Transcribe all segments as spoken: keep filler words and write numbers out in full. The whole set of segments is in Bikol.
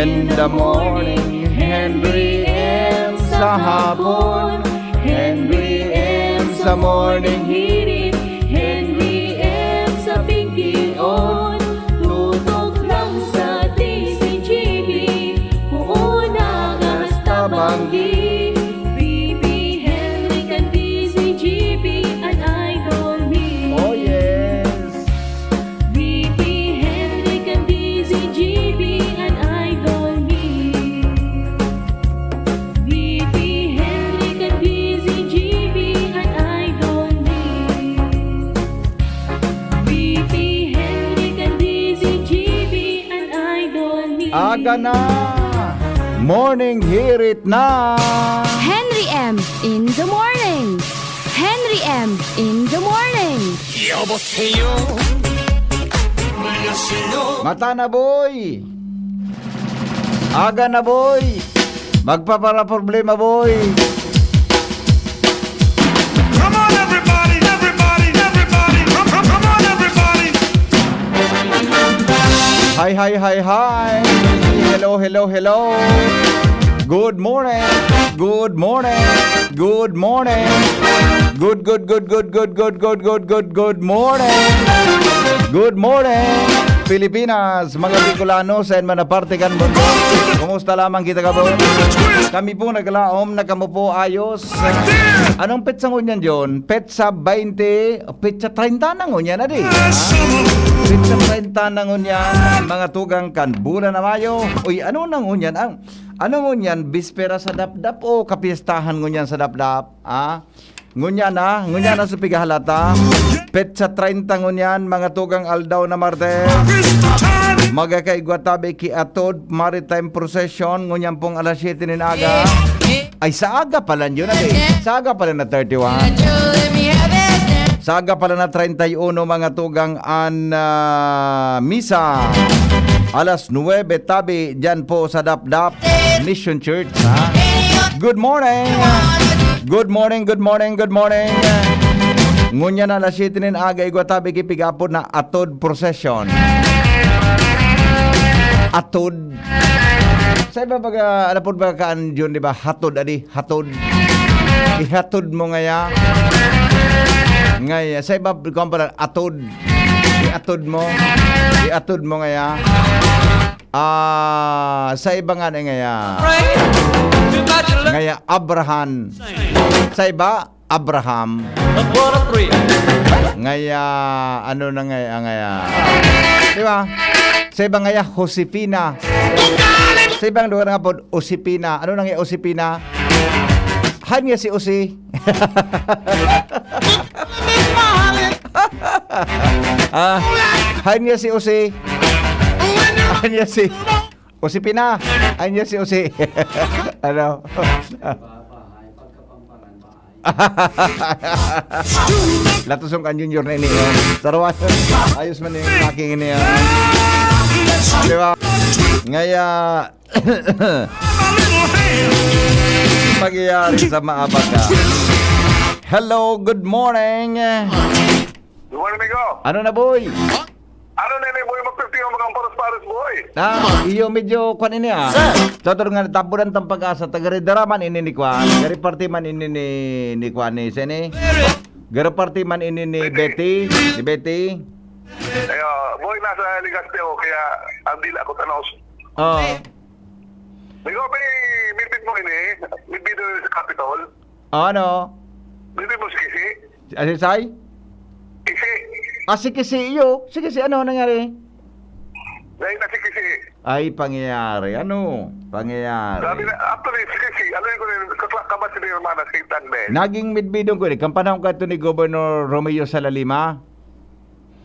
In the morning, Henry M sa hapon, Henry M sa morning hirit, Henry M sa pingkion. Tutok lang sa D Z G B, puon na hasta banggi. B P Henry kan D Z G B, an idol mi. Oh, yes. B P Henry kan D Z G B, an idol mi. B P Henry kan D Z G B, an idol mi. B P Henry kan D Z G B, an idol mi. Aga na! Morning hirit na! Henry M in the morning. Henry M in the morning. 여보세요. 안녕하세요. Mata na, boy! Aga na, boy! Magpapara problema, boy! Come on, everybody, everybody, everybody. Come, come, come on, everybody. Hi, hi, hi, hi. Hello, hello, hello. Good morning. Good morning. Good morning. Good, good, good, good, good, good, good, good, good, good morning. Good morning, Pilipinas, mga Bicolano, sa man na parte kan mundo. Kumusta lamang kita, kabon? Kami po naglaom na kamo po ayos. Anong petsa ngunyan, John? Petsa baynte, petsa treinta na ngunyan, adi? Ha? Petsa treinta na ngunyan, mga tugang kan bulan na Mayo. Uy, ano na ngunyan ang, ano ngunyan, bispera sa Dapdap o kapiestahan ngunyan sa Dapdap? Ha? Ngunyan na, ngunyan na sa pigahalata. Petsa treinta ngunyan, mga tugang aldaw na Martes. Magkakaigwa tabi ki Atod Maritime Procession, ngunyan pong alas siyete nin aga. Ay, sa aga pala yun, ate. Sa aga pala na thirty-one. Sa aga pala na treinta y uno, mga tugang, an, ah, misa. Alas nuwebe tabi, dyan po sa Dapdap Mission Church, ha? Good morning! Good morning, good morning, good morning! Ngunyan na alas siyete nin aga, igwa tabi ki pig-apod na Atod Procession. Atod. Sa iba baga, alapod ba kaan, Jun, di ba? Hatod, adi, hatod. Ihatod mo ngaya. Ngaya, sa iba, kung pala, atod. Iatod mo. Iatod mo ngaya. Ah, sa iba nga na ngaya. Ngaya, Abraham. Sa iba, Abraham. Ngaya, ano na ngaya, ngaya? Di ba? Sa iba ngaya, Josefina. Sa ibang lugar nga po, Josefina. Ano na ngaya, Josefina? Han niya si Jose. Ah, han niya si Jose. Han niya si Josefina. Han niya si Jose. Ano? Latoson kan Junior na ini, oh. Sarawan. Ayos man yung laki ini, oh. Di ba? Ngaya, pagyayari sa maabaga. Hello, good morning. Good morning, amigo. Ano na, boy? Ano na ni boy, magpipinga mga paros-paros, boy? Ah, iyo, medyo kwan ini, ah. Sir! Sa toro nga, taburan tang Pag-asa, taga Ridara man ini ni kwan, taga parte man ini ni, ni kwan, ni Sene. Taga parte man ini ni Betty. Betty, ni Betty. Ayo, boy, nasa Legazpi ako, kaya ang dila ko tanos. Oh. Amigo, may midbid mo ini, midbid mo sa Capitol. Ano? Midbid mo si Kisi? Si Asisay? Kisi. Ah, si Kisi, iyo. Si Kisi, ano nangyari? Dahil na si Kisi. Ay, pangyayari. Ano? Pangyayari. Sabi na, actually, si Kisi, ano yung kunin, kaklak ka ba si Nirmana Saint Agnes? Naging midbidon ko, eh. Kan panahon ka ito ni Governor Romeo Salalima?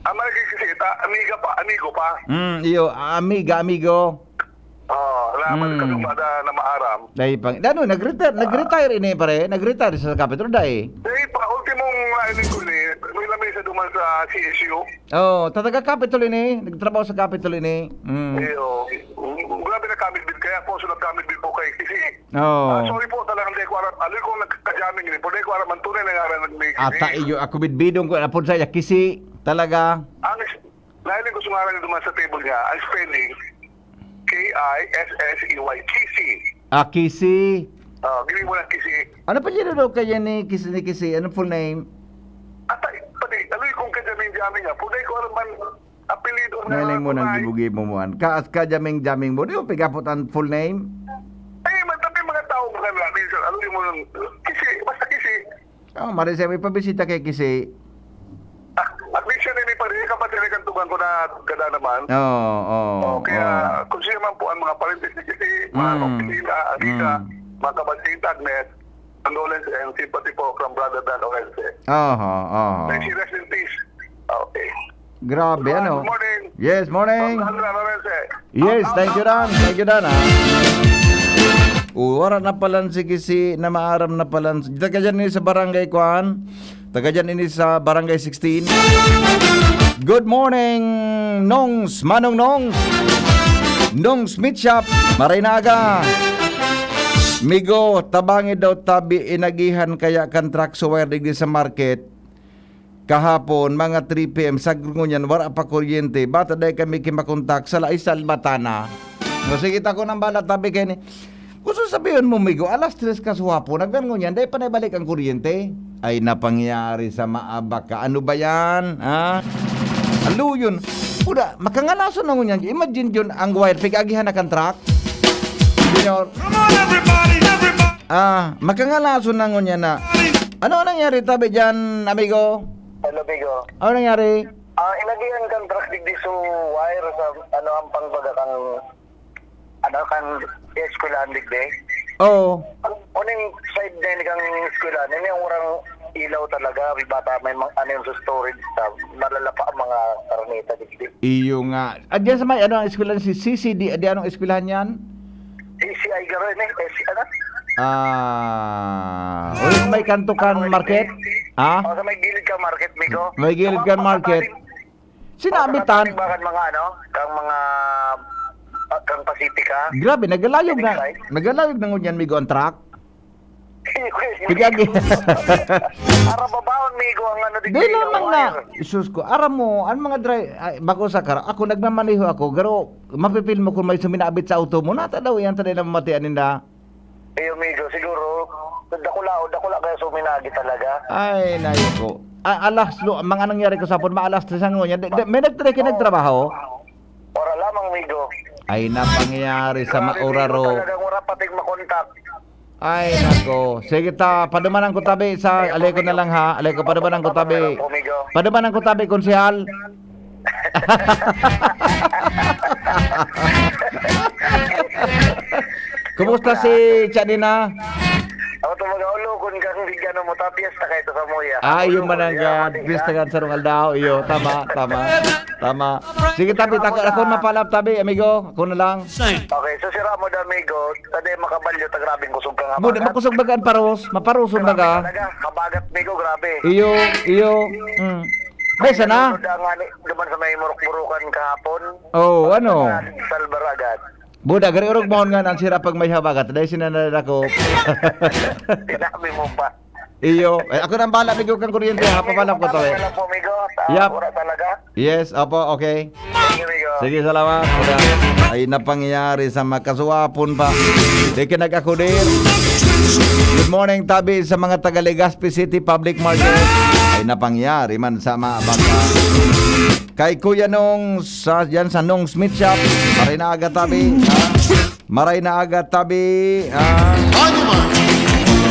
Ah, malaki kasi, ta, amiga pa, amigo pa. Mm, iyo, amiga, amigo. Oo, na Mm. magkasumada na maaram. Dahil pang, ano, nag-retire, nag-retire ini, pare? Nag-retire sa Capitol, dai? Dahil pa, ultimong narinig ko ni, may lamesa duman sa C S U. Oh, talaga Capitol ini. Nagtrabaho sa Capitol ini. Mm. Iyo. Grabe na kamidbid. Kaya po, sunod kamidbid po kay Kisi. Oo. Ah, sorry po, talagang di ko alam. Aloy kong nagka-jamming ini. Pero di ko alam ang tunay na ngaran ng may Kisi. Ata iyo, ako bidbidon ko, apod sa iya, Kisi. Talaga. Ang is-, dahil ko sa ngaran duman sa table niya, ang spelling, K A I S S E Y, Kisi. Ah, Kisi. Ah, gini mo lang Kisi. Ano apelyido daw kaya ni Kisi, ni Kisi? Anong full name? Atay, pati, aloy kong kajaming-jaming nga. Pwede ko alam man, apelyido na Ngayon mo nang kunay. Gibo-gibo mo, an. Ka, kajaming-jaming mo. Di mo pigapot ang full name? Eh, man, tapi mga tao mga na, minsan, aloy mo lang, Kisi, basta Kisi. Oh, mari siya, may pabisita kay Kisi. Ah, at least siya na may pare, kapatid na kantukan ko na gada naman. Oo, oo, Oh, kaya, oo. Kung sino man po ang mga parentes ni Kisi, mga Mm. Kapilila, Amiga, Mm. mga kabanding, Agnes, condolence and sympathy po from Brother Dan Orense. Aha, aha. May si rest in peace. Okay. Grabe, Good ano? morning. Yes, morning. From Brother Dan Orense. Yes, thank you, Dan. Thank you, Dan, ha. Oh, wara na palan si Kisi na maaram na palan. Taga dyan ni sa barangay, kwan? Taga dyan ini sa barangay sixteen. Good morning, Nongs, Manong Nongs. Nongs Meat Shop, maray na aga. Migo, tabangi daw tabi inagihan kaya kan truck sa wire digdi sa market. Kahapon, mga three P M, sa ngunyan, wara pa kuryente. Bata dai kami kimakontak, sa laisal, bata na. No, sige, tako ng bala, tabi kayo ni. Gusto sabihin mo, Migo, alas tres ka suwapo, nagkan ngunyan, dai pa naibalik ang kuryente. Ay, napangyari sa maabak ka. Ano ba yan? Ha? Aluyon. Puda, makangalason na ngunyan. Imagine yun, ang wire, pig-agihan na kan truck. Junior. Come on, everybody, everybody. Ah, makangalason na ngunyan na. Ano ang nangyari, tabi dyan, amigo? Hello, Bigo. Ano nangyari? Ah, inagihan kan truck digdi so wire sa, ano, ang pangbaga kang, ano, kan eskwelahan digdi. Oo. Ang uning side na yun kang eskwelahan, yun yung urang ilaw talaga, may bata, may mga, ano yung sa storage sa, malalapa ang mga karneta digdi. Iyo nga. Ah, diyan sa may, ano, ang eskwelahan, si C C D, di anong eskwelahan yan? A C I garo, eh, eh, si, ano? Ah, ulit may kanto kan Ano, market? eh? Ha? Oh, sa may gilid ka market, Migo. May gilid Sa kan market. Papasaling, Sinabitan. Papasaling bakan mga ano, kang mga, ah, kang Pacifica. Grabe, nagalayog na. Phoenix side. Nagalayog na ngunyan, Migo, ang truck. Pigagi. Ara babaon, Migo, ang ano, Di digdi, naman ang na. Wire. Isus ko, aram mo, ang mga dri-, ay, bako sa kara-, ako, nagmamaneho ako, garo, mapipil mo kung may suminabit sa auto mo, nata daw yan, taday na mamatian ninda. Eh, amigo, siguro, dakula, dakula kaya suminagi talaga. Ay, nayo ko. Ah, alas, lo, mga nangyari ko sa hapon, maalas tres ang ngunya. Di, di, may nagtra-, kinagtrabaho? Ora lamang, migo. Ay, napangyari sa Grabe, maura migo, ro. Talagang wala pating makontak. Ay, nako. Sige ta, padumanan ko tabi sa, Ay, alay ko na migo. lang ha. Alay ko, padumanan ko tabi. Padumanan ko, migo. Padumanan ko tabi, konsehal. Kumusta si Chanina? Ako to, mag-aulokon kang bigyan mo, tapyas na kayo to sa muya. Ah, yun man ang, ah, pista kan sarong aldaw. Iyo, tama, tama, tama. Sige, tabi, tako, ako mapalap, tabi, amigo. Ako na lang. Okay, so si Ramo da, amigo, tadi makabalyo, ta grabing kusog ka nga Buda, bagat. Makusog baga ang paros, maparoson Grabe baga. Talaga, kabagat, amigo, grabe. Iyo, iyo. Mm. May sana. Ano da nga ni, duman sa may muruk-murukan kahapon? Oh, ano? Sa Salbaragat. Buda, gari orog mohon nga nang sira pag may habagat. Dahil sinanadad ako. Sinabi mo pa. Iyo. Eh, ako nang bala, migo kang kuryente, ha? Pabalak ko to, eh. Wala po, migo. Ta-, Yap. Wala talaga. Yes, opo, okay. Sige, migo. Sige, salamat. Ay, napangyari sa makaswapon pa. Di ka nag-akudir. Good morning, tabi sa mga taga Legazpi City Public Market. Ay, napangyari man sa mga bata. Kay Kuya Nong sa, yan sa Nong Smith Shop. Maray na aga, tabi. Ha? Maray na aga, tabi. Ah. On your mark.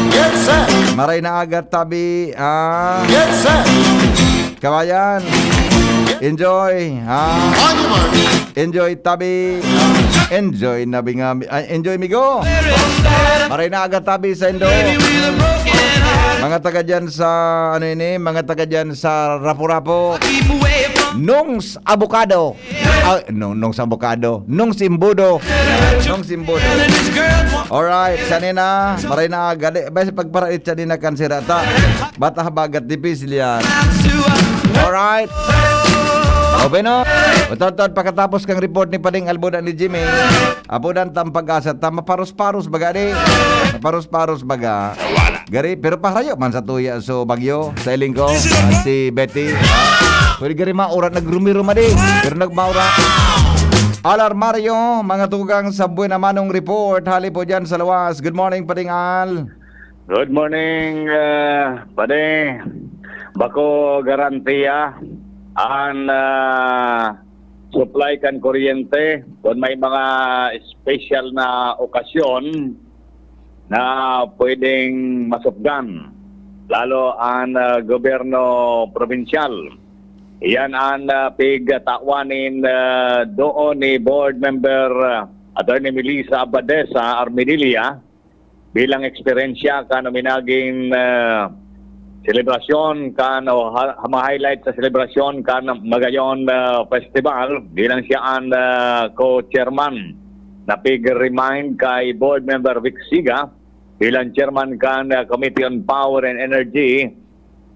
Get set. Maray na aga, tabi. Ah. Get set. Kabayan. Enjoy. Ah. On your mark. Enjoy, tabi. Enjoy, nabi nga. Ay, enjoy, migo. Maray na aga, tabi, sa Indo. Mga taga dyan sa, ano ini, mga taga dyan sa Rapu-Rapu. Nongs Abocado. Ah, no, nongs abokado. Nongs imbudo. Nongs imbudo. Alright, sanina, maray na aga. Di, basi pagparait sanina kan sira ta. Bata habagat, dipisil yan. Alright. O, bueno. Utod-utod, pakatapos kang report ni Pading Albuda ni Jimmy, apudan tang pag-asa ta, maparos-paros baga, di? Maparos-paros baga. Gari, pero paharayo man sa tuya so bagyo, sa iling ko, ah, si Betty. Pwede gari maura, nagrumi-ruma di. Pero nagmaura. Al Armario, mga tugang sa Buena Manong Report, hali po dyan sa luwas. Good morning, Pading Al. Good morning, ah, Padi. Bako garantiya an, ah, supply kan kuryente kun may mga special na okasyon na pwedeng masupgan, lalo an, ah, gobyerno probinsyal. Iyan an, ah, pigtawan nin, ah, doon ni Board Member, ah, Attorney Melissa Abadesa Armedilla bilang eksperyensya kan uminaging, ah, selebrasyon kan o ha-, mga highlight sa selebrasyon kan Magayon, ah, Festival bilang siya an, ah, co-chairman. Napig-remind kay Board Member Vic Siga bilang chairman kan, ah, Committee on Power and Energy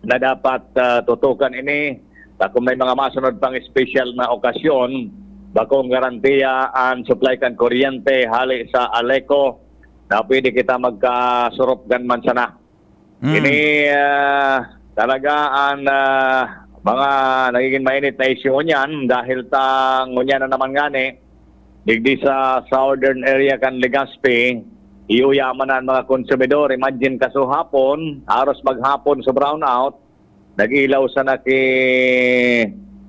na dapat, ah, tutukan ini. Ta kung may mga masunod pang espesyal na okasyon, bakong garantiya an supply kan kuryente hali sa Aleco na pwede kita magkasurop kan man sana. Hmm. Ini, ah, talaga an, ah, mga nagiging mainit na isyu ngunyan dahil ta ngunyan na naman ngani, digdi sa southern area kan Legazpi, iyo yaman na an mga konsumidor. Imagine, kasuhapon, haros maghapon sa brownout, nag-ilaw sana ki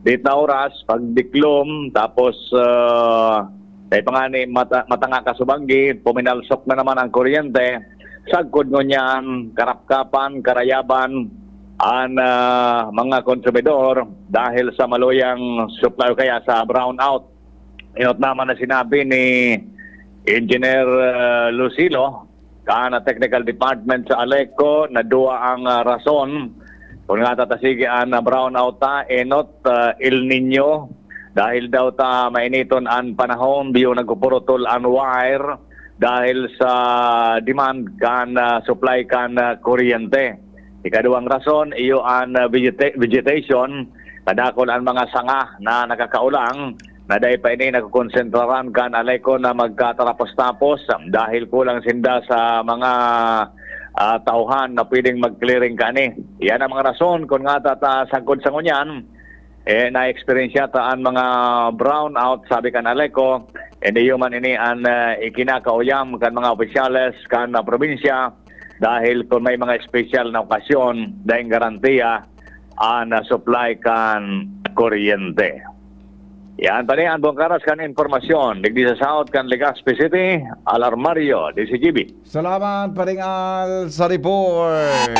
diyes na oras, pagdiklom, tapos, ah, dai pa ngani mata-, matanga kasubanggi, puminalsok na naman ang kuryente. Sagkod ngunyan, karapkapan, karayaban, an, ah, mga konsumidor dahil sa maluyang supply o kaya sa brownout. Inot naman na sinabi ni Engineer, ah, Lucilo, kan Technical Department sa Aleco, na duwa ang, ah, rason kun ngata ta sige an, ah, brownout ta, enot, ah, El Niño, dahil daw ta mainiton an panahon, biyo nagpupurutol an wire dahil sa demand kan, ah, supply kan, ah, kuryente. Ikaduwang rason, iyo an, ah, vegeta-, vegetation, kadakul an mga sanga na nakakaulang, na dai pa ini nakokonsentraran kan Aleco na magkatarapos-tapos dahil kulang sinda sa mga, ah, tauhan na pwedeng mag-clearing kani. Iyan ang mga rason kun ngata ta sagkod sa ngunyan, eh, na-eksperyensya ta an mga brownout, sabi kan Aleco. Hindi man ini an, ah, ikinakauyam kan mga opisyales kan, ah, probinsya dahil kun may mga espesyal na okasyon, daing garantiya an, ah, supply kan kuryente. Yan pa ni an buong karas kan impormasyon. Digdi sa South kan Legazpi City, Al Armario, D C G B. Salamat, Paring Al, sa report.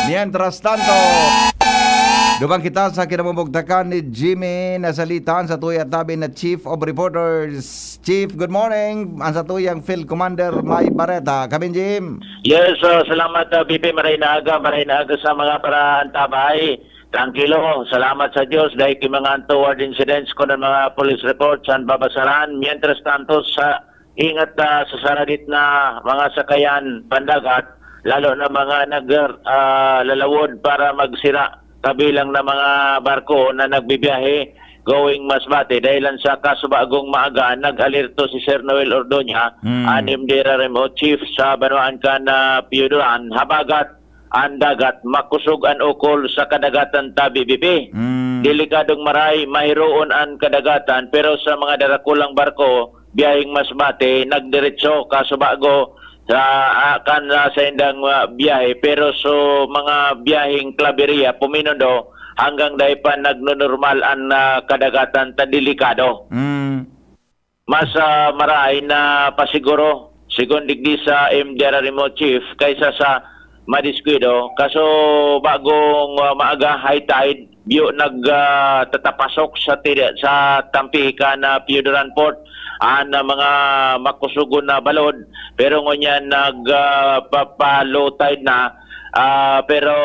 Mientras tanto, duman kita sa kinamumugtakan ni Jimmy na salitan sa tuya tabi na Chief of Reporters. Chief, good morning. Ang sa tuyang Field Commander May Bareta. Kabin, Jim. Yes, ah, salamat, ah, B P. Maray na aga, maray na aga sa mga paraantabay. Tranquilo, salamat sa Diyos dahil ki mga untoward incidents kuno mga police reports an babasaran. Mientras tanto, sa ingat, ah, sa saradit na mga sakayan pandagat, lalo na mga nag, ah, lalawod para magsira kabilang na mga barko na nagbibiyahe going Masbate, dahilan sa kasubagong maaga, nag-alerto si Sir Noel Ordoña, Hmm. an M D R R M O chief sa banwaan kan, ah, Pioduran, habagat an dagat, makusog an ukol sa kadagatan tabi, B P. Mm. Delikadong maray, mahiroon an kadagatan, pero sa mga darakulang barko, biyaheng Masbate, nagdiretso, kasubago sa, ah, kan, ah, saindang, ah, biyahe. Pero so mga biyaheng Claveria, Puminondo, hanggang dai pa nagnonormal an, ah, kadagatan, ta delikado. Mm. Mas, ah, marahay na pasiguro, sigon digdi sa M D R R M O chief, kaysa sa madiskuido. Kaso bagong, ah, maaga, high tide, biyo nag, ah, tatapasok sa ti-, sa tampihikan na Pioduran Port, an, ah, mga makusugon na balod, pero ngunyan nag, ah, papa-low tide na, ah, pero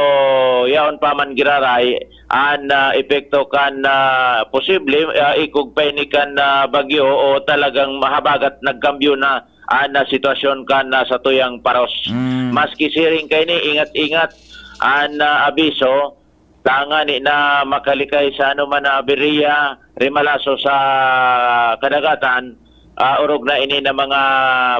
yaon pa man giraray, an, ah, epekto kan, ah, posible, ah, ikog pa ini kan, ah, bagyo o talagang mahabagat nagkambyo na an, ah, sitwasyon kan, ah, satuyang paros. Mm. Maski siring kaini, ingat-ingat an, ah, abiso, tangani na makalikay sa anoman na aberya, remalaso sa kadagatan, ah, orog na ini na mga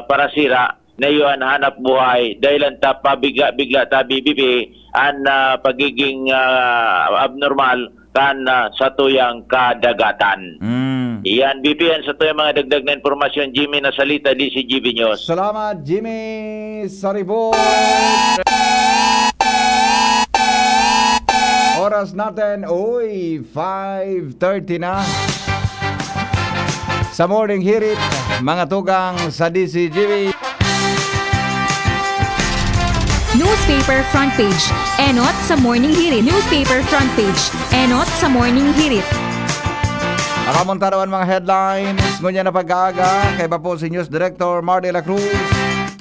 parasira, na iyo an hanap buhay, dahilan ta pabigla-bigla ta bibibi an, ah, pagiging, ah, abnormal kan, ah, satuyang kadagatan. Mm. Iyan, B P N, sa tuyang mga dagdag na impormasyon, Jimmy Nasalita, D C G B News. Salamat, Jimmy Saribon. Oras natin, uy, five thirty na. Sa Morning Hirit, mga tugang sa D C G B. Newspaper front page. Enot sa Morning Hirit. Newspaper front page. Enot sa Morning Hirit. Makamunta daw ang mga headlines ngunyan na pag-aaga. Kaiba po si News Director Mar de la Cruz.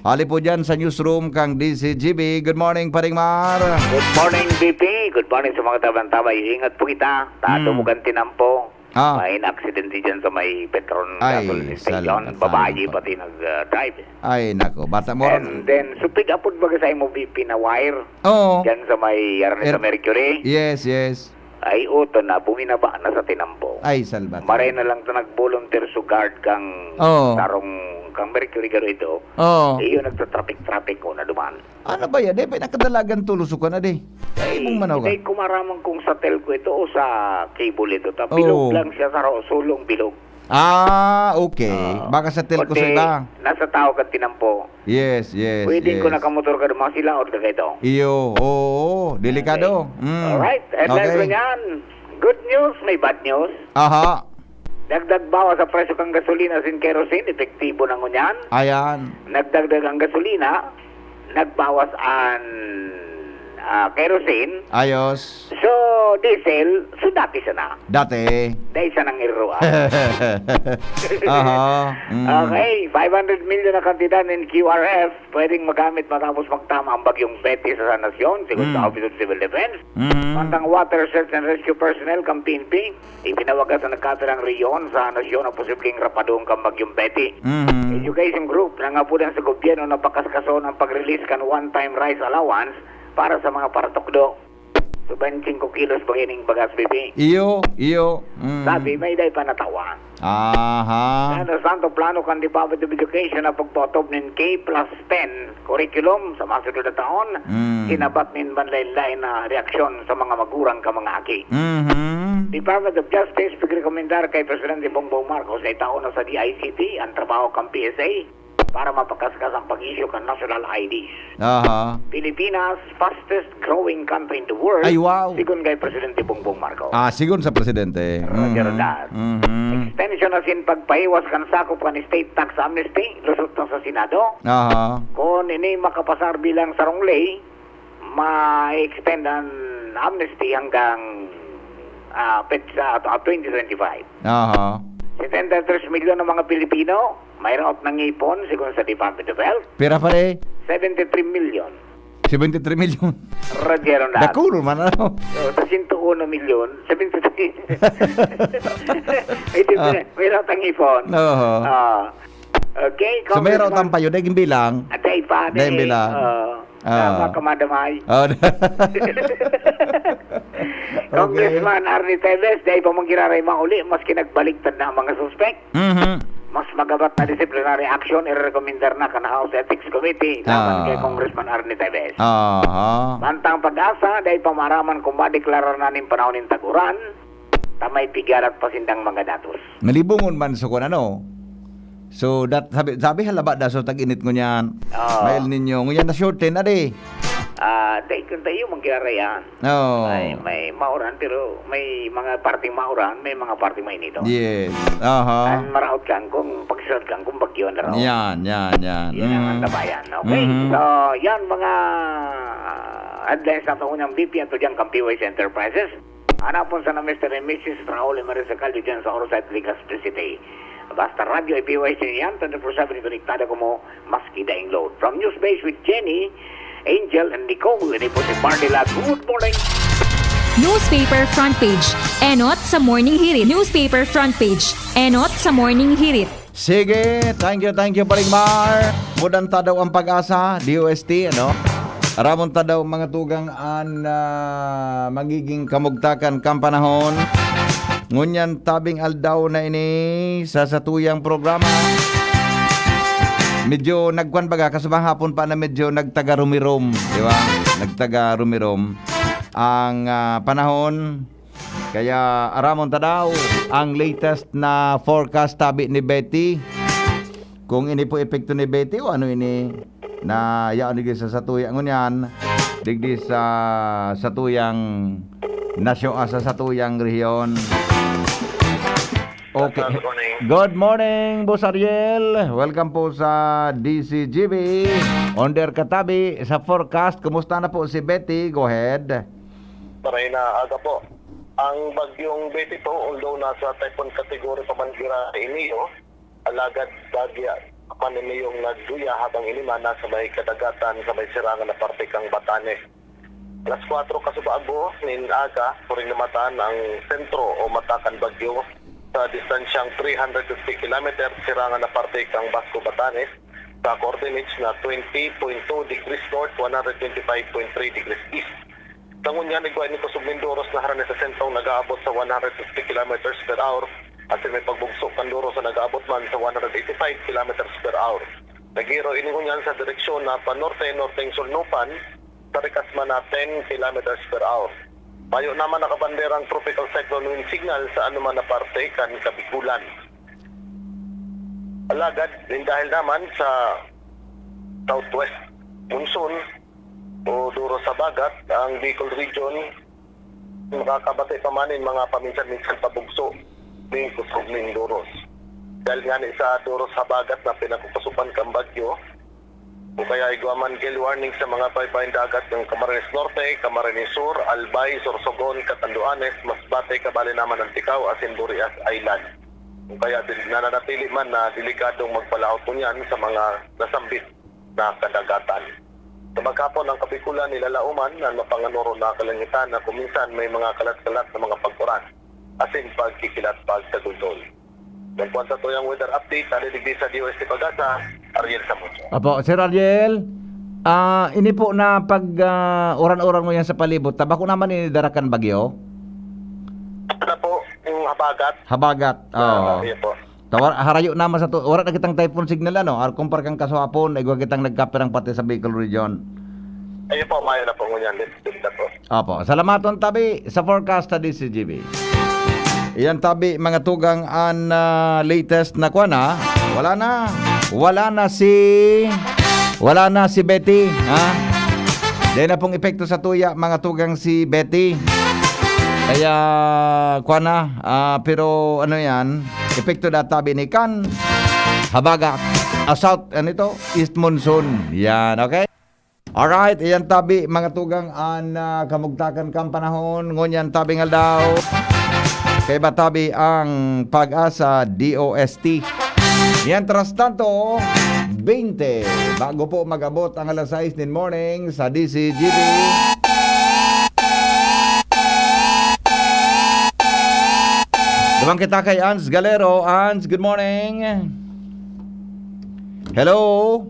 Hali po dyan sa newsroom kang D C G B. Good morning, Paring Mar. Good morning, B P. Good morning sa mga tabang-tabay. Ingat po kita. Tato Mm. mo kan tinampo. Ah. May aksidente dyan sa may Petron Ay, gasoline station. salamat, Babae salamat. pati nag-drive. Ay, nako. Bata mo And then, supig apod baga sa imo B P na wire. Oo. Dyan sa may Arnesa Er- Mercury. Yes, yes. Ay, uto na. Buminaba na sa tinampo. Ay, salbat. Maray na lang sa nag-volunteer sugard kang Oo. tarong kang Mercury garo ito. Oo. Iyo nagtatraffic-traffic ko na duman. Ano ba yan? Di ba nakadalagan tulos ko na di? Ay, mong manaw ka. Hindi ko maramang kung sa telco ito o sa cable ito. Ta Oo. bilog lang siya sa ro- sulong bilog. Ah, okay. Ah, Baka sa telco sa kundi iba. Nasa tao kan tinampo. Yes, yes, Pwedeng yes. ko nakamotor ka duman sila o ka ito. Iyo, oo. Delikado. Mm. Alright. Headlines Okay. ko niyan. Good news, may bad news. Aha. Dagdag bawas sa presyo kan gasolina sin kerosene, epektibo na ngunyan. Ayan. Nagdagdag ang gasolina, nagbawas ang ah, kerosene. Ayos. So, diesel, so dati sana. Dati. Dahil sa nang irua. Aha. Mm. Okay, five hundred million na kantidad ng Q R F pwedeng magamit matapos magtama ang bagyong Betty sa nasyon, sigon sa Mm. Office of Civil Defense. Mm. Mantang water search and rescue personnel kan P N P, ipinawagas sa nagkatirang rehiyon sa nasyon ang posibleng rapadong kan bagyong Betty. Mm. Education group nangapudan sa gobyerno na pakaskason ang pag-release kan one-time rice allowance para sa mga paratukdo. So, twenty-five kilos ba ining bagas, B P? Iyo, iyo. Mm. Sabi, may day pa natawan. Aha. Ano, santo plano kan Department of Education na pagpatob nin K plus ten curriculum sa masunod na taon, Mm. sinabat nin manlain-lain na reaksyon sa mga magurang ka mga aki. Mhm. Department of Justice pagrekomendar kay Presidente Bongbong Marcos na itao na sa D I C T ang trabaho kan P S A para mapakaskas ang pag-issue kan national I Ds. Aha. Pilipinas, fastest growing country in the world, Ay, wow. sigon kay Presidente Bongbong Marcos. Ah, sigon sa presidente. Roger Mhm. Dar. Mhm. Extension asin pagpahiwas kan sakop kan state tax amnesty, lusot na sa Senado. Aha. Kung ini makapasar bilang sarong ley, ma-extend ang amnesty hanggang ah, petsa ah, twenty twenty-five. Aha. Setenta y tres milyon ang mga Pilipino may raot na ngipon, sigon sa Department of Health. Pira pare? Seventy-three million. Seventy-three million. Roger on that. Dakul man ano. So, sa sento uno milyon, seventy-three. Ay, di Ah. ba? May raot ang ngipon. Oo. Ah. Okay, So may raot Congressman. ang payo, dahil bilang. Atay pa, Dahil bilang. Ah, Ah. tama ka, madamay. Oh. Congressman Arnie Teves, dahil pa manggiraray mauli, maski nagbaliktad na ang mga suspek. Mhm. Mas magabat na disciplinary action, irerekomendar na kan House Ethics Committee laban Ah. kay Congressman Arnie Teves. Aha. Mantang pag-asa, dahil pa maaraman kung madeklarar na nin panahon nin tag-uran, ta may pigarat pa sindang mga datos. Malibongon man sa kung ano. So, dat, sabi, sabi halaba da so tag-init ngunyan. Oo. May El Nino. Ngunyan na shorten na di. Ah, dahil kung tayo, manggiraray yan. Oo. Ay, may mauran, pero may mga parting mauran, may mga parting mainito. Yes. Aha. Ang maraot kang kung pagsunod kang kung bagyo na raw. Yan, yan, yan. Yan ang Mm. antabayan. Okay. Mhm. So, yan mga ah, headlines na sa unang B P at dyan kang P Y C Enterprises. Hanapon sa na Mister and Missus Raul and Marisa Caldo dyan sa Orsay, Legazpi City. Basta Radyo ay P Y C yan, twenty-four seven konektado ko mo, maski daing load. From News Base with Jenny, Angel, and Nicole, ini po si Marnila. Good morning! Newspaper front page. Enot sa Morning Hirit. Newspaper front page. Enot sa Morning Hirit. Sige, thank you, thank you, Paring Mar. Mudan ta daw ang pag-asa, D O S T, ano? Aramon ta daw mga tugang an ah, magiging kamugtakan kan panahon. Ngunyan tabing aldaw na ini sa satuyang programa. Medyo nagkwan baga, kasubang hapon pa na medyo nagtagarumirom, di ba? Nagtagarumirom ang ah, panahon. Kaya aramon ta daw ang latest na forecast tabi ni Betty. Kung ini po epekto ni Betty o ano ini na yaon digdi sa satuya ngunyan, digdi sa satuyang nasyo, ah, sa satuyang rehiyon. Okay. Good morning. Good morning, Boss Ariel. Welcome po sa D C G B. Under katabi sa forecast. Kumusta na po si Betty? Go ahead. Maray na aga po. Ang bagyong Betty po, although nasa typhoon category pa man gira ini, oh, alagad bagya pa man ini yung nagduya habang ini man nasa may kadagatan sa may sirangan na parte kang Batanes. Alas kwatro kasubago nin aga, puring namatan ang sentro o mata kan bagyo sa distansyang three hundred fifty kilometer sirangan na parte kang Basco, Batanes, sa coordinates na twenty point two degrees north, one hundred twenty-five point three degrees east. Sa ngunyan, igwa ini kusog nin doros na harani sa sentrong nag-aabot sa one hundred fifty kilometers per hour, asin may pagbugso kan doros na nag-aabot man sa one hundred eighty-five kilometers per hour. Naghiro ini ngunyan sa direksyon na panorte-norteng sulnupan, sa rikas man na ten kilometers per hour. Mayo naman nakabanderang tropical cyclone wind signal sa anuman na parte kan Kabikulan. Alagad, nin dahil naman sa southwest monsoon o doros sa habagat, ang Bicol Region makakabati pa man nin mga paminsan-minsan pabugso nin kusog nin doros. Dahil ngani sa doros sa habagat na pinagkukusuban kan bagyo, o kaya igwa man gale warning sa mga baybayon dagat ng Camarines Norte, Camarines Sur, Albay, Sorsogon, Catanduanes, Masbate, Cabale naman, Anticao, asin Burias Island. O kaya din, nananatili man na delikadong magpalaot ngunyan sa mga nasambit na kadagatan. Sa maghapon, ang Kabikulan, nilalaoman an mapanganoro na kalangitan na kuminsan may mga kalat-kalat na mga pag-uran asin pagkikilat pagtagultol. Nagkuan sa tuyang weather update, hali digdi sa D O S T Pagasa, Ariel Samudio. Apo, Sir Ariel, ah, ini po na pag, ah, uran-uran ngunyan sa palibot, ta bako naman ini dara kan bagyo? Ano po, yung habagat? Habagat, Ah, oo. Iya po. Tawar, harayo naman sa to, wala na kitang typhoon signal, ano? Ar-, kumpara kan kasuhapon, igwa kitang nagkapirang pati sa Bicol Region. Ayun po, mayo na po ngunyan, limited na po. Opo, salamaton tabi sa forecast sa D C G B. Iyan tabi, mga tugang, an, ah, latest na kwan, ha? Wala na. Wala na si, wala na si Betty, ha? Dahil na pong epekto sa tuya, mga tugang, si Betty. Kaya, kwan na, ah, pero ano yan, epekto da tabi ni kan habagat, ah, south, ano ito? East monsoon. Yan, okay? Alright, iyan tabi, mga tugang, an, ah, kamugtakan kan panahon. Ngunyan tabi nga daw, kaiba tabi ang Pag-asa D O S T. Mientras tanto, bente, bago po mag-abot ang alas sais nin morning sa D C G B. Duman kita kay Ans Galero. Ans, good morning. Hello?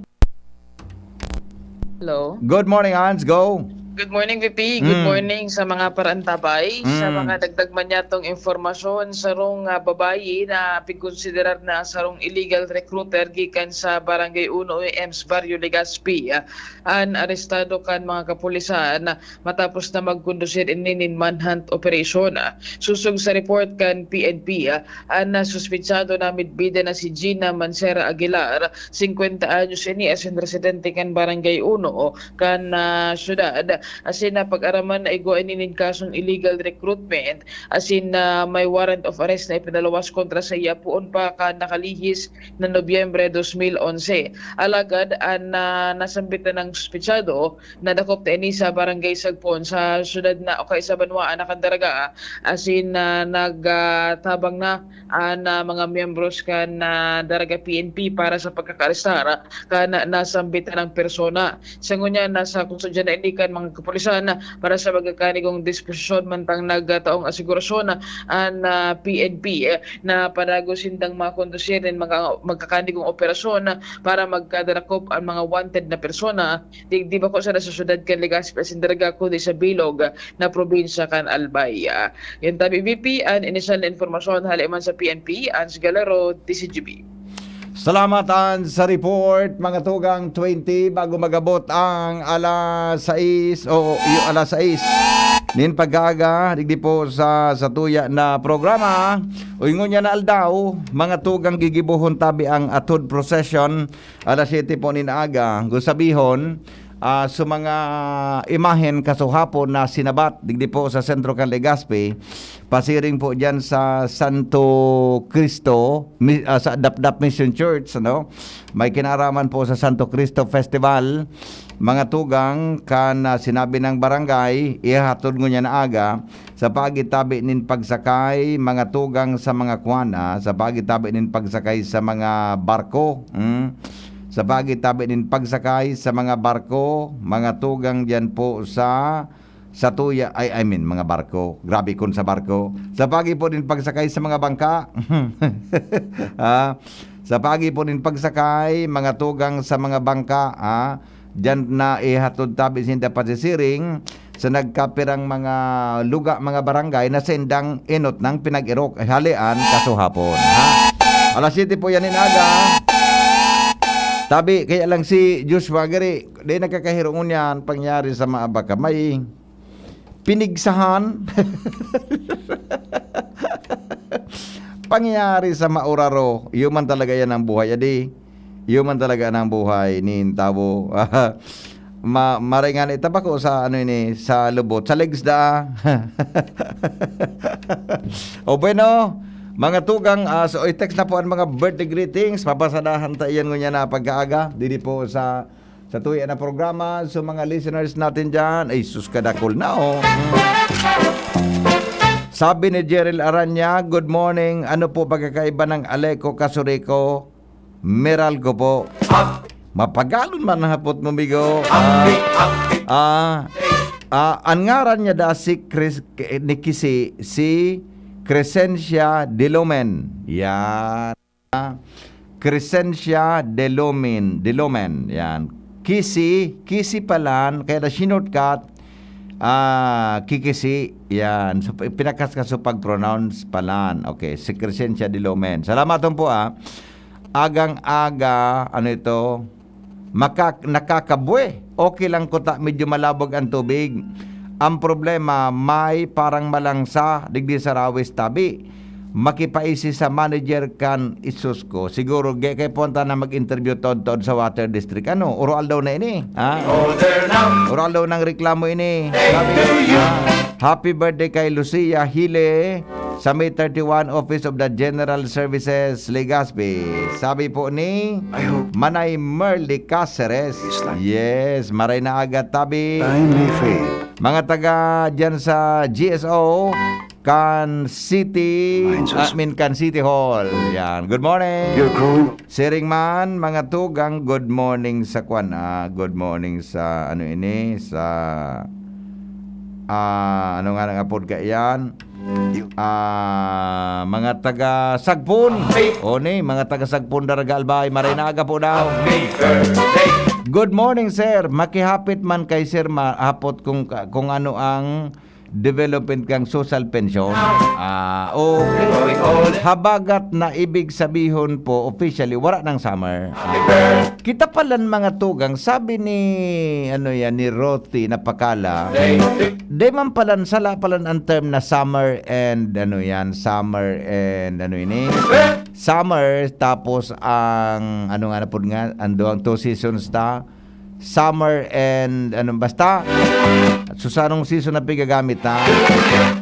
Hello. Good morning, Ans. Go. Good morning, V P. Good Mm. morning sa mga paraantabay. Sa Mm. mga dagdag man niyatong impormasyon, sarong, ah, babayi na pigkonsiderar na sarong illegal recruiter gikan sa Barangay Uno, E M S Barrio, Legazpi, ah, an arestado kan mga kapulisan matapos na magkondusir ini nin manhunt operation. Susog sa report kan P N P, ah, an nasuspetsado na midbida na si Gina Mancera Aguilar, singkwenta anyos ini, asin residente kan Barangay Uno kan, ah, syudad. Asin napag-araman na igwa ini nin kasong illegal recruitment, asin, ah, may warrant of arrest na ipinaluwas kontra saiya poon pa kan nakalihis na Nobyembre dos mil onse. Alagad an, ah, nasambitan na suspetsado nadakop na ini sa Barangay Sagpon sa syudad na o kay sa banwaan na kan Daraga, asin, ah, nag, ah, tabang na an, ah, mga miyembros kan, ah, Daraga P N P para sa pagkakaarestar kan nasambitan na persona. Sa ngunyan, nasa kustodya na ini kan mga kapulisan para sa magkakanigong disposisyon, mantang nagtaong asegurasyon an, ah, P N P na padagos sindang makondusir nin mga magkakanigong operasyon para magkadarakop an mga wanted na persona, digdi bako sana sa syudad kan Legazpi asin Daraga, kundi sa bilog na probinsya kan Albay. Yan tabi, V P, an inisyal na impormasyon hali man sa P N P, Ans Galero, D C G B. Salamat, Ans, sa report. Mga tugang, twenty bago mag-abot ang alas sais, o yung alas sais. Nin pagkaaga, digdi po sa, sa tuya na programa, uy, ngunyan na aldaw, mga tugang gigibohon tabi ang Athod Procession, alas siyete po nin aga. Gusabihon, ah, sa mga imahen kasuhapon na sinabat, digdi po sa sentro kan Legazpi, pasiring po dyan sa Santo Cristo, mi-, ah, sa Dapdap Mission Church, ano? May kinaraman po sa Santo Cristo Festival, mga tugang, kan, ah, sinabi ng barangay, ihahatod ngunyan na aga, sa pagitabi nin pagsakay, mga tugang, sa mga kwan, ah, sa pagitabi nin pagsakay sa mga barko, hmm? Sa pagitabi nin pagsakay sa mga barko, mga tugang, diyan po sa, sa tuya, ay, I mean, mga barko. Grabe kun sa barko. Sa pagi po nin pagsakay sa mga bangka. Ah, sa pagi po nin pagsakay, mga tugang, sa mga bangka, ah, diyan na ihatod tabi sinda pasisiring sa nagkapirang mga luga, mga barangay na sindang inot ng pinag-irok, halian, kasuhapon, ha? Alas siyete po yan in aga. Tabi, kaya lang si Joshua Gary, di nagkakahirungon yan, pangyari sa mga baka may pinigsahan. Pangyari sa mauraro. Iyo man talaga yan ang buhay, adi. Iyo man talaga ang buhay nin tawo. Ma-, maray nga ni tabako sa ano ini, sa lubot. Sa legs da. O bueno, mga tugang, ah, so i-text na po ang mga birthday greetings. Papasadahan ta iyan ngunyan na pagkaaga. Didi po sa, sa tuya na programa. So mga listeners natin dyan, ay sus, kadakol na, oh. Sabi ni Jeril Aranya, "Good morning. Ano po pagkakaiba ng Aleco Kasuriko? Meralco po." Mapagalon man hapot mo, migo. Ah, ah, ah, an ngaran niya da si Chris, ni Kisi, si Crescencia Delomen. Yan. Crescencia Delomen, Delomen. Yan. Kisi, Kisi palan, kaya na shortcut, ah, Kikisi. Yan. So, pi-, pinakaskas so pag-pronounce palan. Okay, si Crescencia Delomen. Salamaton po, ah. Agang-aga, ano ito? Maka-, nakakabwe. Okay lang kuta, medyo malabog ang tubig. Ang problema, may parang malangsa, digdi sa Rawis tabi. Makipaisi sa manager kan Itsusco. Siguro, ge-, kay punta na mag-interview tod-tod sa Water District. Ano? Uro aldaw na ini. Ha? Uro aldaw ng reklamo ini. Sabi, ah, "Happy birthday kay Lucia Hile sa May thirty-one Office of the General Services, Legazpi." Sabi po ni Manay Merly Caceres. Yes, maray na aga tabi. Time may fade. Mga taga dyan sa G S O, Can City, I mean, Can City Hall. Yan. Good morning. Siring man, mga tugang, good morning sa kwan, ah, good morning sa, ano ini, sa, ah, ano nga nang apod ka iyan? Ah, mga taga Sagpon. O ni, mga taga Sagpon, Daraga, Albay, maray na aga po daw. Good morning, sir. Makihapit man kay sir, ma-, hapot kung ka-, kung ano ang development kang social pension. Ah, okay. Habagat na ibig sabihon po, officially, wala nang summer. Ah, kita palan mga tugang, sabi ni, ano yan, ni Roti Napakala, di man palan, sala palan ang term na summer and, ano yan, summer and, ano ini? Summer, tapos ang, ano nga na po nga, ang duwang two seasons ta, summer and, ano, basta, susanong season na pigagamit, ha?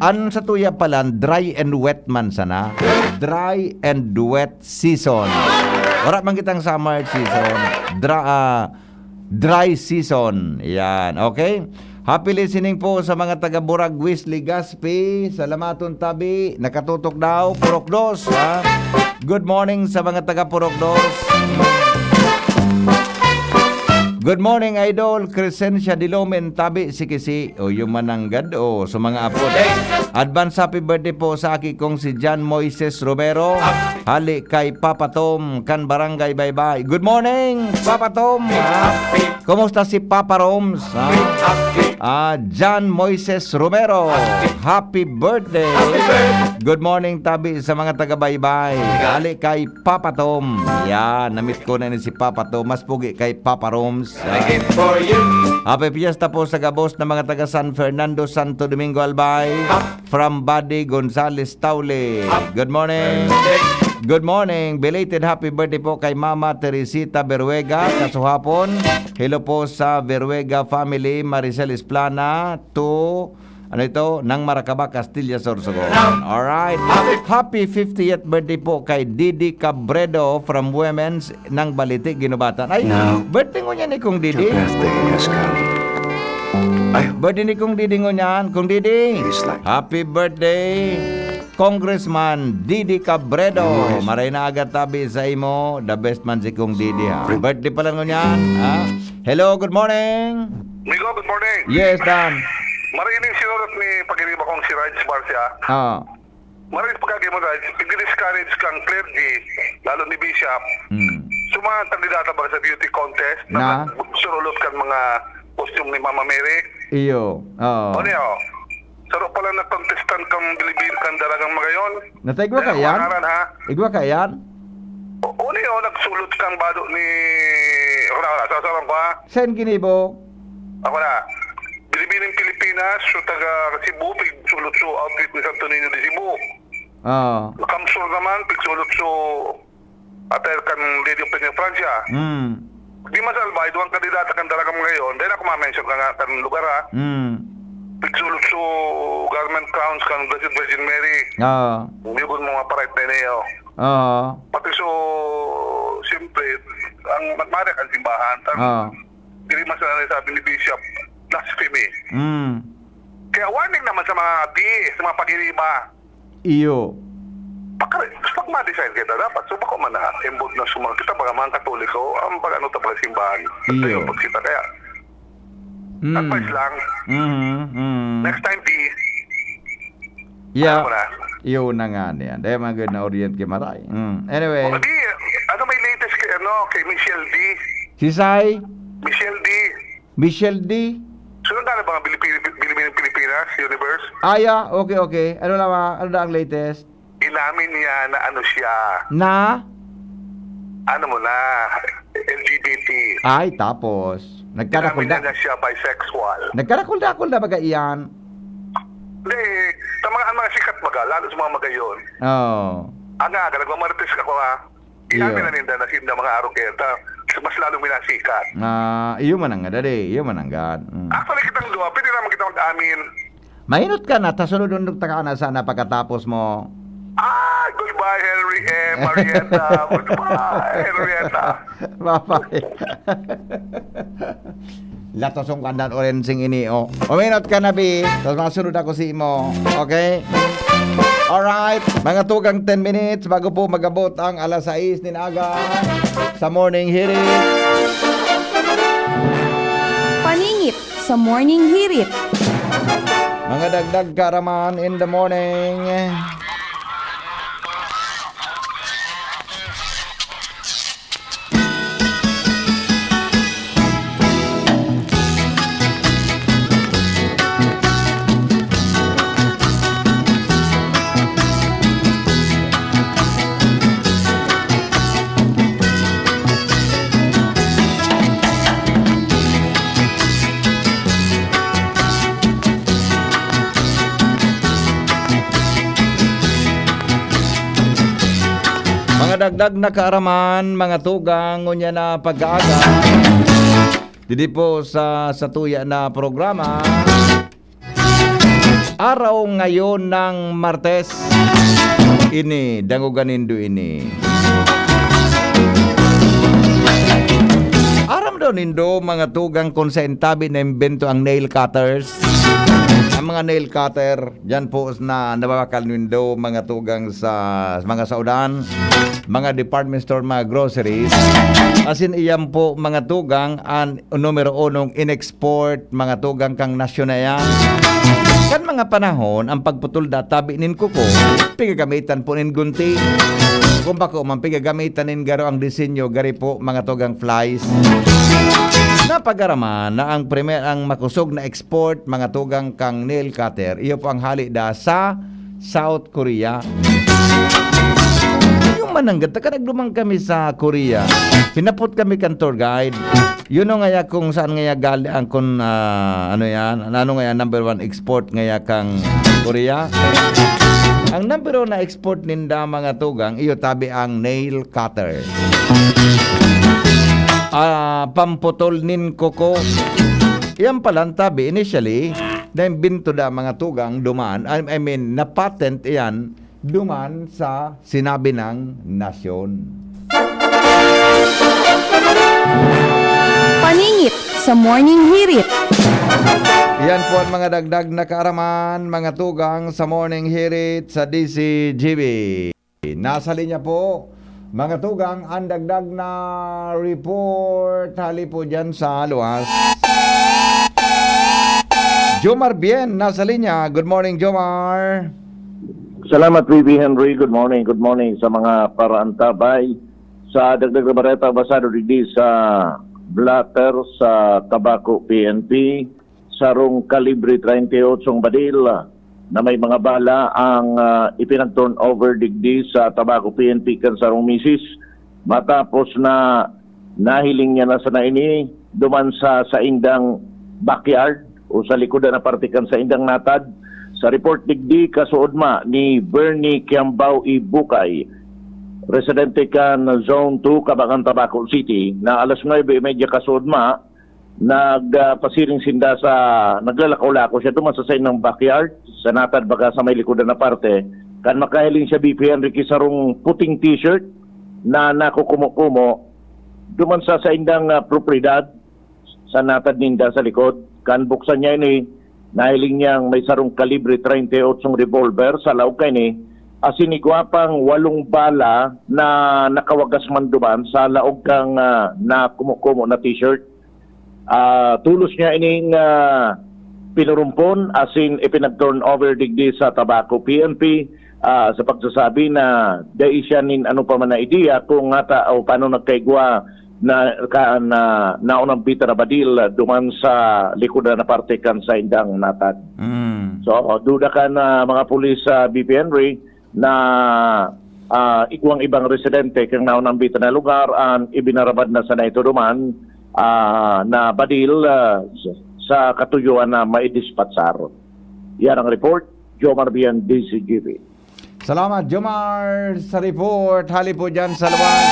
An sa tuya palan, dry and wet man sana. Dry and wet season. Wala man kitang summer season. Dra-, ah, dry season. Yan, okay? Happy listening po sa mga taga Buragwis, Legazpi. Salamaton tabi. Nakatutok daw. Purok dos, ha? Good morning sa mga taga Purok dos. Good morning, Idol. Crescencia Dilomen, tabi si Kisi. O, yung mananggad, o, sa mga apod. Advance happy birthday po sa aki kong si John Moises Romero. Hali kay Papa Tom, kan Barangay Baybay. Good morning, Papa Tom. Ah, kumusta si Papa Roms? Ah, ah, John Moises Romero. Happy birthday. Good morning, tabi sa mga taga-Baybay. Hali kay Papa Tom. Yan, namit ko na ni si Papa Tom. Mas pugi kay Papa Roms. Happy fiesta po sa gabos na mga taga San Fernando, Santo Domingo, Albay. From Buddy Gonzales Taule. Good morning. Good morning. Belated happy birthday po kay Mama Teresita Beruega, kasuhapon. Hello po sa Beruega family, Maricel Esplana, to, ano ito, ng Maracaba, Castilla, Sorsogon. Alright. Happy fiftieth birthday po kay Didi Cabredo from Women's ng Baliti, Ginubatan. Ay, birthday ngunyan ni Kong Didi. Birthday ni Kong Didi ngunyan. Kong Didi, happy birthday, Congressman Didi Cabredo. Maray na aga tabi sa imo, the best man si Kong Didi, ha. Birthday pala ngunyan, ha? Hello, good morning. Migo, good morning. Yes, Dan. Maray ini sinurat ni pagiriba kong si Raj Barcia. Ah. Maray pagkagi mo, Raj, i-discourage kang clergy, lalo ni Bishop. Hmm. Sa mga kandidata ba sa beauty contest na nagsurulot kan mga costume ni Mama Mary? Iyo. Oo. O niya, oh. Saro pala na contestant kang bilibili kan dalagang magayon. Nata igwa ka yan? Ngaran, ha? Igwa ka yan? O, o niya, oh, nagsulot kang bado ni, wala, wala, sasawan ko, ha? Saan ginibo? Ako na. Binibining Pilipinas, so taga Cebu, pigsulot so outfit ni Santo Niño de Cebu. Oo. Kamsur naman, pigsulot so attire kan Lady of Peña Francia. Hmm. Di man sa Albay, duwang kandidata kan talagang ngayon. Dahil ako ma-mention ka nga kan lugar, ha? Hmm. Pigsulot so garment crowns kan Blessed Virgin Mary. Oo. Hindi ko mga parait na niyo. Oo. Pati so, siyempre, ang magmari ang simbahan. Tan- Oo. Diri man sa sabi ni Bishop, blasphemy. Mm. Kaya warning naman sa mga D, sa mga pagiriba. Iyo. Pag, pag ma-decide kita dapat, so bako man na, involved na sa mga, kita, mga, mga Katoliko, ang pag-ano ta, pag-simbahan. Iyo. Tayo, pag kita, kaya, Mm. advice lang. Mhm, mm. Next time, D, Yeah. Ano mo na? Iyo na nga niyan. Dahil mga good na orient kay Maray. Mm. Anyway. O, di, ano may latest kay, ano, kay Michelle D? Si Sai? Michelle D. Michelle D? Sunod na ba ang Pilipin-, Pilipin-, Pilipinas Universe? Ah, yeah. Okay, okay. Ano na, ma-, ano na ang latest? Inamin niya na ano siya. Na? Ano mo na? L G B T. Ay, tapos? Inamin Nagkarakol niya na. na siya bisexual. Nagkarakol-dakol na baga iyan? Hindi. Sa mga, ang mga sikat baga, lalo sa mga magayon. Oo. Ang aga, nagmamarites ka ko, ha? Inamin Iyo. na ninda na sinda mga arugeta. Mas lalong minasikat. Ah, iyo man ang nga, dali. Iyo man ang gad. Mm. Actually, kitang duwa, pwede naman kita mag-amin. Mahinot ka na, ta sunod-undog ta ka na sana pagkatapos mo. Ah, goodbye, Henry M. Marietta. Goodbye, Henrietta. Bye-bye. Latosong kandan orensing ini, oh. Uminot ka na, bi. Tapos masunod ako si mo. Okay? Alright. Mga tugang ten minutes bago po magabot ang alas sais nin aga sa Morning Hirit. Paningit sa Morning Hirit. Mga dagdag kaaraman in the morning. Mga dagdag na kaaraman, mga tugang, ngunyan na pag-aaga. Didi po sa, sa tuya na programa. Araw ngayon ng Martes. Ini, dangogan nindo ini. Aram daw nindo, mga tugang, kung sa intabi na imbento ang nail cutters. Ang mga nail cutter, diyan po na nababakal nindo, mga tugang, sa mga saudan, mga department store, mga groceries. Asin iyan po, mga tugang, ang numero unong in-export, mga tugang, kang nasyon na yan. Kan mga panahon, ang pagputol da tabi nin kuko, pigagamitan po nin gunti. Kung bako man, pigagamitan nin garo ang disenyo, gari po, mga tugang, flies. Napagaraman na ang primer-, ang makosog na export, mga tugang, kang nail cutter, iyo po ang hali da sa South Korea. Iyo man nanggad, taga nagdumang kami sa Korea. Hinapot kami kan tour guide. Yun no ngaya kung saan ngaya gali-, ang kun, ah, ano yan, ano ngaya number one export ngaya kang Korea? Ang number one na export ninda, mga tugang, iyo tabi ang nail cutter. Ah, pamputol nin kuko. Yan pala ang tabi, initially, naimbento da, mga tugang, duman, I, I mean, na-patent iyan duman sa sinabi ng nasyon. Paningit sa Morning Hirit. Yan po ang mga dagdag na kaaraman, mga tugang, sa Morning Hirit sa D Z G B. Nasa linya po, mga tugang, ang dagdag na report hali po dyan sa luwas. Jomar Bien, nasa linya. Good morning, Jomar. Salamat, B B Henry. Good morning, good morning sa mga paraantabay. Sa dagdag na bareta, basado digdi sa blotter sa Tabaco P N P, sarong kalibre treinta y ocho baril na may mga bala ang, ah, ipinag-turn over digdi sa Tabaco P N P kan sarong misis, matapos na nahiling niya na sana ini duman sa saindang backyard o sa likodan na parte kan saindang natad. Sa report digdi, kasuodma ni Bernie Kiambao Ibukay, residente kan Zone two, Kabagan, Tabaco City, na alas nuebe y media kasuodma, nag, ah, pasiring sinda sa, naglalakaw-lakaw siya duman sa saindang backyard, sa natad baga sa may likodan na parte. Kan makahiling siya, B P Henry, ki sarong puting t-shirt na nakukumo-kumo duman sa saindang, ah, propiedad sa natad ninda sa likod. Kan buksan niya ini, nahiling niyang may sarong kalibre treinta y ocho revolver sa laog kaini, asin igwa pang walong bala na nakawagas man duman sa laog kan, ah, nakumo-kumo na t-shirt. Ah, tolos niya ining, ah, pinurumpon asin ipinag-turn over digdi sa Tabaco P N P, ah, sa pagsasabi na dai siya nin ano pa man na ideya kung ngata o paano nagkaigwa na, ka, na naunang bita na badil duman sa likodan na parte kan saindang natad. Mm. So, duda kan, ah, mga pulis sa B P N R na, ah, igwang ibang residente kan naunang bita na lugar an ibinarabad na sana ito duman, ah, na badil, ah, sa, sa katuyoan na maidispatsaron. Yan ang report, Jomar Bian, D Z G B. Salamat, Jomar, sa report. Hali po dyan sa luwas.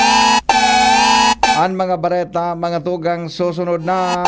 An mga bareta, mga tugang, susunod na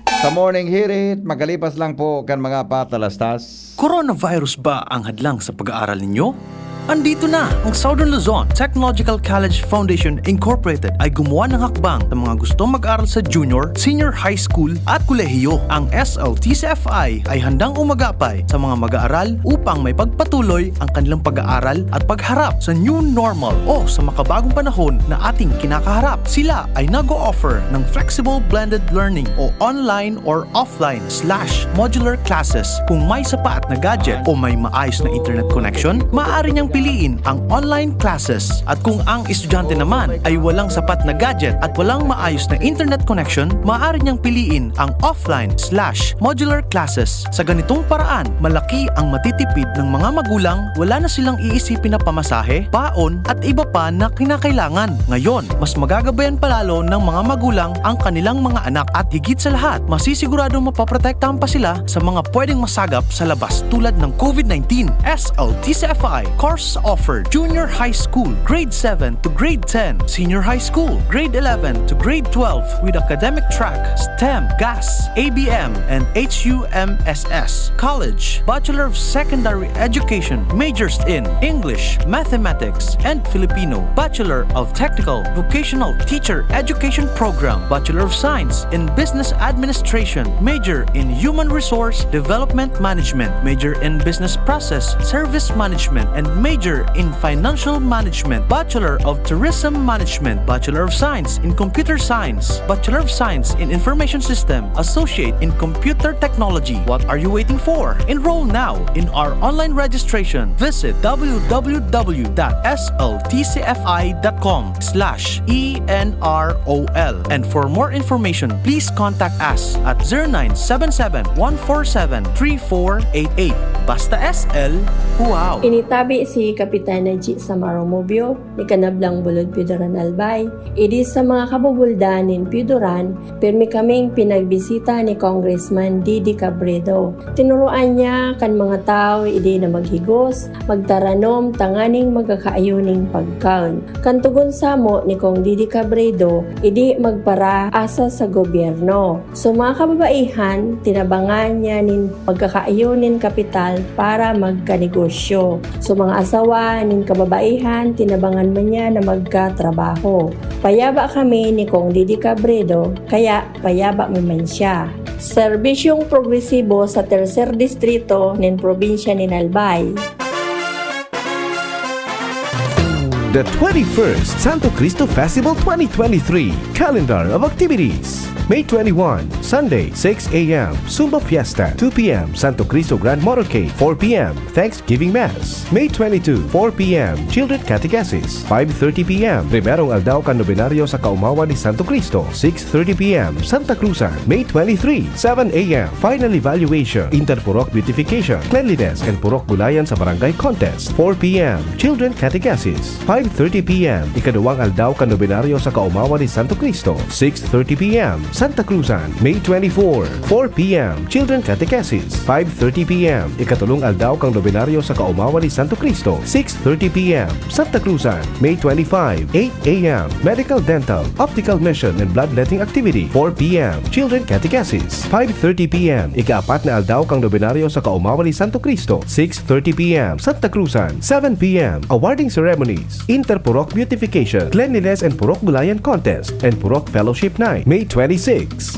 sa Morning Hirit. Magkalipas lang po kan mga patalastas. Coronavirus ba ang hadlang sa pag-aaral ninyo? Andito na! Ang Southern Luzon Technological College Foundation Incorporated ay gumawa ng hakbang sa mga gustong mag-aral sa junior, senior high school at kolehiyo. Ang S L T C F I ay handang umagapay sa mga mag-aaral upang maipagpatuloy ang kanilang pag-aaral at pagharap sa new normal o sa makabagong panahon na ating kinakaharap. Sila ay nag-o-offer ng flexible blended learning o online or offline slash modular classes. Kung may sapat na gadget o may maayos na internet connection, maaari niyang piliin ang online classes. At kung ang estudyante naman ay walang sapat na gadget at walang maayos na internet connection, maaari niyang piliin ang offline slash modular classes. Sa ganitong paraan, malaki ang matitipid ng mga magulang, wala na silang iisipin na pamasahe, baon, at iba pa na kinakailangan. Ngayon, mas magagabayan palalo ng mga magulang ang kanilang mga anak at higit sa lahat, masisiguradong mapoprotektahan pa sila sa mga pwedeng masagap sa labas tulad ng COVID nineteen. S L T C F I course offered: Junior High School, Grade seven to Grade ten, Senior High School, Grade eleven to Grade twelve, with academic track STEM, GAS, A B M, and H U M S S. College, Bachelor of Secondary Education, majors in English, Mathematics, and Filipino, Bachelor of Technical Vocational Teacher Education Program, Bachelor of Science in Business Administration, major in Human Resource Development Management, major in Business Process Service Management, and major in Financial Management, Bachelor of Tourism Management, Bachelor of Science in Computer Science, Bachelor of Science in Information System, Associate in Computer Technology. What are you waiting for? Enroll now in our online registration. Visit w w w dot s l t c f i dot com slash e n r o l. And for more information, please contact us at zero nine seven seven, one four seven, three four eight eight. Basta S L, wow! Initabi si Kapitan Najee Samaro Mobio, ni Kanablang Bulod Piodoran Albay. Idi sa mga kabubuldan nin Piodoran, pirmi kaming pinagbisita ni Congressman Didi Cabredo. Tinuruan niya kan mga tawo idi na maghigos, magtaranom tanganing magkakaayo nin pagkaon. Kan togon samo ni Cong Didi Cabredo, idi magparaasa sa gobyerno. So, mga kababaihan, tinabangan niya nin magkakaayo nin kapital para magkanegosyo. So, mga asawa nin kababaihan, tinabangan man niya na magkatrabaho. Payaba kami ni Cong Didi Cabredo, kaya payaba mi man siya. Serbisyong progresibo sa Tercer Distrito nin probinsya nin Albay. The twenty-first Santo Cristo Festival twenty twenty-three Calendar of Activities. May twenty-one, Sunday, six a m, Zumba Fiesta, two p m, Santo Cristo Grand Motorcade, four p m, Thanksgiving Mass. May twenty-two, four p m, Children Catechesis, five thirty p m, Primerong Aldaw kan Nobenaryo sa Kaomawan ni Santo Cristo, six thirty p m, Santa Cruzan. May twenty-three, seven a m, Final Evaluation, Inter-Purok Beautification, Cleanliness and Purok Gulayan sa Barangay Contest, four p m, Children Catechesis, five thirty p m, Ikaduwang Aldaw kan Nobenaryo sa Kaomawan ni Santo Cristo, six thirty p m, Santa Cruzan. May twenty-four, four p m, Children Catechesis, five thirty p m, Ikatulong Aldaw kan Nobenaryo sa Kaomawan ni Santo Cristo, six thirty p m, Santa Cruzan. May twenty-five, eight a m, Medical, Dental, Optical Mission and Bloodletting Activity, four p m, Children Catechesis, five thirty p m, Ikaapat na Aldaw kan Nobenaryo sa Kaomawan ni Santo Cristo, six thirty p m, Santa Cruzan, seven p m, Awarding Ceremonies, Inter-Purok Beautification, Cleanliness and Purok Gulayan Contest, and Purok Fellowship Night, May twenty-six,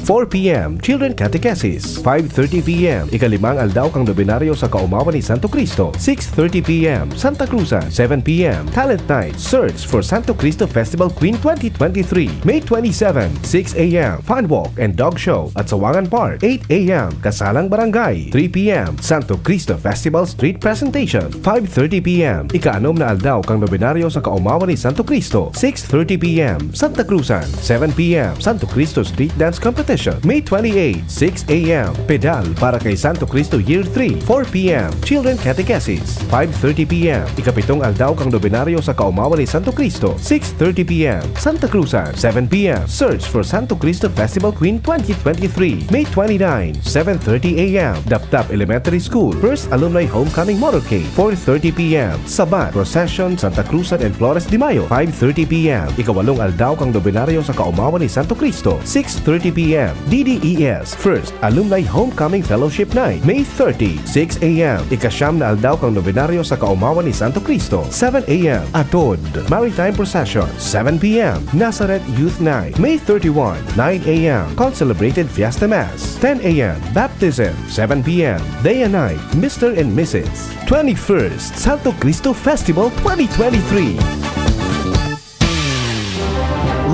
four p m, Children Catechesis, five thirty p m, Ikalimang Aldaw kan Nobenaryo sa Kaomawan ni Santo Cristo, six thirty p m, Santa Cruzan, seven p m, Talent Night, Search for Santo Cristo Festival Queen twenty twenty-three, May twenty-seven, six a m, Fun Walk and Dog Show at Sawangan Park, eight a m, Kasalang Barangay, three p m, Santo Cristo Festival Street Presentation, five thirty p m, Ikaanom na Aldaw kan Nobenaryo sa Kaomawan ni Santo Cristo, six thirty p m, Santa Cruzan, seven p m, Santo Cristo Street Dance Competition, May twenty-eight, six a m, Pedal para kay Santo Cristo Year three, four p m, Children Catechesis, five thirty p m, Ikapitong Aldaw kan Nobenaryo sa Kaomawan ni Santo Cristo, six thirty p m, Santa Cruzan, seven p m, Search for Santo Cristo Festival Queen twenty twenty-three, May twenty-nine, seven thirty a m, Dapdap Elementary School, First Alumni Homecoming Motorcade, four thirty p m, Sabat Procession, Santa Cruzan and Flores de Mayo, five thirty p m, Ikawalong Aldaw kan Nobenaryo sa Kaomawan ni Santo Cristo, six thirty p m, D D E S, First Alumni Homecoming Fellowship Night, May thirty, six a m, Ikasyam na Aldaw kan Nobenaryo sa Kaomawan ni Santo Cristo, seven a m, Atod Maritime Procession, seven p m, Nazareth Youth Night, May thirty-one, nine a m, Concelebrated Fiesta Mass, ten a m, Baptism, seven p m, Day and Night, Mister and Missus twenty-first Santo Cristo Festival twenty twenty-three.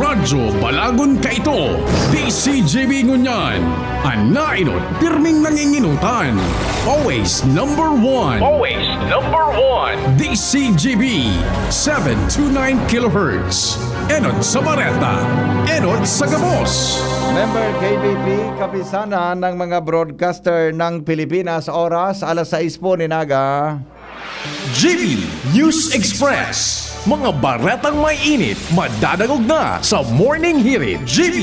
Radyo Balagon Kaito, D C G B ngunyan, an nainot pirming nanginginutan. Always number one. Always number one. D C G B, seven two nine kilohertz. Enot sa Bareta, enot sa Gabos. Member K B P, Kapisanan ng mga Broadcaster ng Pilipinas, oras alas sais po nin aga. G B News Express. Mga baretang may init, madadangog na sa Morning Hirit. G B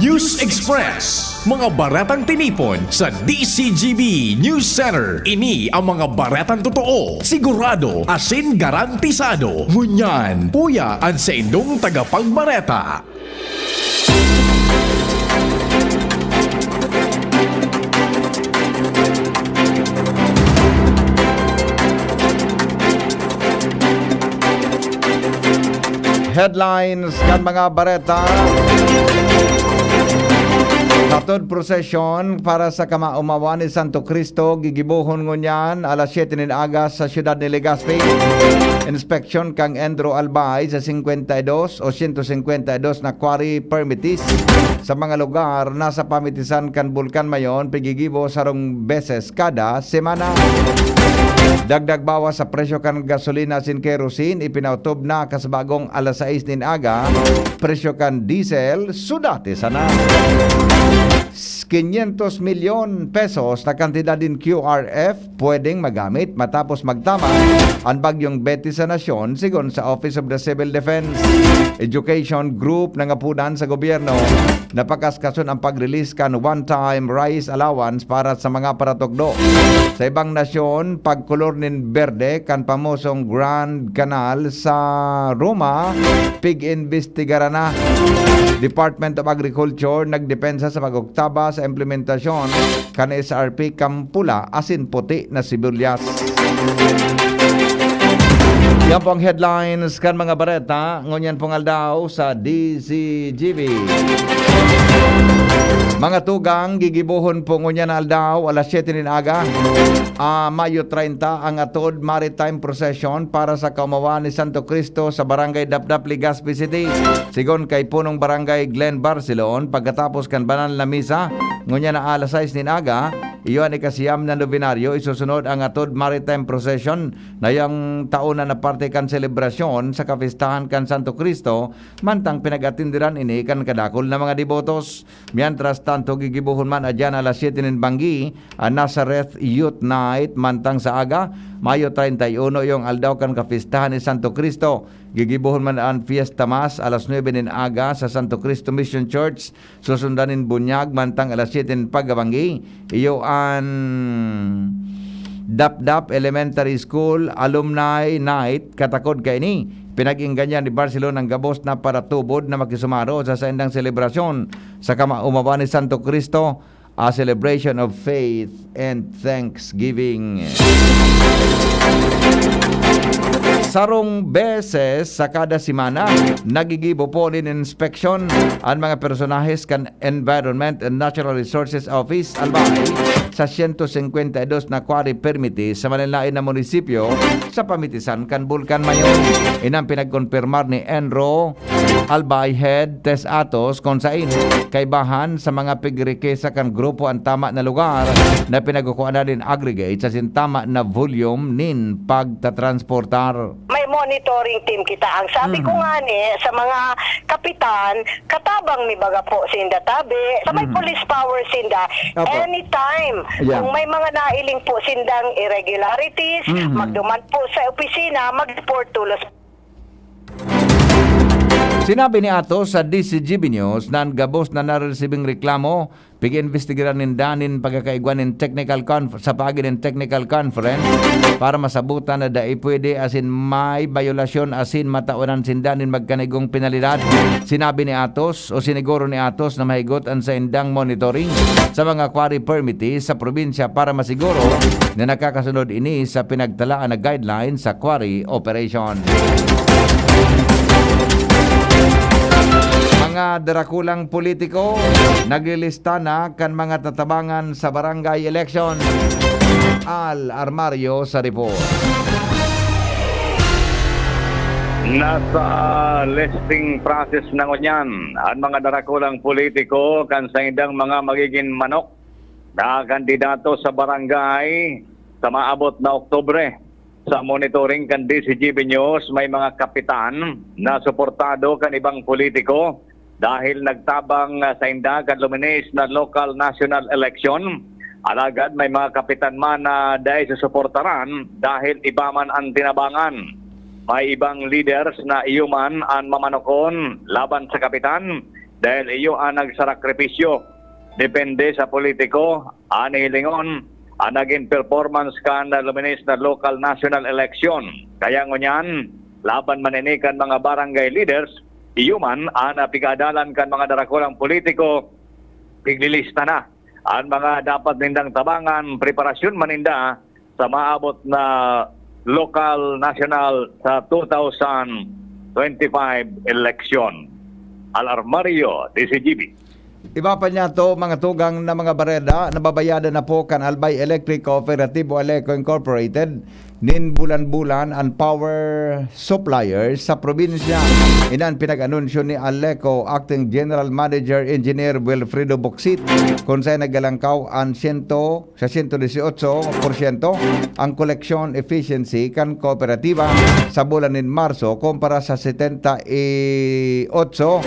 News Express. Mga baretang tinipon sa D C G B News Center. Ini ang mga baretang totoo, sigurado, asin garantisado. Ngunyan, uya an saindong tagapagbareta. Headlines kan mga bareta. Hatod prosesyon para sa kamaomawan ni Santo Cristo gigibohon ngunyan alas siyete nin aga sa siyudad ni Legazpi. Inspeksyon kan Endro Albay sa singkwenta y dos o siyento singkwenta y dos na quarry permittees sa mga lugar na sa pamitisan kan Bulkan Mayon, pigigibo sarong beses kada semana. Dagdag bawas sa presyo kan gasolina asin kerosene, ipinautob na kas bagong alas sais nin aga. Presyo kan diesel, sudati sana. Quinientos milyon pesos na kantidad nin Q R F pwedeng magamit matapos magtama an Bagyong Betty sa nasyon, sigon sa Office of the Civil Defense. Education group na ngapunan sa gobyerno na pakaskason ang pag-release kan one-time rice allowance para sa mga paratukdo. Sa ibang nasyon, pagkolor nin berde kan pamosong Grand Canal sa Roma, pig-imbestigaran na. Department of Agriculture nagdepensa sa pag-oktaba sa implementasyon kan S R P kan pula asin puti na sibulyas. Yan po ang headlines kan mga bareta ngunyan pong aldaw sa D Z G B. Mga tugang, gigibohon po ngunyan na aldaw, alas siyete nin aga, ah, Mayo treinta, ang Atod Maritime Procession para sa Kaumawan ni Santo Cristo sa Barangay Dapdap, Legazpi City. Sigon kay Punong Barangay Glenn Barcelon, pagkatapos kan banal na misa, ngunyan na alas sais nin aga, iyo an ikasiyam na nobenaryo, isusunod ang Atod Maritime Procession na iyang taon na parte kan selebrasyon sa kapistahan kan Santo Cristo, mantang pinag-atindiran ini kan kadakul na mga debotos. Mientras tanto, gigibohon man adyan alas siyete nin banggi, ang Nazareth Youth Night, mantang sa aga, Mayo treinta y uno, iyong aldaw kan kapistahan ni Santo Cristo. Gigibohon man an Fiesta Mass alas nuebe nin aga sa Santo Cristo Mission Church, susundan nin bunyag, mantang alas siyete nin pagkabanggi, iyo an Dapdap Elementary School Alumni Night. Katakod kaini, pinag-ingganyan ni Barcelona ang gabos na paratubod na makisumaro sa saindang selebrasyon sa kamaumawan ni Santo Cristo, a celebration of faith and thanksgiving. Sarong beses sa kada semana, nagigibo po nin inspeksyon an mga personahes kan Environment and Natural Resources Office, Albay, sa siyento singkwenta y dos na quarry permit sa malinlain na munisipyo sa pamitisan kan Bulkan Mayon. Inang pinagkonpirmar ni Enro Albay Head Tes Atos, kun sain kaibahan sa mga pigriquesa kan grupo an tama na lugar na pinagkukuanan nin aggregate asin tama na volume nin pagtatransportar. May monitoring team kita. Ang sabi ko Mhm. nga ni sa mga kapitan, katabang mi baga po sinda tabi, sa may Mhm. police power sinda, Opo. anytime, Yeah. kung may mga nailing po sindang irregularities, Mhm. magduman po sa opisina, mag-report tulos. Sinabi ni Atos sa D Z G B News na an gabos na naresibing reklamo, pig-iimbestigaran ninda nin pagkakaigwa nin technical conf-, sa paagi nin technical conference para masabutan na dai pwede asin may bayolasyon asin matawanan sinda nin magkanigong penalidad. Sinabi ni Atos o siniguro ni Atos na mahigot an saindang monitoring sa mga quarry permittees sa probinsya para masiguro na nakakasunod ini sa pinagtalaan na guidelines sa quarry operation. Mga darakulang politiko naglilista na kan mga tatabangan sa barangay election. Al Armario sa report. Nasa listing process na ngunyan an mga darakulang politiko kan saindang mga magiging manok na kandidato sa barangay sa maabot na Oktubre. Sa monitoring kan D Z G B News, may mga kapitan na suportado kan ibang politiko dahil nagtabang, ah, sainda kan luminis na local national election. Alagad may mga kapitan man na dai susuportaran dahil iba man an tinabangan. May ibang leaders na iyo man an mamanokon laban sa kapitan dahil iyo an nagsasakripisyo. Depende sa politiko an hilingon an nagin performance kan luminis na local national election. Kaya ngunyan, laban man ini kan mga barangay leaders, iyo man an pig-aadalan kan mga darakulang politiko, piglilista na an mga dapat nindang tabangan, preparasyon man ninda sa maabot na lokal, nasyonal sa two thousand twenty-five election. Al Armario, D Z G B. Iba pa niya to, mga tugang na mga bareda, nababayadan na po kan Albay Electric Cooperative o Aleco Incorporated nin bulan-bulan an power supplier sa probinsya. Inan pinag-anunsyo ni Aleco Acting General Manager Engineer Wilfredo Boksit, kun saan naggalangkaw an siyento sa siyento dieciocho porsyento ang collection efficiency kan kooperatiba sa bulan nin Marso kumpara sa setenta y ocho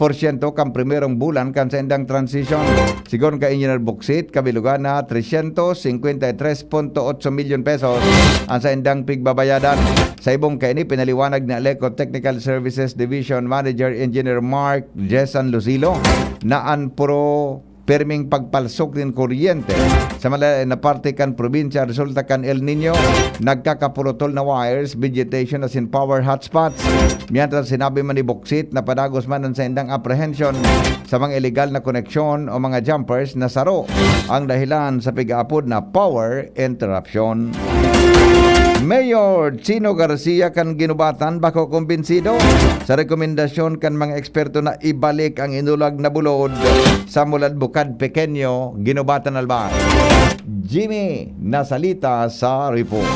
porsyento kan primerong bulan kan saindang transition. Sigon kay Engineer Buksit, kabilugan na trescientos cincuenta y tres punto ocho milyon pesos ang saindang pigbabayadan. Sa ibong kaini, pinaliwanag ni Aleco Technical Services Division Manager Engineer Mark Jesan Lucilo na an puro pirming pagpalsok nin kuryente sa malayo na parte kan probinsya resulta kan El Niño, nagkakapurutol na wires, vegetation asin power hotspots. Mientras sinabi man ni Boksit na padagos man an saindang apprehension sa mga illegal na koneksyon o mga jumpers na saro ang dahilan sa pig-aapod na power interruption. Mayor Chino Garcia kan Ginubatan bako kumbinsido sa rekomendasyon kan mga eksperto na ibalik ang inulag na bulod sa Mulad Bukad Pekenyo, Ginubatan, Albay. Jimmy Nasalita sa report.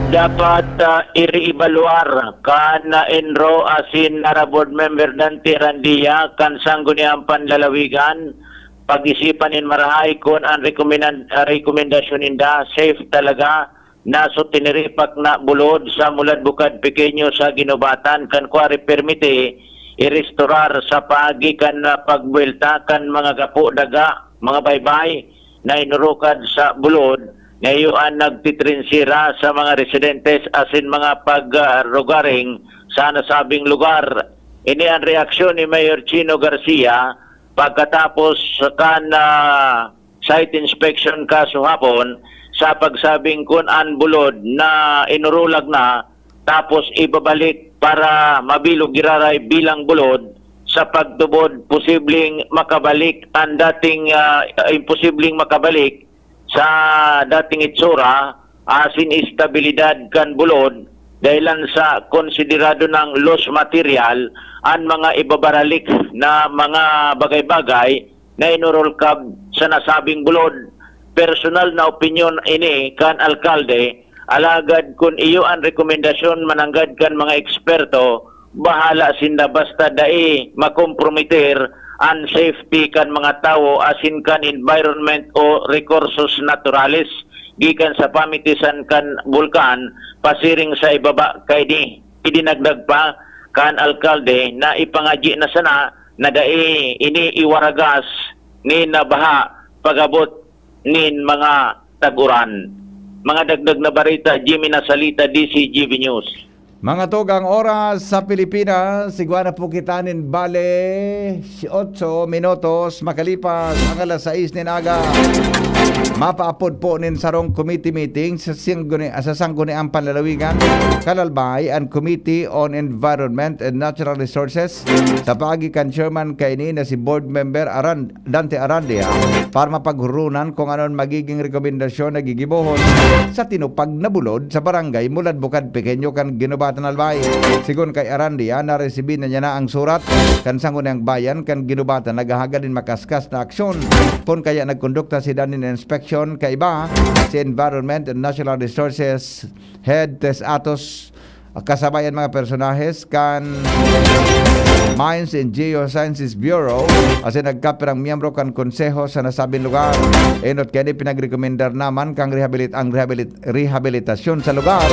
Dapat uh, iriibaluar kan uh, ENRO asin NARA board member Dante Randia kan Sangguniang Panlalawigan. Pag-isipan nin marahay kun an rekomendan- uh, rekomendasyon ninda safe talaga na so tiniripak na bulod sa Mulad Bukad Pekenyo sa Ginubatan kan kuwari permiti irestorar sa paagi kan uh, pagbuwelta kan mga gapo daga, mga baybay na inurukad sa bulod na iyo an nagtitrinsira sa mga residentes asin mga pagrugaring sa nasabing lugar. Ini an reaksyon ni Mayor Chino Garcia pagkatapos kan uh, site inspection kasuhapon sa pagsabing kun an bulod na inurulag na tapos ibabalik para mabilog giraray bilang bulod sa pagtubod posibleng makabalik ang dating uh, imposibleng makabalik sa dating itsura asin estabilidad kan bulod dahilan sa konsiderado ng loose material an mga ibabaralik na mga bagay-bagay na inurulkab sa nasabing bulod. Personal na opinyon ini kan alkalde, alagad kun iyo an rekomendasyon mananggad kan mga eksperto, bahala sinda basta dai makomprometer an safety kan mga tawo asin kan environment o rekursos naturales gikan sa pamitisan kan bulkan pasiring sa ibaba kaini. Idinagdag pa kan alkalde na ipangadyi na sana na dai ini iwaragas nin baha pag-abot nin mga tag-uran. Mga dagdag na bareta, Jimmy Nasalita, D C G B News. Mga tugang oras sa Pilipinas, igwa na po kita nin bale, otso minutos makalipas ang alas sais nin aga. Mapaapod po nin sarong committee meeting sa, singguni, sa Sangguniang Panlalawigan, kalalbay an Committee on Environment and Natural Resources sa paagi kan chairman kaini na si Board Member Aran, Dante Arandia para mapaghurunan kung ano an magiging rekomendasyon na gigibohon sa tinupag na bulod sa Barangay Mulad Bukad Pequeño kan Ginubatan, Albay. Sigon kay Arandia, naresibi na niya na ang surat kan Sangguniang Bayan kan Ginubatan naghahagad nin makaskas na aksyon. Kun kaya nagkondukta si Danin Inspection kaiba si Environment and Natural Resources Head Tess Atos kasabay an mga personahes kan Mines and Geosciences Bureau asin nagkapirang miyembro kan konseho sa nasabing lugar. Enot kani pinagrekomendar naman kang rehabilit ang rehabilit rehabilitasyon sa lugar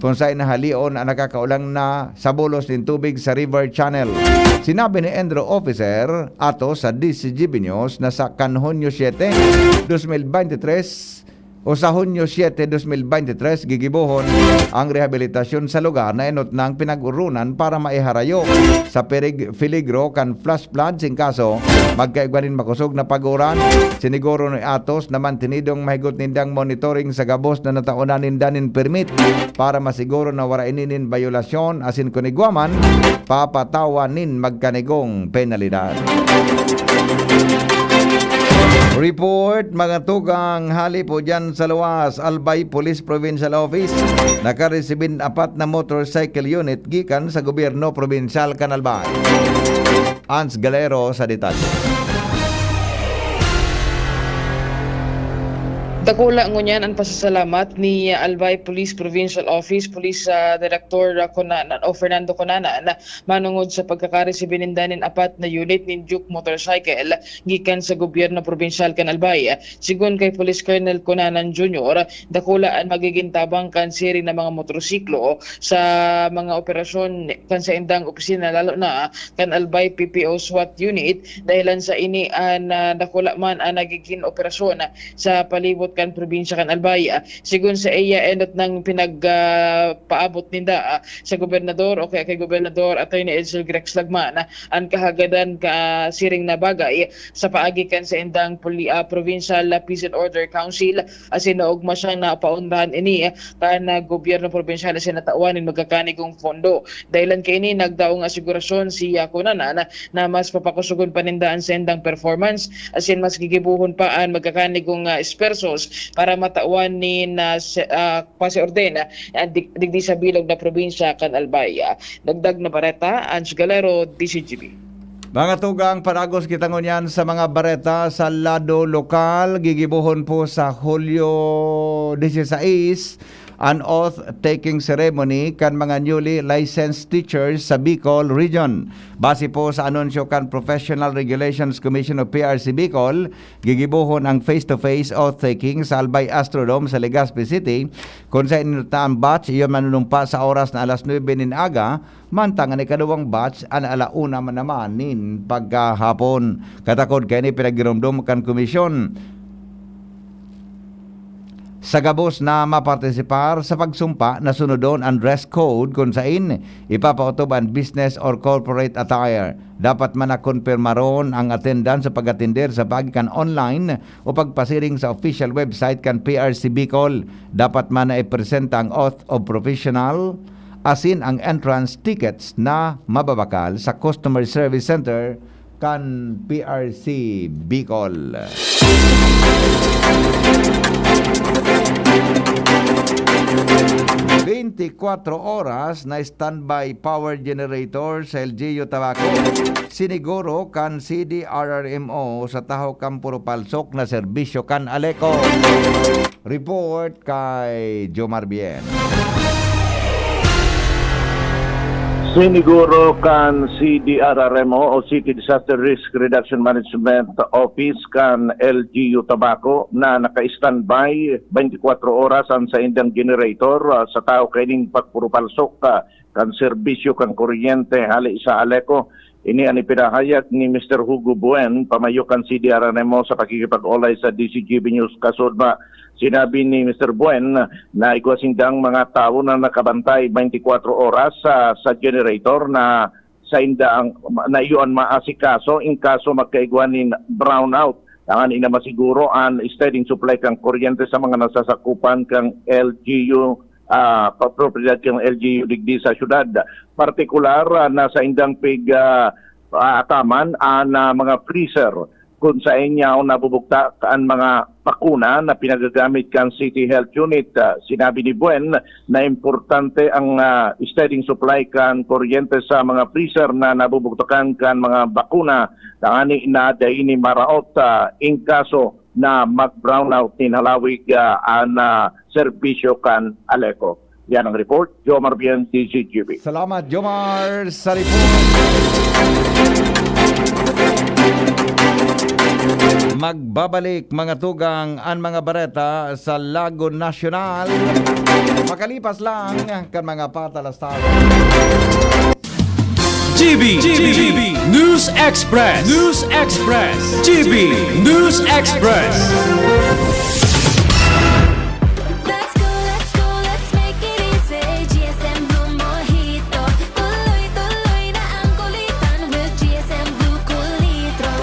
kung saan nahalion ang nakakaulang na sa bulos nin tubig sa River Channel. Sinabi ni Enro Officer ato sa D C G B News na sa kan Hunyo siete, dos mil bente tres, o sa Hunyo siete, dos mil bente tres, gigibohon ang rehabilitasyon sa lugar na enot nang pinag-urunan para maiharayo sa perig- peligro kan flash floods in kaso magkaigwa nin makosog na pag-uran. Siniguro ni Atos na mantinidong mahigot nindang monitoring sa gabos na nataonan ninda nin permit para masiguro na wara ini nin bayolasyon asin kun igwa man, papatawan nin magkanigong penalidad. Report, mga tugang, hali po dyan sa luwas, Albay Police Provincial Office, nakaresibin apat na motorcycle unit gikan sa gobyerno probinsyal kan Albay. Ans Galero sa detalye. Dakula ngunyan an pasasalamat ni Albay Police Provincial Office Police, ah, Director, ah, Conanan o Fernando Conanan manongod sa pagkakaresibi ninda nin apat na unit nin Duke motorcycle gikan sa gobyerno probinsyal kan Albay. Sigon kay Police Colonel Conanan Junior, dakula an magigin tabang kan siring na mga motorsiklo sa mga operasyon kan saindang opisina, lalo na kan Albay P P O SWAT unit, dahilan sa ini an, ah, dakula man an nagigin operasyon sa palibot kan probinsya kan Albay. Sigon sa iya, enot nang pinag, ah, paabot ninda, ah, sa gobernador o kaya kay Gobernador Attorney Edsel Grex Lagman, ah, an kahagadan ka siring na bagay sa paagi kan saindang poli-, ah, Provincial Peace and Order Council, asin naogma siyang napaundahan ini kan, ah, gobyerno probinsyal asin natawan nin magkakanigong pondo. Dahilan kaini, nagdaong asigurasyon si, ah, Conanan na mas papakusogon pa ninda an saindang performance asin mas gigibohon pa an magkakanigong, ah, espersos para matawan nin, ah, se-, ah, pasi-orden, ah, dig-, digdi sa bilog na probinsya kan Albay. Ah, dagdag na bareta, Ange Galero, D Z G B. Mga tugang, paragos kita ngunyan sa mga bareta sa lado lokal. Gigibohon po sa Hulyo dieciséis an oath-taking ceremony kan mga newly licensed teachers sa Bicol Region. Base po sa anunsyo kan Professional Regulations Commission o P R C Bicol, gigibohon ang face-to-face oath-taking sa Albay Astrodome sa Legazpi City, kun saen ta ang batch iyon manunumpa sa oras na alas nuebe nin aga, mantang an ikaduwang batch an ala una man naman nin pagkahapon. Katakod kaini, pinagiromdom kan komisyon sa gabos na mapartisipar sa pagsumpa na sunodon an dress code kun saen ipapaotob an business or corporate attire. Dapat man na konpirmaron ang attendance sa pag-atender sa paagi kan online o pagpasiring sa official website kan P R C Bicol. Dapat man na ipresenta ang oath of professional asin ang entrance tickets na mababakal sa Customer Service Center kan P R C Bicol. Beintikwatro oras na standby power generator sa L G U Tabaco. Siniguro kan C D R R M O sa tahaw kan Puro Palsok na serbisyo kan Aleco. Report kay Jomar Bien. Siniguro kan C D R R M O o City Disaster Risk Reduction Management Office kan L G U Tabaco na naka-standby beintikwatro oras an saindang generator, ah, sa tahaw kaining pagpurupalsok, ah, kan serbisyo kan kuryente hale sa Aleco. Ini an ipinahayag ni Mister Hugo Buen, pamayo kan C D R R M O, sa pakikipag-olay sa D Z G B News Kasudma. Sinabi ni Mister Buen na igwa sindang mga tawo na nakabantay beintikwatro oras sa, sa generator na sainda ang, na iyo an maasikaso in kaso magkaigwa nin brownout. Tanganing na masiguro an steady supply kan kuryente sa mga nasasakupan kan L G U, ah, pa-, propiedad kan L G U digdi sa syudad. Partikular, ah, na saindang pig, ah, ah, ataman an, ah, mga freezer kun saen yaon nabubugtak an mga bakuna na pinagagamit kan City Health Unit. Ah, sinabi ni Buen na importante ang, ah, steady supply kan kuryente sa mga freezer na nabubugtakan kan mga bakuna, tangani na dai ini maraot, ah, in kaso na mag-brownout nin halawig, ah, an, ah, serbisyo kan Aleco. Yan ang report. Jomar Bien, D Z G B. Salamat, Jomar, sa report. Magbabalik, mga tugang, an mga bareta sa Lago Nasyonal. Makalipas lang kan mga patalastawa. G B, G B, News Express, News Express, G B News Express. Let's go, let's go, let's make it easy. G S M Blue Mojito. Tuloy-tuloy na ang kulitan with G S M Blue Kulitro.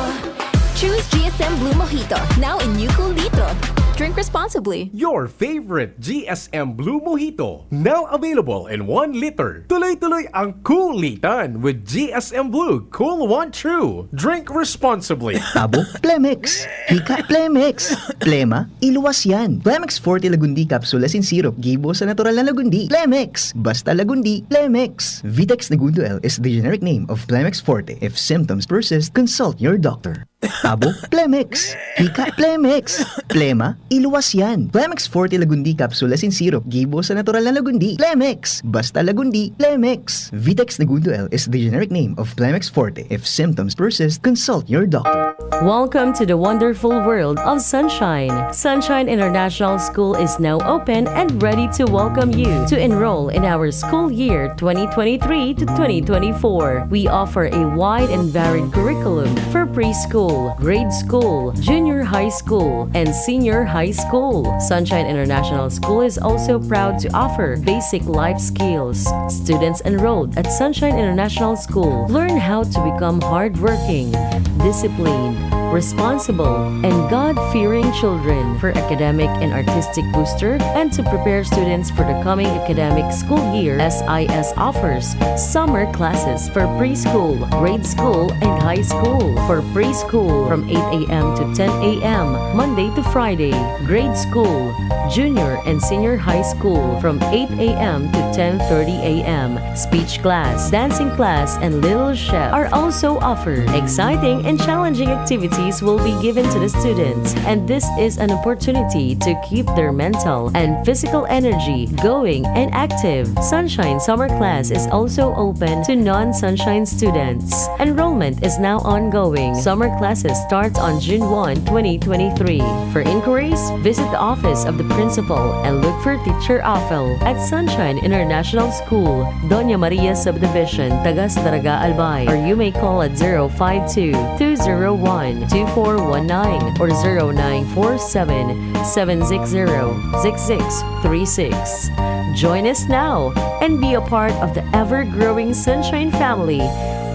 Choose G S M Blue Mojito, now in new Kulitro. Drink responsibly. Your favorite G S M Blue Mojito, now available in one liter. Tuloy-tuloy ang kulitan with G S M Blue Cool One True. Drink responsibly. Tabo, Plemex. Hika, Plemex. Plema, iluwas yan. Plemex Forte Lagundi Capsule asin Syrup, gibo sa natural na lagundi. Plemex. Basta lagundi, Plemex. Vitex Negundo L is the generic name of Plemex Forte. If symptoms persist, consult your doctor. Tabo, Plemex. Hika, Plemex. Plema, iluwas yan. Plemex Forte Lagundi Capsule asin Syrup, gibo sa natural na lagundi. Plemex. Basta lagundi, Plemex. Vitex Negundo L is the generic name of Plemex Forte. If symptoms persist, consult your doctor. Welcome to the wonderful world of Sunshine. Sunshine International School is now open and ready to welcome you to enroll in our school year twenty twenty-three to twenty twenty-four. We offer a wide and varied curriculum for preschool, grade school, junior high school, and senior high school. Sunshine International School is also proud to offer basic life skills. Students enrolled at Sunshine International School learn how to become hardworking, disciplined, responsible, and God-fearing children. For academic and artistic booster and to prepare students for the coming academic school year, S I S offers summer classes for preschool, grade school, and high school. For preschool, from eight a.m. to ten a.m., Monday to Friday. Grade school, junior and senior high school, from eight a.m. to ten thirty a.m. Speech class, dancing class, and Little Chef are also offered. Exciting and challenging activities will be given to the students, and this is an opportunity to keep their mental and physical energy going and active. Sunshine Summer Class is also open to non-Sunshine students. Enrollment is now ongoing. Summer classes start on June one, twenty twenty-three. For inquiries, visit the office of the principal and look for Teacher Afel at Sunshine International School, Doña Maria Subdivision, Tagas, Daraga, Albay, or you may call at zero five two, two zero one, two four one nine or zero nine four seven, seven six zero, six six three six. Join us now and be a part of the ever-growing Sunshine family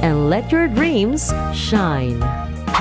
and let your dreams shine.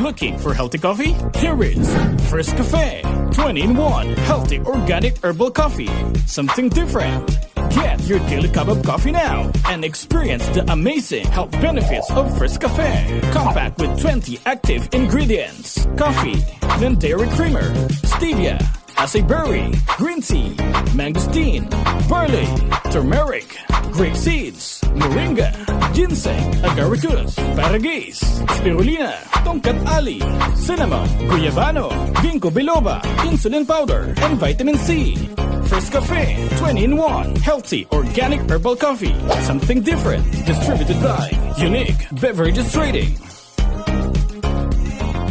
Looking for healthy coffee? Here is First Cafe, twenty-in-one healthy organic herbal coffee. Something different. Get your daily cup of coffee now and experience the amazing health benefits of First Cafe. Compact with twenty active ingredients: coffee, then dairy creamer, stevia, acai berry, green tea, mangosteen, barley, turmeric, grape seeds, moringa, ginseng, agaricus, paragis, spirulina, tongkat ali, cinnamon, guyabano, ginkgo biloba, insulin powder, and vitamin C. First Cafe, twenty-in-one healthy organic herbal coffee. Something different. Distributed by Unique Beverages Trading.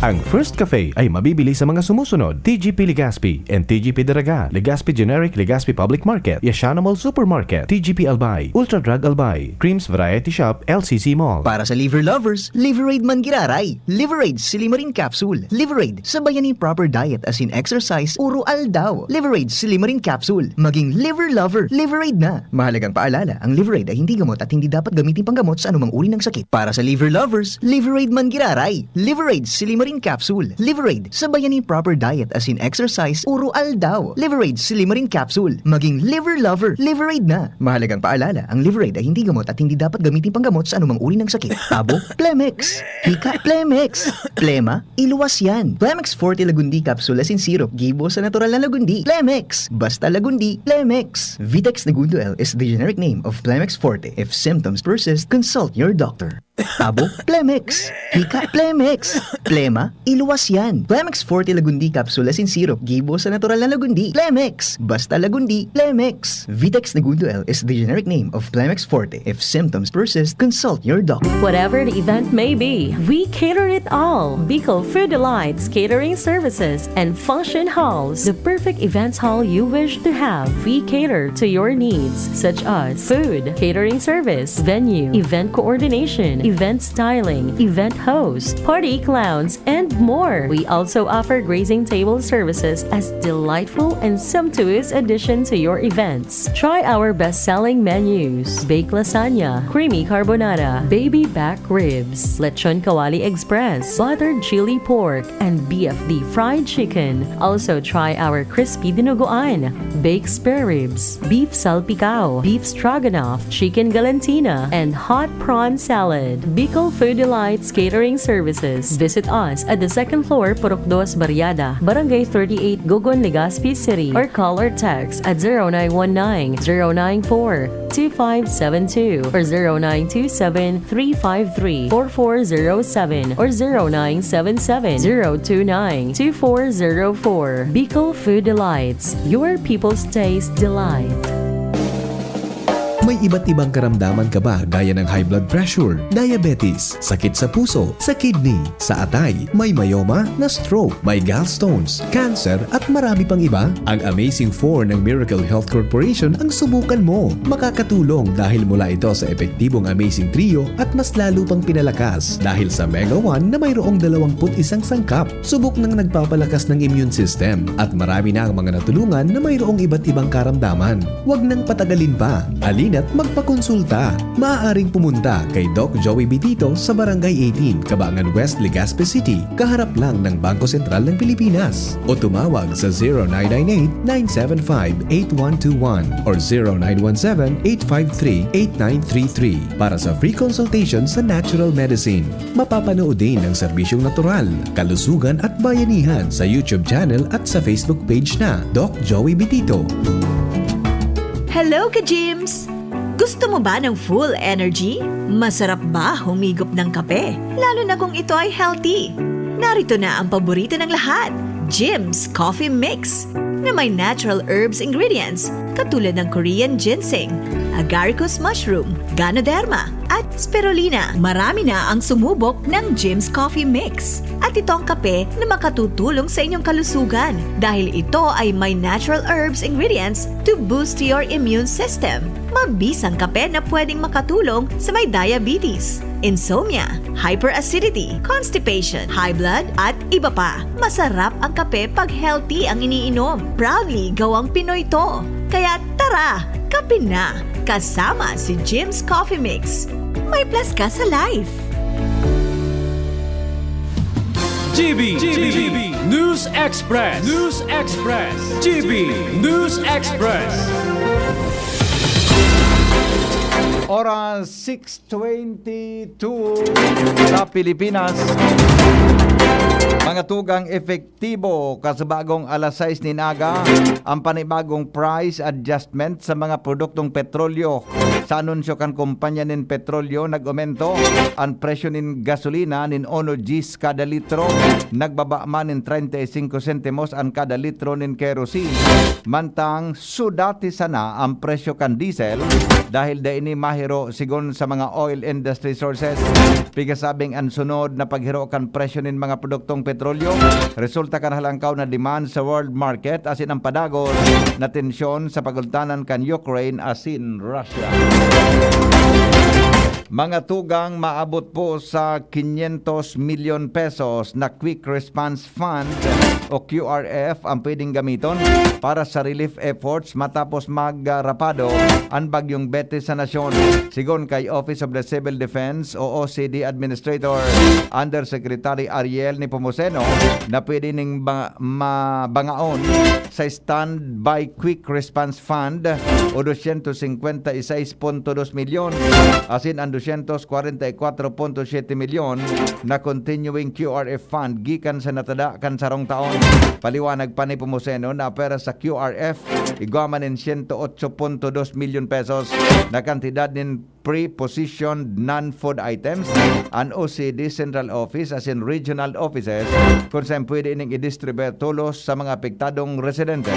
Ang First Cafe ay mabibili sa mga sumusunod: T G P Legazpi and T G P Daraga, Legazpi Generic, Legazpi Public Market, Yashano Mall Supermarket, T G P Albay, Ultra Drug Albay, Creams Variety Shop, L C C Mall. Para sa liver lovers, Liverade man giraray. Liverade Silimarin Capsule. Liverade, sabayan nin proper diet asin exercise uro aldaw. Liverade Silimarin Capsule. Maging liver lover, Liverade na. Mahalagang paalala, ang Liverade ay hindi gamot at hindi dapat gamitin panggamot sa anumang uri ng sakit. Para sa liver lovers, Liverade man giraray. Liverade Silimarin Capsule. Liverade, sabayan nin proper diet asin exercise uro aldaw. Liverade Silimarin Capsule. Maging liver lover, Liverade na. Mahalagang paalala, ang Liverade ay hindi gamot at hindi dapat gamitin panggamot sa anumang uri ng sakit. Tabo, Plemex. Hika, Plemex. Plema, iluwas yan. Plemex Forte Lagundi Capsule asin Syrup, gibo sa natural na lagundi. Plemex. Basta lagundi, Plemex. Vitex Negundo L is the generic name of Plemex Forte. If symptoms persist, consult your doctor. Tabo, Plemex. Hika, Plemex. Plema, iluwas yan. Plemex Forte Lagundi Capsule asin Syrup, gibo sa natural na lagundi. Plemex. Basta lagundi, Plemex. Vitex Negundo L is the generic name of Plemex Forte. If symptoms persist, consult your doctor. Whatever the event may be, we cater it all. Bicol Food Delights Catering Services and Function Halls, the perfect events hall you wish to have. We cater to your needs, such as food, catering service, venue, event coordination, event styling, event host, party clowns, and more. We also offer grazing table services as delightful and sumptuous addition to your events. Try our best-selling menus: baked lasagna, creamy carbonara, baby back ribs, lechon kawali express, buttered chili pork, and B F D fried chicken. Also try our crispy dinuguan, baked spare ribs, beef salpicao, beef stroganoff, chicken galantina, and hot prawn salad. Bicol Food Delights Catering Services. Visit us at the second floor, Purok Dos Barriada, Barangay thirty-eight, Gogon, Legazpi City, or call or text at zero nine one nine, zero nine four, two five seven two or zero nine two seven, three five three, four four zero seven or zero nine seven seven, zero two nine, two four zero four. Bicol Food Delights, your people's taste delight. May iba't ibang karamdaman ka ba gaya ng high blood pressure, diabetes, sakit sa puso, sa kidney, sa atay, may myoma, na-stroke, may gallstones, cancer, at marami pang iba? Ang Amazing four ng Miracle Health Corporation ang subukan mo. Makakatulong dahil mula ito sa epektibong Amazing Trio at mas lalo pang pinalakas dahil sa Mega one na mayroong dalawampu't isang sangkap. Subok ng nagpapalakas ng immune system at marami na ang mga natulungan na mayroong iba't ibang karamdaman. Huwag nang patagalin pa. Halina't magpakonsulta. Maaaring pumunta kay Doc Joey Bitito sa Barangay eighteen, Cabangan West, Legazpi City, kaharap lang ng Bangko Sentral ng Pilipinas. O tumawag sa zero nine nine eight, nine seven five, eight one two one or zero nine one seven, eight five three, eight nine three three para sa free consultation sa natural medicine. Mapapanood din ang serbisyong natural, kalusugan at bayanihan sa YouTube channel at sa Facebook page na Doc Joey Bitito. Hello, ka-Gyms! Gusto mo ba ng full energy? Masarap ba humigop ng kape? Lalo na kung ito ay healthy. Narito na ang paborito ng lahat, Jim's Coffee Mix, na may natural herbs ingredients katulad ng Korean ginseng, agaricus mushroom, ganoderma, at spirulina. Marami na ang sumubok ng Jim's Coffee Mix. At itong kape na makatutulong sa inyong kalusugan dahil ito ay may natural herbs ingredients to boost your immune system. Mabisang kape na pwedeng makatulong sa may diabetes, insomnia, hyperacidity, constipation, high blood, at iba pa. Masarap ang kape pag healthy ang iniinom. Proudly gawang Pinoy to. Kaya tara, kape na! Kasama si Jim's Coffee Mix. May plus ka sa life! G B, G B, News Express, News Express, G B, News Express. Oras six twenty-two sa Pilipinas. Mga tugang, epektibo kasubagong alas sais nin aga ang panibagong price adjustment sa mga produktong petrolyo. Sa anunsyo kan kompanya nin petrolyo, nag-omento an presyo nin gasolina nin ono diyes kada litro, nagbaba man nin treinta y cinco sentimos an kada litro nin kerosene. Mantang sudati sana ang presyo kan diesel dahil dai ini mahiro, sigon sa mga oil industry sources. Pigasabing an sunod na paghiro kan presyo nin mga produktong petrolyo resulta kan halangkaw na demand sa world market asin ang padagos na tensyon sa pagultanan kan Ukraine asin Russia. Mga tugang, maabot po sa quinientos milyon pesos na Quick Response Fund o Q R F ang pwedeng gamiton para sa relief efforts matapos magrapado an Bagyong Betis sa nasyon. Sigon kay Office of the Civil Defense o O C D Administrator Undersecretary Ariel Nepomuceno, na pwede ning ba- mabangaon sa Standby Quick Response Fund o dosyentos singkwenta y seis punto dos milyon asin an dosyentos kwarenta y kwatro punto siyete milyon na continuing Q R F fund gikan sa natada kan sarong taon. Paliwanag pa ni Nepomuceno na pwera sa Q R F, igwa man nin siyento otso punto dos milyon pesos na kantidad nin pre-positioned non-food items an O C D Central Office asin Regional Offices, kun saen pwede ining i-distribute tolos sa mga apektadong residente.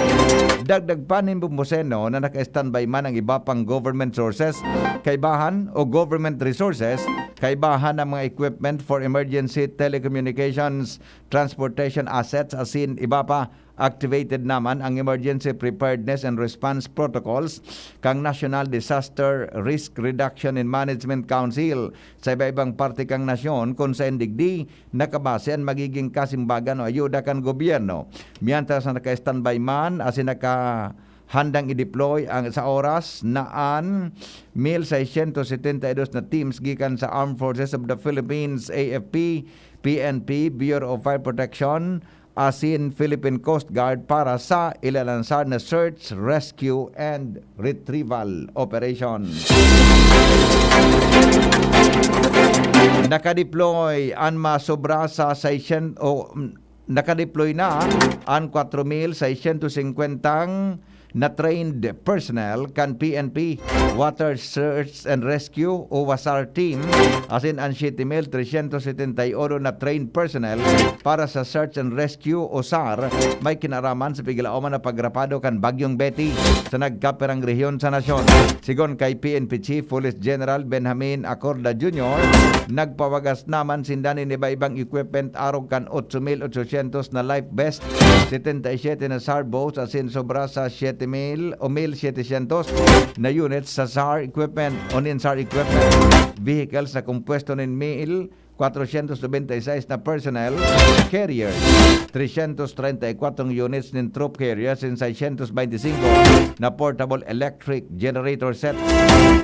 Dagdag pa ni Nepomuceno na naka-standby man ang iba pang government sources, kaibahan o government resources, kaibahan ang mga equipment for emergency telecommunications, transportation assets asin iba pa. Activated naman ang emergency preparedness and response protocols kan National Disaster Risk Reduction and Management Council sa iba-ibang parte kan nasyon, kun saen digdi nakabase an magiging kasimbagan o ayuda kan gobyerno. Mientras na naka-standby man asin nakahandang i-deploy ang sa oras na an mil seiscientos setenta y dos na teams gikan sa Armed Forces of the Philippines, A F P, P N P, Bureau of Fire Protection, asin Philippine Coast Guard para sa ilalansar na search, rescue, and retrieval operation. Nakadeploy an masobra sa seiscientos, o, mm, nakadeploy na an kwatro mil seiscientos singkwentang na trained personnel kan P N P Water Search and Rescue o WASAR team, asin an siete mil trescientos setenta y uno na trained personnel para sa search and rescue o sar may kinaraman sa piglaoman na pagrapado kan Bagyong Betty sa nagkapirang rehiyon sa nasyon. Sigon kay P N P Chief Police General Benjamin Acorda Junior, nagpawagas naman sinda nin iba-ibang equipment arog kan otso mil ochocientos na life vest, setenta y siete na sar boats asin sobra sa siete mil o mil setecientos na units sa sar equipment o nin sar equipment vehicles na kompuesto nin mil kwatrocientos nobenta y seis na personnel carriers, trescientos treinta y cuatro units nin troop carriers and seiscientos veinticinco na portable electric generator set.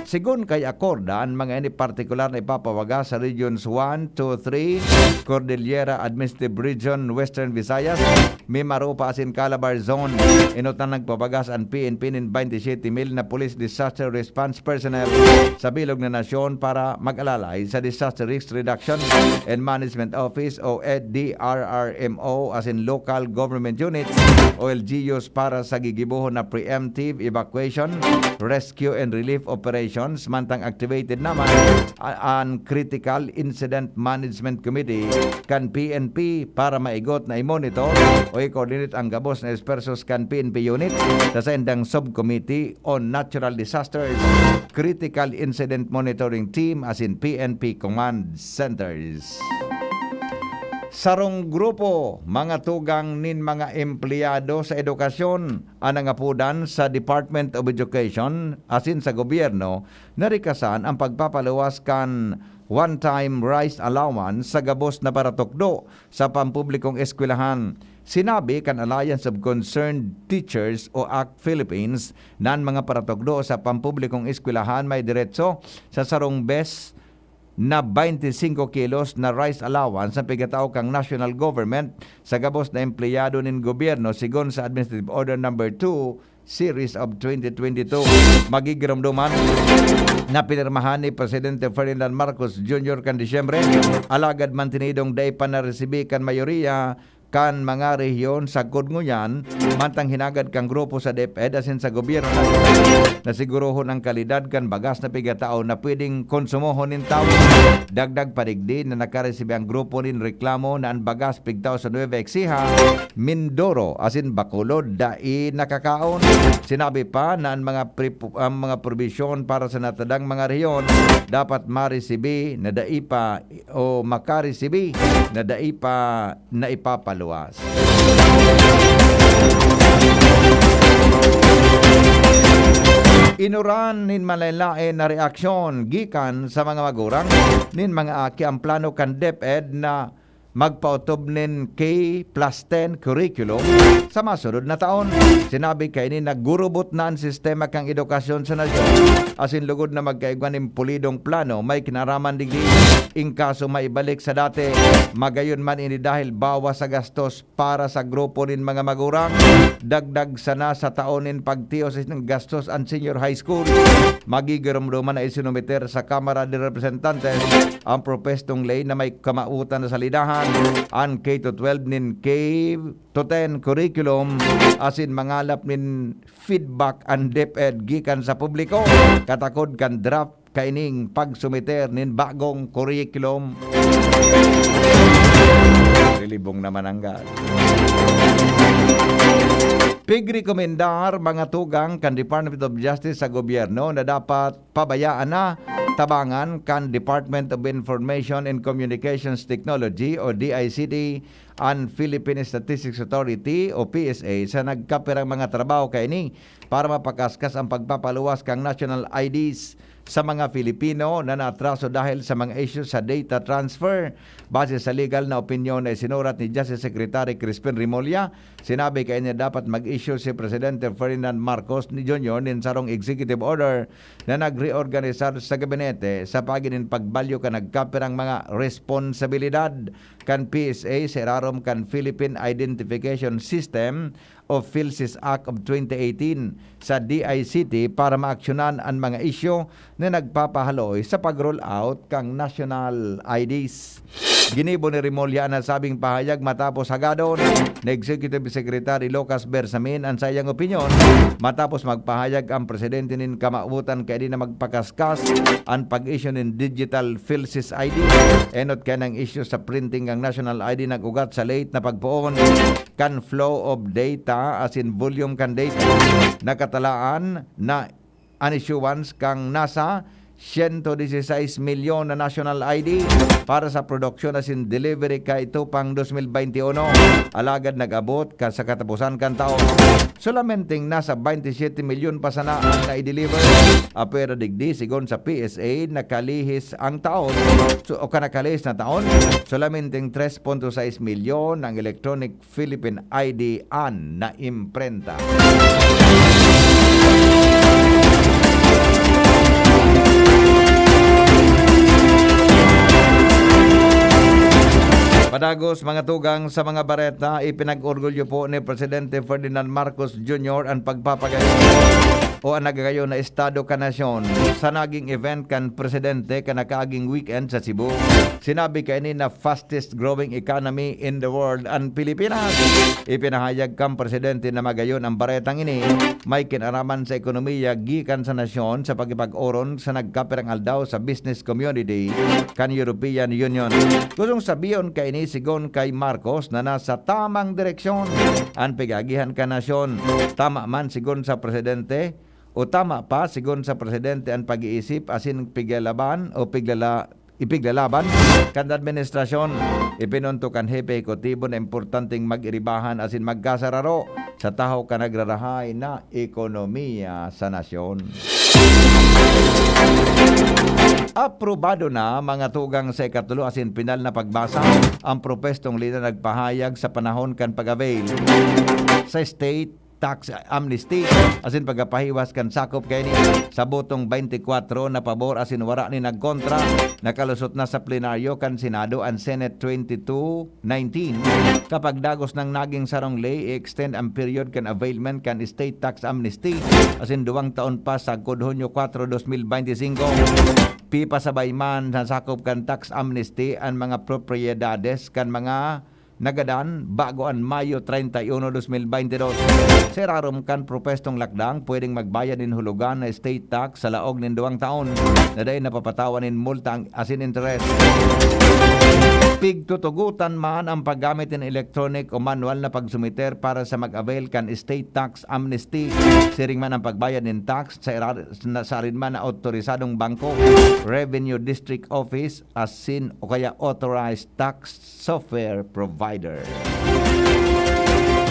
Sigon kay Acorda, an mga ini partikular na ipapawagas sa Regions one, two, three, Cordillera Administrative Region, Western Visayas, Mimaropa asin Calabar Zone. Enot na nagpawagas an P N P nin twenty-seven mil na Police Disaster Response Personnel sa bilog na nasyon para mag-alalay sa Disaster Risk Reduction and Management Office o D R R M O asin local government units o L G Us para sa gigibohon na preemptive evacuation, rescue and relief operations, mantang activated naman a-, an Critical Incident Management Committee kan P N P para maigot na i-monitor o i-coordinate ang gabos na esfuerzos kan P N P unit sa saindang Subcommittee on Natural Disasters, Critical Incident Monitoring Team asin P N P Command Centers. Sarong grupo, mga tugang nin mga empleyado sa edukasyon, an nangapodan sa Department of Education asin sa gobyerno na rikasan ang pagpapaluwas kan one-time rice allowance sa gabos na paratukdo sa pampublikong eskwelahan. Sinabi kan Alliance of Concerned Teachers o ACT Philippines na an mga paratukdo sa pampublikong eskwelahan may diretso sa sarong bes na twenty-five kilos na rice allowance na pigatao kan national government sa gabos na empleyado nin gobyerno, sigon sa Administrative Order Number two, Series of twenty twenty-two. Magigiromdoman na pinirmahan ni Presidente Ferdinand Marcos Junior kan Disyembre, alagad mantenidong dai pa naresibi kan mayoriya kan mga rehiyon sagkod ngunyan, mantang hinagad kan grupo sa DepEd asin sa gobyerno na sigurohon ang kalidad kan bagas na pigatao na pwedeng konsumohon nin tawo. Dagdag pa digdi na nakaresibi ang grupo nin reklamo na an bagas pigtao sa Nueva Ecija, Mindoro asin Bacolod dai nakakaon. Sinabi pa na an mga pre-, ang mga probisyon para sa natadang mga rehiyon dapat maresibi na dai pa o makaresibi na dai pa naipapaluwas. Inuran nin malaen-laen na reaksyon gikan sa mga magurang nin mga aki ang plano kan DepEd na magpaotob nin K plus ten curriculum sa masunod na taon. Sinabi kaini na gurubot na an sistema kan edukasyon sa nasyon, asin lugod na magkaigwa nin pulidong plano may kinaraman digdi. In kaso maibalik sa dati, magayon man ini dahil bawas sa gastos para sa grupo nin mga magurang. Dagdag sana sa taon nin pagtios nin gastos an senior high school. Magigiromdoman na isinumiter sa Kamara de Representantes ang propestong ley na may kamawotan na salidahan an K to twelve nin K to ten curriculum asin mangalap nin feedback an DepEd gikan sa publiko katakod kan draft kaining pagsumiter nin bagong curriculum. Lilibong naman ang gas. Pigrekomendar mga tugang kan Department of Justice sa gobyerno na dapat pabayaan na tabangan kan Department of Information and Communications Technology o D I C T an Philippine Statistics Authority o P S A sa nagkapirang mga trabaho kaini para mapakaskas ang pagpapaluwas kan national I Ds sa mga Filipino na naatraso dahil sa mga isyu sa data transfer. Base sa legal na opinyon na isinurat ni Justice Secretary Crispin Remulla, sinabi kaini na dapat mag-issue si Presidente Ferdinand Marcos Junior nin sarong executive order na nagreorganisar sa gabinete sa paagi nin pagbalyo kan nagkapirang mga responsabilidad kan P S A sa irarom kan Philippine Identification System o PhilSys Act of twenty eighteen sa D I C T para maaksyonan an mga isyu na nagpapahaloy sa pag-roll out kan national I Ds. Ginibo ni Remulla an nasabing pahayag matapos hagadon ni Executive Secretary Lucas Bersamin an saiyang opinyon matapos magpahayag ang presidente nin kamawotan kaini na magpakaskas an pag-issue nin digital PhilSys I D. Enot kaya nang issue sa printing kan national I D nag-ugat sa late na pagpoon kan flow of data, asin volume kan data. Nakatalaan na an issuance kan nasa siyento disisais milyon na national I D para sa produksyon asin delivery kaito pang dos mil baynte uno. Alagad nag-abot ka sa katapusan kan taon, solamenting nasa baynte siyete milyon pa sana ang na-deliver. Apwera digdi, sigon sa P S A, nakalihis ang taon, so, o kanakalihis na taon, solamenting tres punto sais milyon ang electronic Philippine I D an naimprenta. Padagos, mga tugang, sa mga bareta, ipinag-orgulyo po ni Presidente Ferdinand Marcos Junior an pagpapagayon o an nagagayon na estado kan nasyon sa naging event kan presidente kan nakaaging weekend sa Cebu. Sinabi kaini na fastest growing economy in the world an Pilipinas. Ipinahayag kan presidente na magayon ang baretang ini may kinaraman sa ekonomiya gikan sa nasyon sa pakipag-oron sa nagkapirang aldaw sa business community kan European Union. Gustong sabihon kaini, sigon kay Marcos, na nasa tamang direksyon an pig-aagihan kan nasyon. Tama man, sigon sa presidente, o tama pa, sigon sa presidente, an pag-iisip asin piglalaban o piglala-, ipiglalaban kan administrasyon. Ipinunto kan hepe ehekutibo na importanteng mag-iribahan asin magkasararo sa tahaw kan nagrarahay na ekonomiya sa nasyon. Aprobado na, mga tugang, sa ikatulo asin pinal na pagbasa ang propwestong ley na nagpahayag sa panahon kan pag-avail sa state tax amnesty asin pagkapahiwas kan sakop kaini. Sa botong baynte kwatro na pabor asin wara nin nagkontra, nakalusot na sa plenaryo kan Senado an Senate twenty-two nineteen. Kapag dagos nang naging sarong ley, i-extend ang period kan availment kan state tax amnesty asin duwang taon pa, sagkod Hunyo kwatro, dos mil baynte singko. Pipasabay man sa sakop kan tax amnesty an mga propiedades kan mga nagadan bago an Mayo treinta y uno, dos mil baynte dos. Sa irarom kan propwestong lakdang, pwedeng magbayad nin hulugan na state tax sa laog nin duwang taon na dai napapatawan nin multa ang, asin interes. Pigtutugotan man ang paggamit nin electronic o manual na pagsumiter para sa mag-avail kan state tax amnesty, siring man ang pagbayad nin tax sa ira-, na, sa arin man na otorisadong bangko, revenue district office, asin o kaya authorized tax software provider.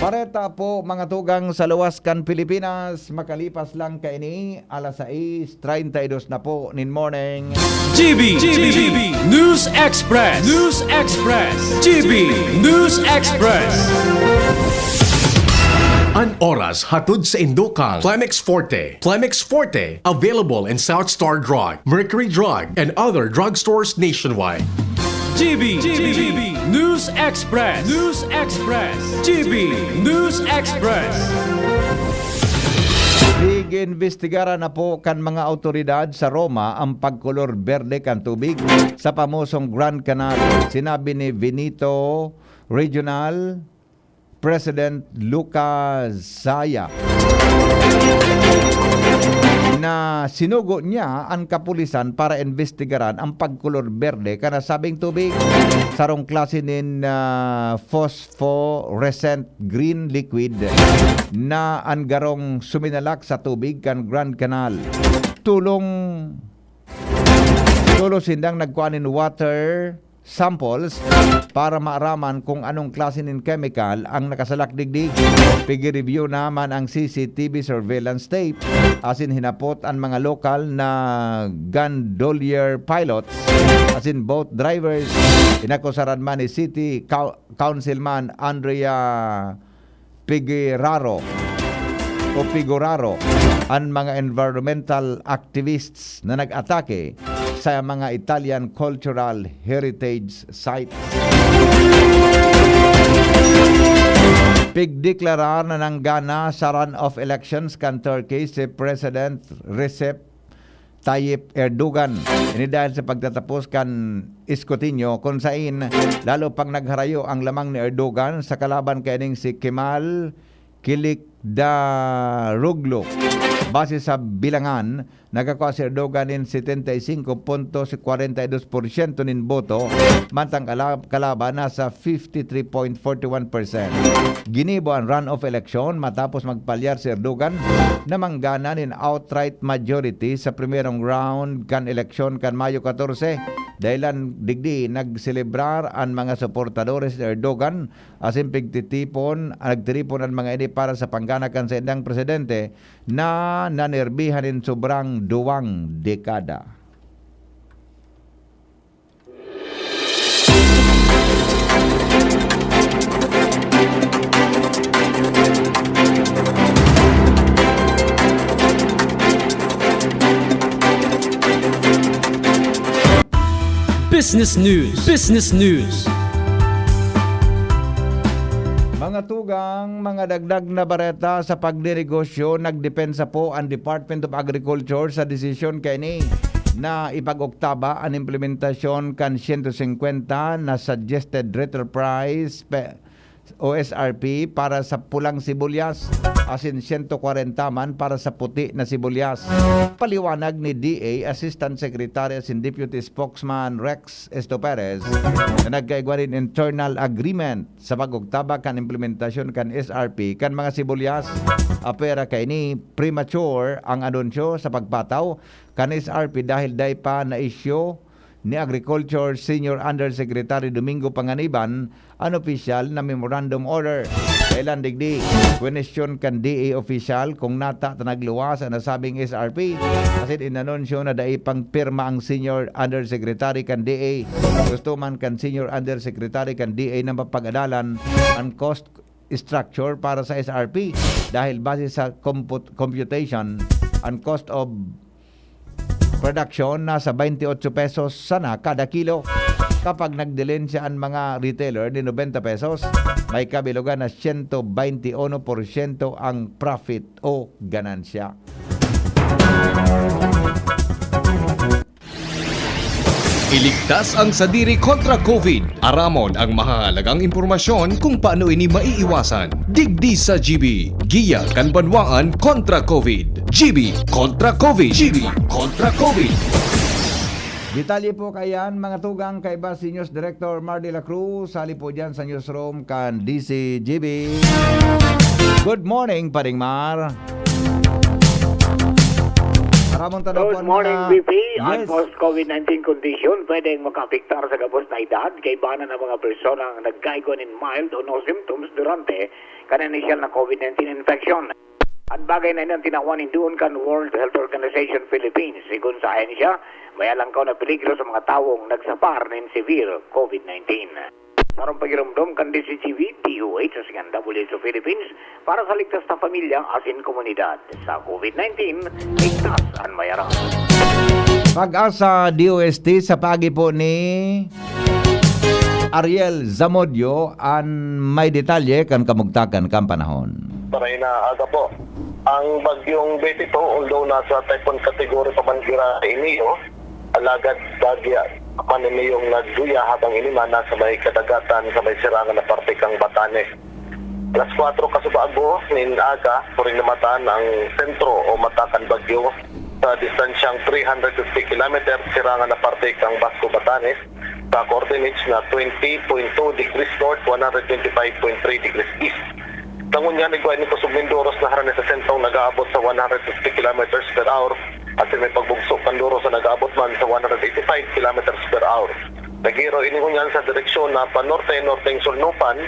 Bareta po, mga tugang, sa luwas kan Pilipinas. Makalipas lang kaini, alas sais treinta y dos na po nin morning. G B, G B, News Express, News Express, G B News Express. An oras hatod saindo kan Plemex Forte. Plemex Forte, available in South Star Drug, Mercury Drug, and other drugstores nationwide. G B, G B, News Express, News Express, G B News Express. Ig-imbestigaran na po kan mga awtoridad sa Roma ang pagkolor berde kan tubig sa pamosong Grand Canal. Sinabi ni Benito Regional President Lucas Zaya na sinugo niya an kapulisan para imbestigaran ang pagkolor berde kan nasabing tubig. Sarong klase nin, ah, phosphorescent green liquid na an garong suminalak sa tubig kan Grand Canal. Tolong Tolos sindang nagkua nin water samples para maaraman kung anong klase nin chemical ang nakasalak digdi. Pigi-review naman ang C C T V surveillance tape asin hinapot an mga lokal na gondolier pilots asin boat drivers. Inakusaran man ni City Cou-, Councilman Andrea Piguraro o Piguraro an mga environmental activists na nag-atake sa mga Italian cultural heritage sites. Pigdeklarar na nanggana sa runoff elections kan Turkey si President Recep Tayyip Erdogan. Ini dahil sa pagtatapos kan eskutinyo, kun sain lalo pang nagharayo ang lamang ni Erdogan sa kalaban kaining si Kemal Kilikdaroglu. Base sa bilangan, nakakua si Erdogan nin setenta y cinco punto kwarenta y dos porsyento nin boto, mantang kala-, kalaban nasa fifty-three point forty-one percent. Ginibo an runoff election matapos magpalyar si Erdogan na manggana nin outright majority sa primerong round kan eleksyon kan Mayo katorse. Dahilan digdi, nagselebrar an mga suportadores ni Erdogan asin pigtitipon, nagtiripon an mga ini para sa panggana kan saindang presidente na nanerbihan nin sobrang duwang dekada. Business News. Business News. Mga tugang, mga dagdag na bareta sa pagninegosyo, nagdepensa po ang Department of Agriculture sa desisyon kaini na ipag-oktaba an implementasyon kan siyento singkwenta na suggested retail price pe-, o S R P para sa pulang sibuyas, asin siyento kwarenta man para sa puti na sibuyas. Paliwanag ni D A Assistant Secretary asin Deputy Spokesman Rex Esto Perez na nagkaigwa nin internal agreement sa pag-oktaba kan implementasyon kan S R P kan mga sibuyas. Apwera kaini, premature ang anunsyo sa pagpataw kan S R P dahil dai pa na-issue ni Agriculture Senior Undersecretary Domingo Panganiban an opisyal na memorandum order. Kailan digdi, kwenestyon kan D A opisyal kung nata ta nagluwas an nasabing S R P, asin inanunsyo na dai pang pirma ang Senior Undersecretary kan D A. Gusto man kan Senior Undersecretary kan D A na mapag-adalan an cost structure para sa S R P dahil base sa comput-, computation, ang cost of production nasa twenty-eight pesos sana kada kilo. Kapag nagdilensya ang mga retailer ni nobenta pesos, may kabilugan na siyento baynte uno porsyento ang profit o ganansya. Iligtas ang sadiri kontra COVID. Aramon ang mahahalagang impormasyon kung paano ini maiiwasan. Digdi sa G B, giya kan banwaan kontra COVID. G B kontra COVID. G B kontra COVID. Detalye po kaiyan, mga tugang, kaiba si News Director Mar de la Cruz. Hali po dyan sa newsroom kan D C G B. Good morning, Paring Mar. Aramon ta daw po ang mga, yes. Good morning, B P. Ang post-COVID nineteen condition pwedeng makaapektar sa gabos na edad, kaibanan ang mga personang nagkaigwa nin mild o no symptoms durante kan inisyal na COVID nineteen infection. An bagay na ini an tinawan nin duon kan World Health Organization Philippines. Sigon sa ahensya, may alangkaw na peligro sa mga tawong nagsapar nin severe COVID nineteen. Sarong pagiromdom kan D C G B, D O H, asin kan W H O Philippines para sa ligtas na pamilya asin komunidad. Sa COVID nineteen, ligtas an may aram. Pag-asa D O S T sa paagi po ni Ariel Zamudio an may detalye kan kamugtakan kan panahon. Para inaaga po. Ang bagyong Betty po, although nasa typhoon category pa man gira ini, oh, alagad bagya pa man ini yung nagduya habang ini man nasa may kadagatan sa may sirangan na parte kang Batanes. Alas kwatro kasubago nin aga, puring namatan ang sentro o mata kan bagyo sa distansyang three hundred fifty kilometer, sirangan na parte kang Basco, Batanes, sa coordinates na twenty point two degrees north, one hundred twenty-five point three degrees east. Sa ngunyan, igwa ini kusog nin duros na harani sa sentrong nag-aabot sa one hundred fifty kilometers per hour, asin may pagbugso kan duros na nag-aabot man sa one hundred eighty-five kilometers per hour. Naghiro ini ngunyan sa direksyon na panorte-norteng Solnopan,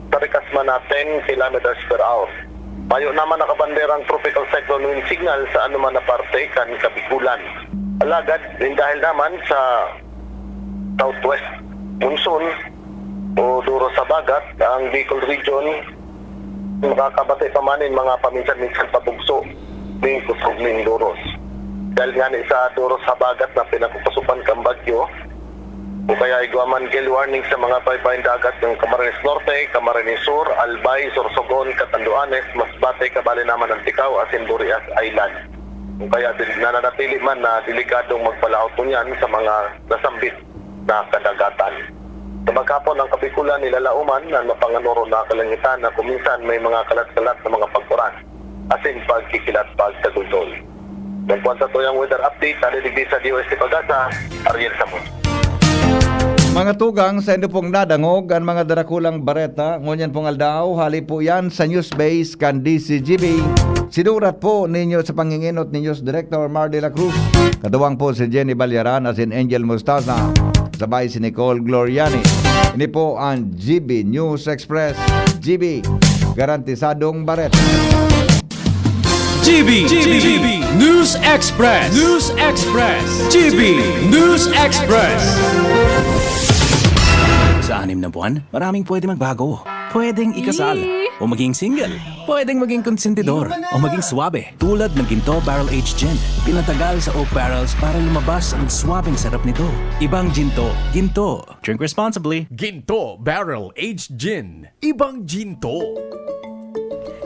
sa rikas man na ten kilometers per hour. Mayo naman nakabanderang tropical cyclone wind signal sa anuman na parte kan Kabikulan. Alagad, nin dahil naman sa southwest monsoon o duros sa bagat, ang Bicol Region makakabati pa man nin mga paminsan-minsan pabugso nin kusog nin duros. Dahil ngani sa duros sa bagat na pinagkukusuban kan bagyo, o kaya igwa man gale warning sa mga baybayon dagat ng Camarines Norte, Camarines Sur, Albay, Sorsogon, Catanduanes, Masbate, kabali naman Anticao, asin Burias Island. O kaya dil-, nananatili man na delikadong magpalaot ngunyan sa mga nasambit na kadagatan. Sa maghapon, ang Kabikulan, nilalaoman na mapanganoro na kalangitan na kuminsan may mga kalat-kalat na mga pag-uran asin pagkikilat pagtagultol. Nagkuan sa tuyang weather update, hali digdi sa D O S T Pagasa, Ariel Samon. Mga tugang, saindo pong nadangog an mga darakulang bareta ngunyan pong aldaw. Hali po yan sa News Base kan D Z G B. Sinurat po ninyo sa panginginot ni News Director Mar de la Cruz. Katuwang po si Jenny Balyaran asin Angel Mostaza. Sabay si Nicole Gloriani. Ini po ang G B News Express. G B, garantisadong bareta. G B, G B, News Express, News Express, G B News Express. Sa anim na buwan, maraming pwede magbago. Pwedeng ikasal, Yee! O maging single. Pwedeng maging konsentidor, o maging swabe, tulad ng Ginto Barrel Aged Gin. Pinatagal sa oak barrels para lumabas ang swabeng sarap nito. Ibang Ginto, Ginto. Drink responsibly. Ginto Barrel Aged Gin. Ibang Ginto.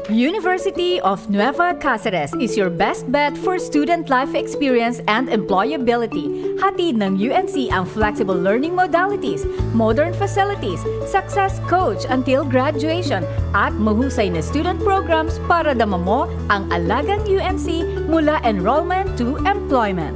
University of Nueva Caceres is your best bet for student life experience and employability. Hatid ng U N C ang flexible learning modalities, modern facilities, success coach until graduation, at mahusay na student programs para dama mo ang alagang U N C mula enrollment to employment.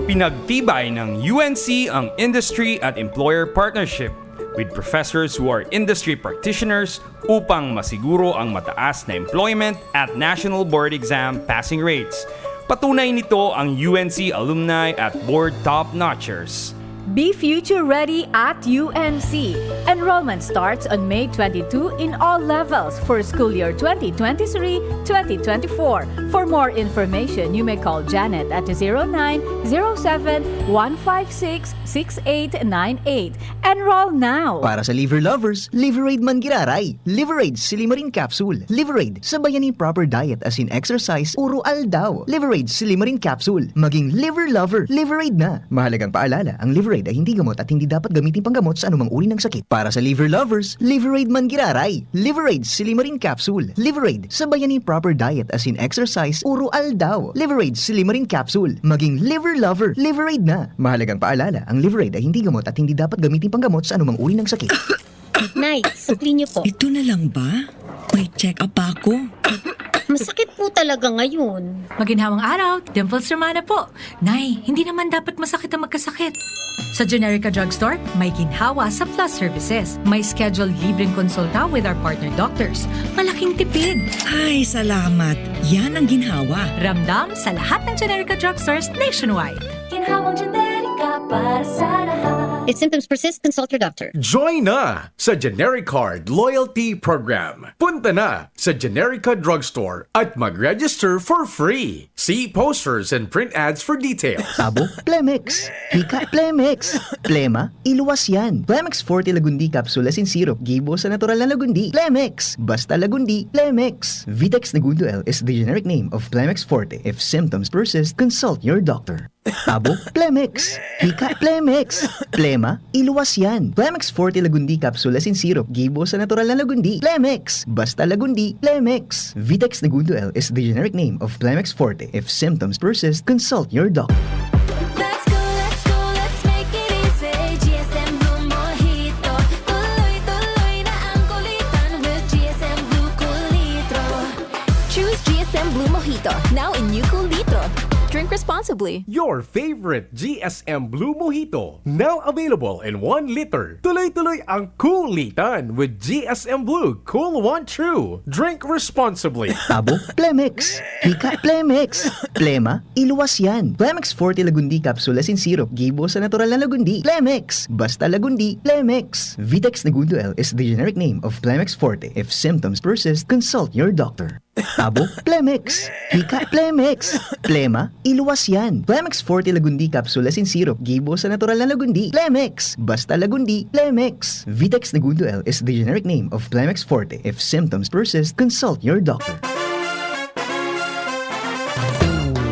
Pinagtibay ng U N C ang industry at employer partnership with professors who are industry practitioners upang masiguro ang mataas na employment at national board exam passing rates. Patunay nito ang U N C alumni at board top-notchers. Be future ready at U N C. Enrollment starts on May twenty-two in all levels for school year twenty twenty-three, twenty twenty-four. For more information, you may call Janet at zero nine zero seven, one five six, six eight nine eight. Enroll now! Para sa liver lovers, Liveraid man giraray. Liveraid Silimarin Capsule. Liveraid, sabayan nin proper diet asin exercise, uro aldaw. Liveraid Silimarin Capsule. Maging liver lover, Liveraid na. Mahalagang paalala, ang Liveraid ay hindi gamot at hindi dapat gamitin panggamot sa anumang uri ng sakit. Para sa liver lovers, Liveraid man giraray. Liveraid Silimarin Capsule. Liveraid, sabayan nin proper diet asin exercise, uro aldaw. Liveraid Silimarin Capsule. Maging liver lover, Liveraid na. Mahalagang paalala, ang Liveraid ay hindi gamot at hindi dapat gamitin panggamot sa anumang uri ng sakit. Nay, sukli niyo po. Ito na lang ba? May check-up pa ako. Masakit po talaga ngayon. Maginhawang araw, Dimples Romana po. Nay, hindi naman dapat masakit ang magkasakit. Sa Generica Drugstore, may ginhawa sa Plus Services. May scheduled libreng konsulta with our partner doctors. Malaking tipid! Ay, salamat! Yan ang ginhawa. Ramdam sa lahat ng Generica Drugstores nationwide. Ginhawang Generica para sa lahat. If symptoms persist, consult your doctor. Join na sa Generic Card Loyalty Program. Punta na sa Generica Drugstore at mag-register for free. See posters and print ads for details. Abo, Plemex. Hika, Plemex. Plema, iluwas yan. Plemex Forte Lagundi Capsule asin Syrup, gibo sa natural na lagundi. Plemex. Basta lagundi, Plemex. Vitex Negundo L is the generic name of Plemex Forte. If symptoms persist, consult your doctor. Abo, Plemex. Hika, Plemex. Plema, iluwas yan. Plemex Forte Lagundi Capsule asin Syrup, gibo sa natural na lagundi. Plemex. Basta lagundi, Plemex. Vitex Negundo L is the generic name of Plemex Forte. If symptoms persist, consult your doctor. Let's go, let's go, let's make it easy. G S M Blue Mojito. Tuloy-tuloy na ang kulitan with G S M Blue Cool Litro. Choose G S M Blue Mojito, now in new Cool Litro. Drink responsibly. Your favorite G S M Blue Mojito, now available in one liter. Tuloy-tuloy ang kulitan with G S M Blue Cool One True. Drink responsibly. Tabo, Plemex. Hika, Plemex. Plema, iluwas yan. Plemex Forte Lagundi Capsule as in syrup. Gibo sa natural na lagundi. Plemex. Basta lagundi, Plemex. Vitex Negundo L is the generic name of Plemex Forte. If symptoms persist, consult your doctor. Tabo, Plemex. Hika, Plemex. Plema, iluwas yan. Plemex Forte Lagundi Capsule as in syrup. Gibo sa natural na lagundi. Plemex. Basta lagundi, Plemex. Vitex Negundo L is the generic name of Plemex Forte. If symptoms persist, consult your doctor.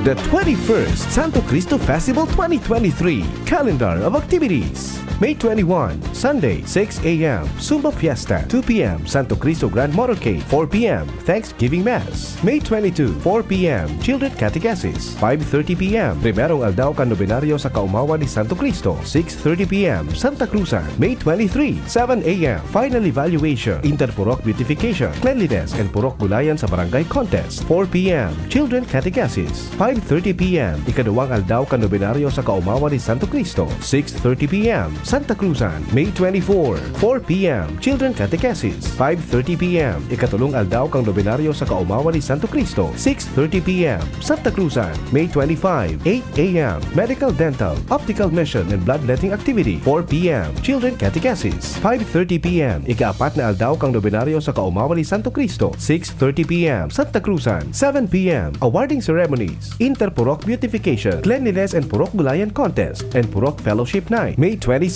The twenty-first Santo Cristo Festival twenty twenty-three Calendar of Activities. May twenty-one, Sunday, six a m, Zumba Fiesta, two p m, Santo Cristo Grand Motorcade, four p m, Thanksgiving Mass. May twenty-two, four p m, Children Catechesis, five thirty p m, Primerong Aldaw kan Nobenaryo sa Kaomawan ni Santo Cristo, six thirty p m, Santa Cruzan. May twenty-three, seven a m, Final Evaluation, Interpurok Beautification, Cleanliness and Purok Gulayan sa Barangay Contest, four p m, Children Catechesis, five thirty p m, Ikaduwang Aldaw kan Nobenaryo sa Kaomawan ni Santo Cristo, six thirty p m, Santa Cruzan. May twenty-four, four p m, Children Catechesis, five thirty p m, Ikatulong Aldaw kan Nobenaryo sa Kaomawan ni Santo Cristo, six thirty p m, Santa Cruzan. May twenty-five, eight a m, Medical, Dental, Optical Mission and Bloodletting Activity, four p m, Children Catechesis, five thirty p m, Ikaapat na Aldaw kan Nobenaryo sa Kaomawan ni Santo Cristo, six thirty p m, Santa Cruzan, seven p m, Awarding Ceremonies, Interpurok Beautification, Cleanliness and Purok Gulayan Contest, and Purok Fellowship Night, May twenty-six,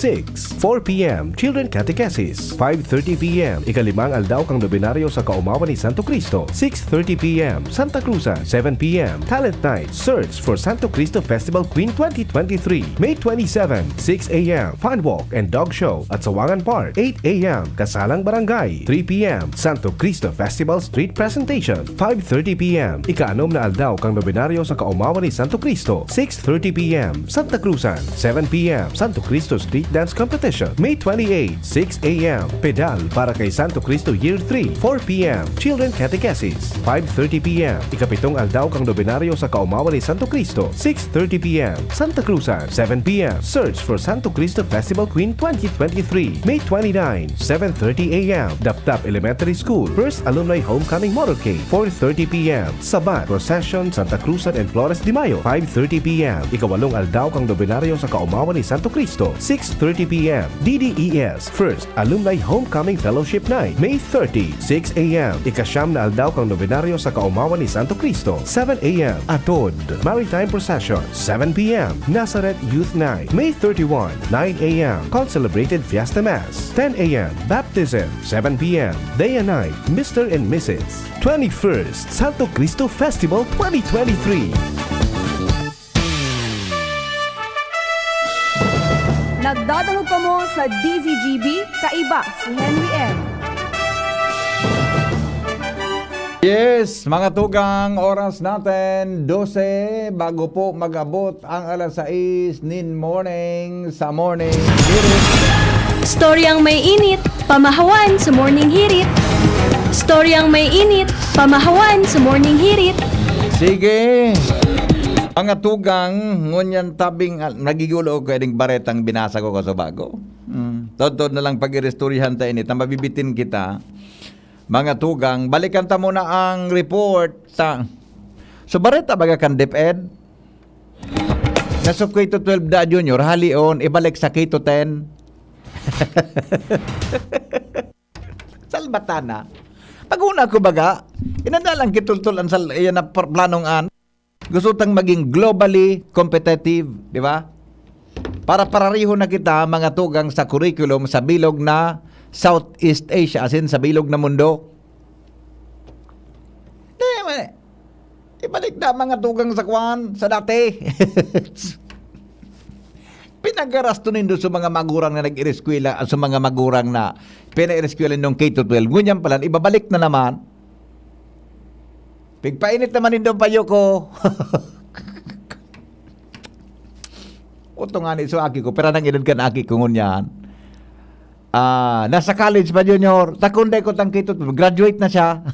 four p m, Children Catechesis, five thirty p m, Ikalimang Aldaw kan Nobenaryo sa Kaomawan ni Santo Cristo, six thirty p m, Santa Cruzan, seven p m, Talent Night, Search for Santo Cristo Festival Queen twenty twenty-three, May twenty-seven, six a m, Fun Walk and Dog Show at Sawangan Park, eight a m, Kasalang Barangay, three p m, Santo Cristo Festival Street Presentation, five thirty p m, Ikaanom na Aldaw kan Nobenaryo sa Kaomawan ni Santo Cristo, six thirty p m, Santa Cruzan, seven p m, Santo Cristo Street Dance Competition, May twenty-eight, six a m, Pedal para kay Santo Cristo Year three, four p m, Children Catechesis, five thirty p m, Ikapitong Aldaw kan Nobenaryo sa Kaomawan ni Santo Cristo, six thirty p m, Santa Cruzan, seven p m, Search for Santo Cristo Festival Queen twenty twenty-three, May twenty-nine, seven thirty a m, Dapdap Elementary School, First Alumni Homecoming Motorcade, four thirty p m, Sabat Procession, Santa Cruzan and Flores de Mayo, five thirty p m, Ikawalong Aldaw kan Nobenaryo sa Kaomawan ni Santo Cristo, six thirty p m, D D E S, First Alumni Homecoming Fellowship Night, May thirty, six a m, Ikasyam na Aldaw kan Nobenaryo sa Kaomawan ni Santo Cristo, seven a m, Atod Maritime Procession, seven p m, Nazareth Youth Night, May thirty-one, nine a m, Concelebrated Fiesta Mass, ten a m, Baptism, seven p m, Day and Night, Mister and Missus twenty-first Santo Cristo Festival twenty twenty-three. Nagdadangog kamo sa D Z G B, kaiba si Henry M. Yes, mga tugang, oras natin, dose, bago po mag-abot ang alas sais nin morning sa Morning Hirit. Storyang may init, pamahawan sa Morning Hirit. Storyang may init, pamahawan sa Morning Hirit. Sige. Mga tugang, ngunyan tabing, ah, nagigulo ko kaning baretang binasa ko kasubago. Hmm. Todtod na lang pag-iristoryahan ta ini, ta mabibitin kita. Mga tugang, balikan ta muna ang report sa, so, bareta baga kan DepEd? Na sa K to twelve da, Junior, halion, ibalik sa K to ten. Salbatana. Pag-una ko baga, inanda lang kitultol ang sal-, iyan na par-, planong an. Gusto tang maging globally competitive, di ba? Para parariho na kita, mga tugang, sa curriculum sa bilog na Southeast Asia, as in sa bilog na mundo. Di, ma-, ibalik na, mga tugang, sa kwan, sa dati. Pinagarasto nindo sa mga magurang na nag-ireskwela, sa mga magurang na pinaireskwela nung K to twelve. Ngunyan pala, ibabalik na naman. Pigpainit naman nindo ang payo ko. Oto nga ni, so aki ko, pero nang edad kan aki ko ngunyan. Ah, nasa college pa, Junior. Takon day ko tang K to twelve, graduate na siya.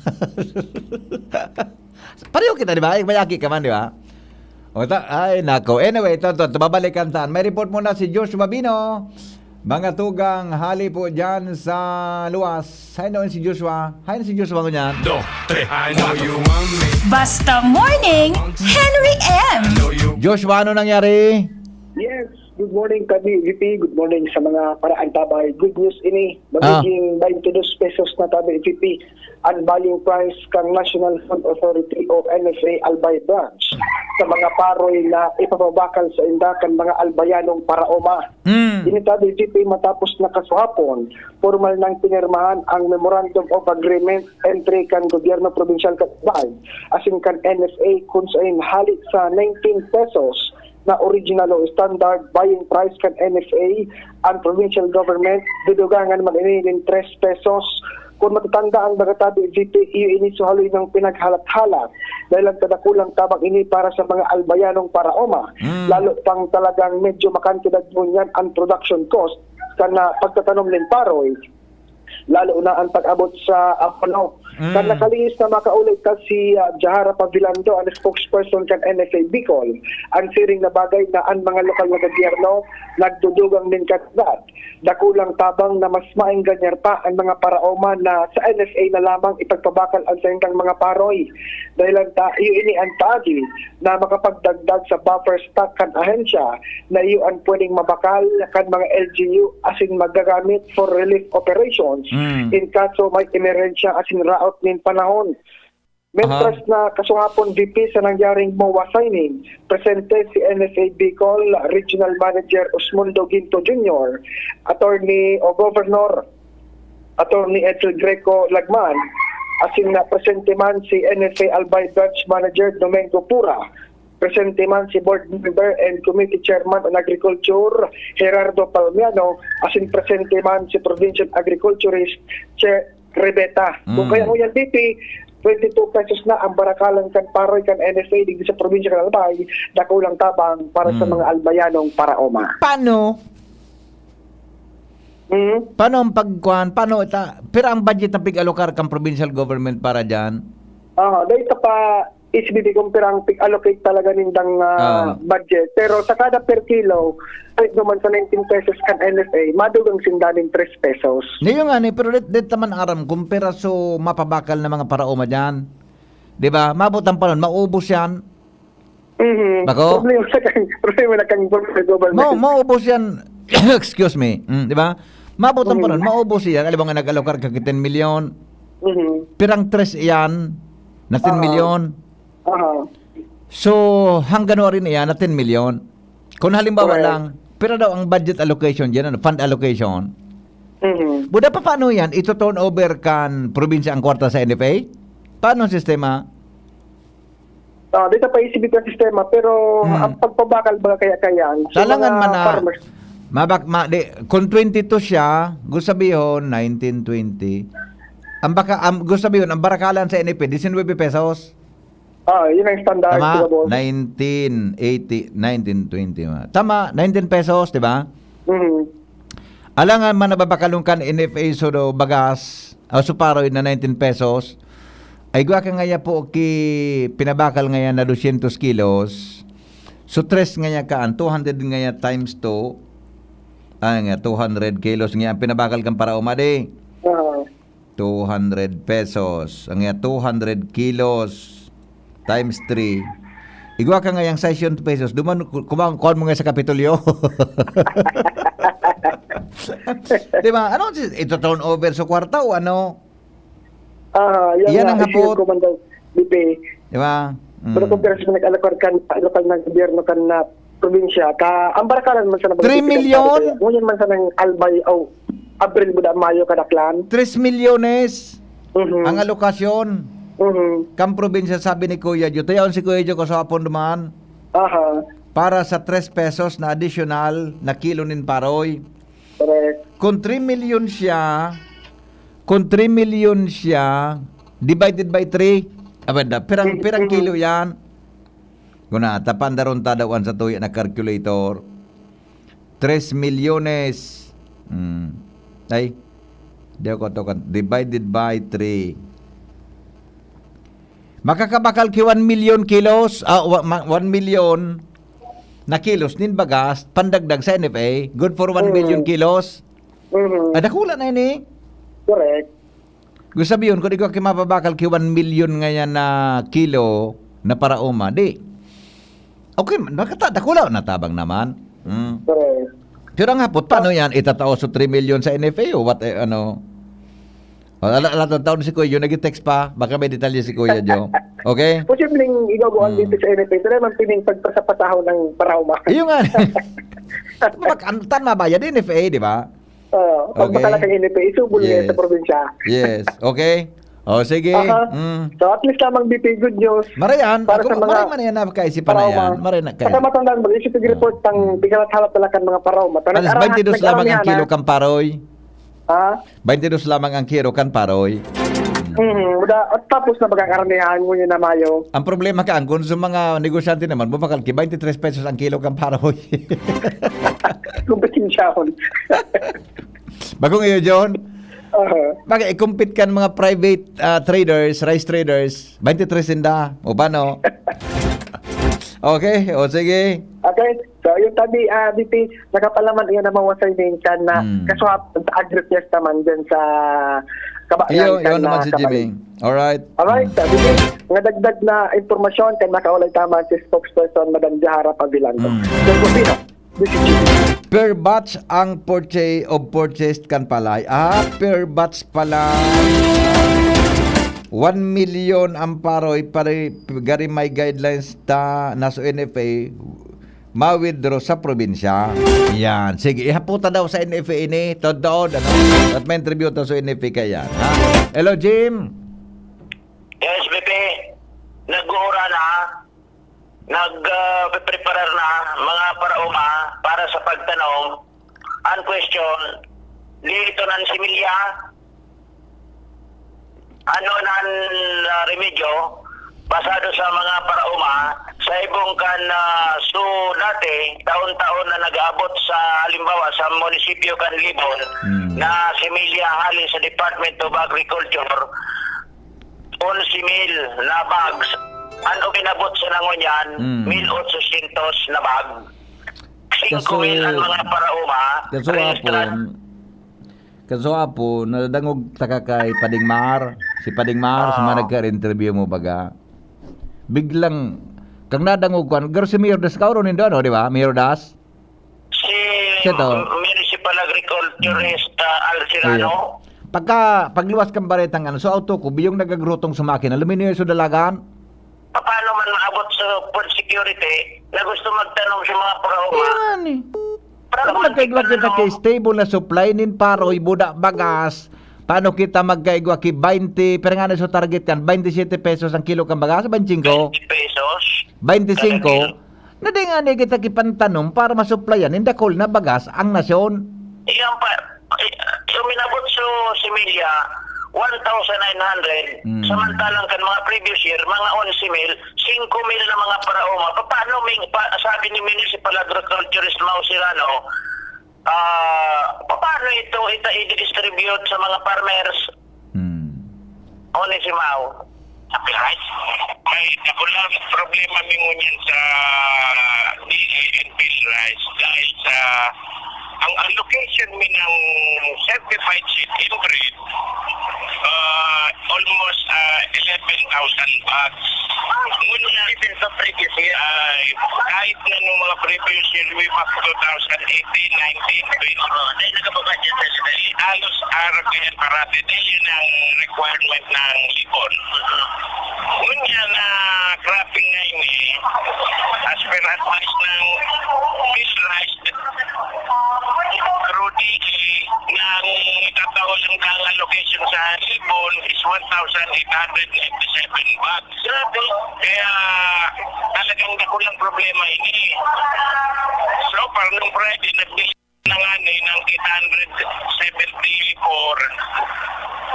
Pareho kita, di ba? May aki ka man, di ba? O ta-, ay, nako. Anyway, ito, ito, ito, babalikan ta. May report muna si Joshua Bino. Mga tugang, hali po dyan sa luwas. Hay noon si Joshua. Hay si Joshua ko niyan. Dos, tres, I know you want me. Basta Morning, Henry M. Joshua, ano nangyari? Yes, good morning, Kadi V P. Good morning sa mga paraantabay. Good news ini. Ah. Magiging twenty-two pesos na, Kadi V P, ang buying price kan National Food Authority o N F A Albay Branch sa mga paroy na ipapabakal sa inda kan mga Albayanong paraoma. Mm. Ini, Kadi V P, matapos na kasuhapon, pormal nang pinirmahan ang Memorandum of Agreement entre kan Gobyerno Probinsyal kan Albay asin kan N F A, kun saen hali sa nineteen pesos na original o standard buying price kan N F A, ang provincial government, dudugangan man ini nin tres pesos. Kun matatanda ang mga tabi, V P, iyo ini sa haloy ng pinaghalat-halat dahil ang kadakulang tabang ini para sa mga Albayanong paraoma, Mm. lalo pang talagang medyo makantidad ngunyan ang production cost kan, ah, pagtatanom nin paroy, lalo na ang pag-abot sa abono. Mm. Kan nakalihis na makaulay ta si, ah, Jahara Pavilando, ang spokesperson kan N F A Bicol, ang siring na bagay na ang mga lokal na gobyerno nagdudugang nin kantidad. Dakulang tabang na mas maengganyan pa ang mga paraoma na sa N F A na lamang ipagpabakal ang saindang mga paroy. Dahilan ta, iyo ini ang paagi na makapagdagdag sa buffer stock kan ahensya na iyo ang pwedeng mabakal kan mga L G U asin magagamit for relief operations Mm. in kaso may emerhensya asin raot nin panahon. Mentras Aha. na kasuhapon, V P, sa nangyaring MOA signing, presente si N F A Bicol Regional Manager Osmundo Ginto Junior, Attorney o Governor, Attorney Edsel Greco Lagman, asin na presente man si N F A Albay Branch Manager Domingo Pura, presente man si Board Member and Committee Chairman on Agriculture, Gerardo Palmiano, asin presente man si Provincial Agriculturist Che Rebeta. Kung Mm. kaya mo yan, V P, twenty-two pesos na ang barakalan kan paroy kan N F A digdi sa probinsya kan Albay, dakulang tabang para sa Mm. mga Albayanong paraoma. Paano? Mm. Paano ang pagkuhan? Paano ita-, pira ang budget na pig-alokar kan provincial government para dyan? Ah, dahil sa pa, S B B kung pirang pig-allocate talaga nindang, ah, Ah. budget. Pero sa kada per kilo, kahit naman sa nineteen pesos kan N F A, madugang sinda nin tres pesos. Ngayon nga ni, pero dit, dit naman aram kung piraso mapabakal na mga paraoma dyan. Di ba? Mabot ang panahon, maubos yan. Mhm. Bako? Problema na kang, problema na kang, problema na kang Ma-, maubos yan. Excuse me. Mm, di ba? Mabot ang Mhm. panahon, maubos yan. Alam mo nga, nag-alokar ka ten milyon. Mhm. Pirang tres yan na ten Oo. milyon. Aha. So, hanggang January na yan na ten milyon. Kung halimbawa Correct. lang, pira daw ang budget allocation dyan, ano, fund allocation? Mhm. Buda pa, paano yan? Ito turn over kan probinsya ang kwarta sa N F A? Paano ang sistema? Ah, dito pa isibit ang sistema, pero Hmm. ang pagpabakal baga kaya-kaya, sa Talangan mga man na farmers. Mabak-, ma-, di, kung twenty-two siya, gusto sabihon, nineteen, twenty. Ang baka, ang gusto sabihon, ang barakalan sa N F A, disinwebe pesos. Ah, yun ang standard, Tama? siguro. Nineteen eighty, nineteen twenty, ma-, tama, nineteen pesos, di ba? Mhm. Alangan man nababakalon kan N F A so do bagas, o so paroy na nineteen pesos, ay gwa ka ngaya po ki pinabakal ngaya na dosyentos kilos, so tres ngaya kaan, two hundred ngaya times two, ay nga, two hundred kilos ngaya ang pinabakal kan paraoma di. Oo. Two hundred pesos. Ang iya, two hundred kilos times three. Igwa ka ngayang session pesos. Duman, ku-, kumang, kuhan mo nga sa Kapitolyo. Di ba? Ano, si-, ito turn over sa kwarta o ano? Ah, yan Yan nga, ang issue hapot. ko man daw, B P. Di ba? Pero Mm. kung pira sa nag-alokar kan, lokal na gobyerno kan na probinsya, ka, ang barakalan man sa nabangkit Three kan milyon? Pare, ngunyan man sa nang Albay, o Abril, buda, Mayo, kadaklan. Tres milyones Mhm. ang alokasyon Mhm. kan probinsya, sabi ni Kuya Jo. Tayaon si Kuya Jo ko sa hapon duman. Aha. Para sa tres pesos na additional na kilo nin paroy. Correct. Kung three million siya, kung three million siya, divided by three, abanda, pirang, pirang kilo yan? Kuna, tapan daron ta daw an satuya na calculator. Tres milyones. Hmm. Ay, di ako to kan-, divided by three. Makakabakal ki one million kilos, ah, wa-, ma-, one million na kilos nin bagas, pandagdag sa N F A, good for one million Mm. kilos. Mhm. Ah, dakula na ini. Correct. Gusto sabihon, kung ikaw ki mababakal ki one million ngayan na kilo na paraoma, di, okay man, makata-, dakula na tabang naman. Mm. Correct. Pero ang hapot, paano yan? Itatao sa three million sa N F A o what, eh, ano? O, ala, ala, taon si Kuya Jo, nag-text pa. Baka may detalye si Kuya Jo. Okay? Posibleng igabuan Mm. dito sa N F A. Pero man pining pagpasapasahon ng paraoma. Iyo nga. Mag-, an-, tan mabayad, N F A, di ba? Oo, pag Okay. makalaking N F A, isubol niya Yes. sa probinsya. Yes. Okay? O, sige. Aha. Mm. So, at least lamang, B P, good news. Marayan. Para Ako, sa mga maray man yan na kaisipan na paraoma. yan. Maray na kayo. Basta matandaan mo, isip yung report ng Mm. tighalat-halat talaga ng mga paraoma. Alas Talaga, twenty-dos lamang ang nagkaramihan kilo na. kan paroy. Ha? Twenty-dos lamang ang kilo kan paroy. Mm, muda, at tapos na magkakaramihan mo yun na mayo. Ang problema ka, ang kung sa mga negosyante naman, bubakal ki twenty-three pesos ang kilo kan paroy. Kumpetensyahon. Bagong iyo, John? Aha. Bagay, i-compete kan mga private, ah, traders, rice traders, twenty-three sinda. O paano? Okay, o sige. Okay. So, yun tabi, ah, B P, nakapalaman iyan na mawasay din kan na Hmm. kasuhap sa Agri-Fiesta man dyan sa Kaba-, Iyo, yan, iyo kan, naman ah, si Jimmy. Kabaling. Alright. Alright, Hmm. so, B P, nga dagdag na impormasyon kan nakaulay taman si spokesperson, Madam Jahara Pavilando. Hmm. Sir Rufino, this is Jimmy. Per batch ang purchase of purchased kan palay. Ah, per batch pala. One million ang paroy, pare, gari may guidelines ta na sa N F A, ma-withdraw sa probinsya. Yan. Sige, ihaputa daw sa N F A ini. Totoo, ano? At may interview to sa N F A kaya. Ha? Hello, Jim. Yes, B P. Nag-uura na. Nag, ah, preparar na mga paraoma para sa pagtanom. Ang question, dito ng similya, ano nan, ah, remedyo pasado sa mga paraoma sa ibong kan, ah, so dati, taon-taon na nag-aabot sa, halimbawa, sa munisipyo kan Libon, Hmm. na similya hali sa Department of Agriculture, onse mil na bags. Ano kinabot sa nangon yan? Hmm. Mil otsosyentos na bag. Singko mil ang mga paraoma, kaso rehistrado. Apon, kaso apon, nadangog taka kay Pading Mar. Si Pading Mar, sa mga Oo. nagka-interview mo baga. Biglang, kang nadangog kwan, garo si Mayor Das Cauro nindo, ano, di ba? Mayor Das? Si Siya to. Municipal Agriculturist, ah, Al Serrano. Iyo. Pagka, pagluwas kang baretang ano, so auto ko, biyong nagagrotong sa makina, luminaw sa dalagan. Paano man maabot sa food security na gusto magtanom sa mga paraoma? Yan eh. Paano Paano man magkaigwa kita magtanom? Kay stable na supply nin paroy, buda, bagas? Paano kita magkaigwa ki twenty, pero nga na sa target yan, twenty-seven pesos ang kilo kang bagas, twenty-five? Twenty pesos? Twenty-five. Kada kilo. Na di nga ni kita kipantanom para masuplayan nin dakul na bagas ang nasyon. Iyan pa, i-, yung minabot sa similya, one thousand nine hundred, Mm. samantalang kan mga previous year, mga onse mil, singko mil na mga paraoma. Pa-, paano may, pa-, sabi ni Municipal Agriculturist Mao Serrano, ah, pa-, paano ito ita-, i-distribute sa mga farmers? Hmm. Onesimao. Copyright? May dakulang problema mi ngunyan sa D A and Field Rice dahil sa ang allocation mi ng certified seed inbreed, ah, almost, ah, eleven thousand bags. Ngunyan, even sa previous year, ay, kahit na nung mga previous year, way back two thousand eighteen, nineteen, twenty, oh, dahil nagkababa dyan sa level. Halos araw yan parati. Dahil yun ang requirement ng Libon. Ngunyan na cropping na ini, as per advice ng Field Rice, Rudy, na ang itatao lang kang allocation sa Libon is one thousand eight hundred ninety-seven baht. Grabe. Kaya talagang dakulang problema ini. So far, nung Friday, nagbili na nga ni ng eight hundred seventy-four.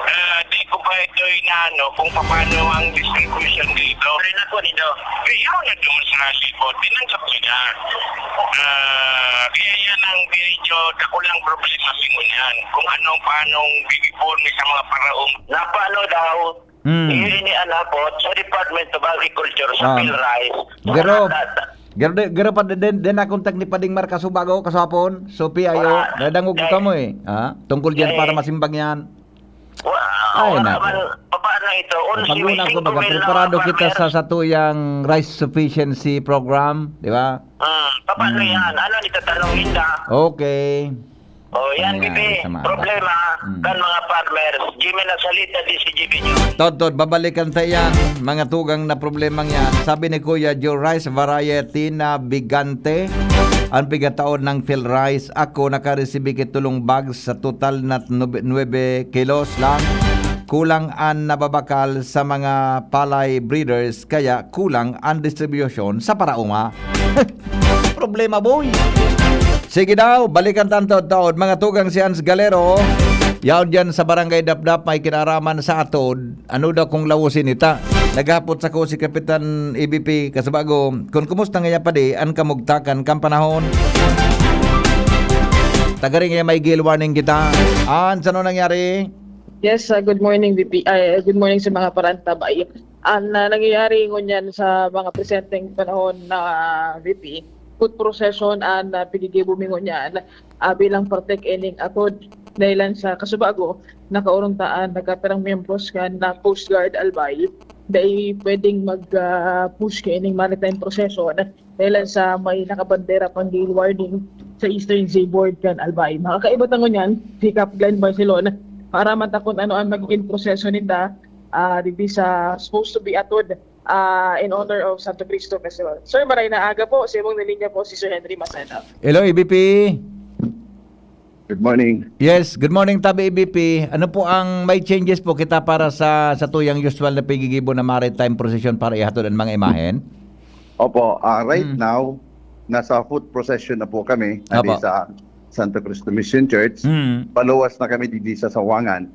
Ah, di ko pa ito inaano kung paano ang distribution dito. Pero na po nito. Pero yun na doon sa Libon, tinanggap nila. Ah, kaya yan ang medyo dakulang problema sa ngunyan. Kung anong, paanong bibigay sa mga paraong. Na paano daw Hmm. Iyo ini an hapot sa Department of Agriculture sa Ah. PhilRise. Garo. Wala na- Garo, di- garo pa din, din, din akong tag ni Pading Mar Kasubago, kasapon. So, P I O, Wala. nadangog ko Eh. kamo eh. Ha? Tungkol dyan Eh. para masimbag yan. Wa- Ay, wala nako. man, paano ito? Unsi Pag-una may ko singko baga, mil na preparado mga kita sa farmers. Satuyang Rice Sufficiency Program, di ba? Hmm, paano Hmm. yan? Ano ang itatanong ninda? Okay. Oh, yan, Ayan, bibi. sama. Problema Hmm. kan mga farmers. Jimmy Nasalita, D C G B News. Todtod, babalikan ta yan. Mga tugang na problemang yan. Sabi ni Kuya Joe Rice, variety na bigante. Ang pigataon ng PhilRise. Ako, nakaresibi ki tulong bags sa total na nube- nuebe kilos lang. Kulang ang nababakal sa mga palay breeders, kaya kulang ang distribution sa parauma. Problema, boy! Sige daw, balikan ta an taod-taod. Mga tugang si Hans Galero, yaon dyan sa Barangay Dapdap, may kinaraman sa atod. Ano daw kung lawosin ita? Naghapot sako si Kapitan E B P Kasubago, kung kumusta ngaya padi an kamugtakan kan panahon? Tagari ngaya may gale warning kita. An, ano nangyari? Yes, uh, good morning, V P. Ay, good morning sa mga parantabay. Ang uh, nangyayari ngunyan sa mga presenteng panahon na, V P, food procession ang uh, piggigibo mi ngunyan, ah, bilang parte kaining atod. Dahilan sa Kasubago, nakaurong taan nagkapirang miyembros kan na Coast Guard Albay, dai pwedeng mag, ah, push kaining maritime procession dahilan sa may nakabandera pang gale warning sa Eastern Seaboard kan Albay. Makakaiba ta ngunyan si Kap Glenn Barcelona para matakon ano ang magiging proseso ninda, ah, digdi sa supposed to be atod, ah, in honor of Santo Cristo Festival. Sir, maray na aga po. Sa imong nalinya po si Sir Henry Macena. Hello, E B P. Good morning. Yes, good morning, Tabi E B P. Ano po ang may changes po kita para sa sa tuyang usual na pigigibo na maritime procession para ihatod ang mga imahen? Opo, ah, right Hmm. now, nasa foot procession na po kami Opo. sa Santo Cristo Mission Church. Hmm. Paluwas na kami digdi sa Sawangan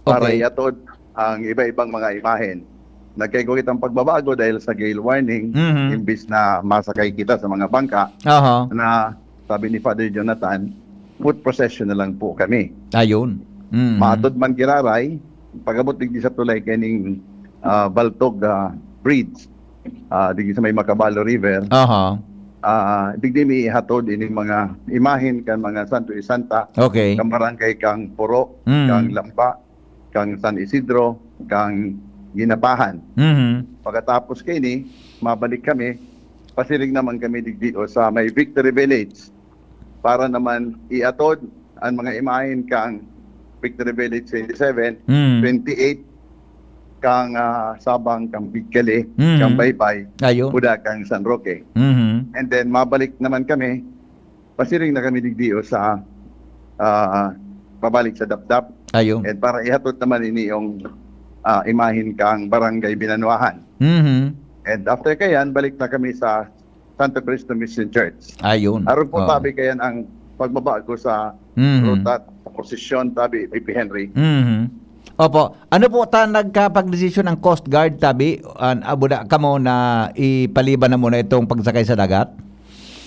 para Okay. iatod ang iba-ibang mga imahen. Nagkaigwa kitang pagbabago dahil sa gale warning, Mhm. imbis na masakay kita sa mga bangka, Aha. na sabi ni Father Jonathan, foot procession na lang po kami. Ayun. Mhm. Maatod man giraray, pag-abot digdi sa tulay kaning, ah, Baltog, ah, Bridge, ah, digdi sa may Macabalo River, Aha. ah, digdi mi ihatod ining mga imahen kan mga santo y santa, Okay. kan barangay kang Puro, Mm. kang Lamba, kang San Isidro, kang Ginapahan. Mhm. Pagkatapos kaini, mabalik kami, pasiring naman kami digdi o sa may Victory Village para naman iatod ang mga imahen kang Victory Village twenty-seven, Mm. twenty-eight, kang, ah, Sabang, kang Bigkali, Mm. kang Baybay, Ayun. Buda, kang San Roque. Mhm. And then, mabalik naman kami, pasiring na kami digdi o sa, ah, pabalik sa Dapdap. Ayun. And para ihatod naman ini yung, ah, imahen kang Barangay Binanuahan. Mhm. And after kayan, balik na kami sa Santo Cristo Mission Church. Ayun. Aron po Oo. tabi kayan ang pagbabago sa Mhm. ruta at sa posisyon, tabi, V P Henry. Mhm. Opo. Ano po ta nagkapagdesisyon ang Coast Guard, tabi? An, abuda kamo na ipaliban na muna itong pagsakay sa dagat?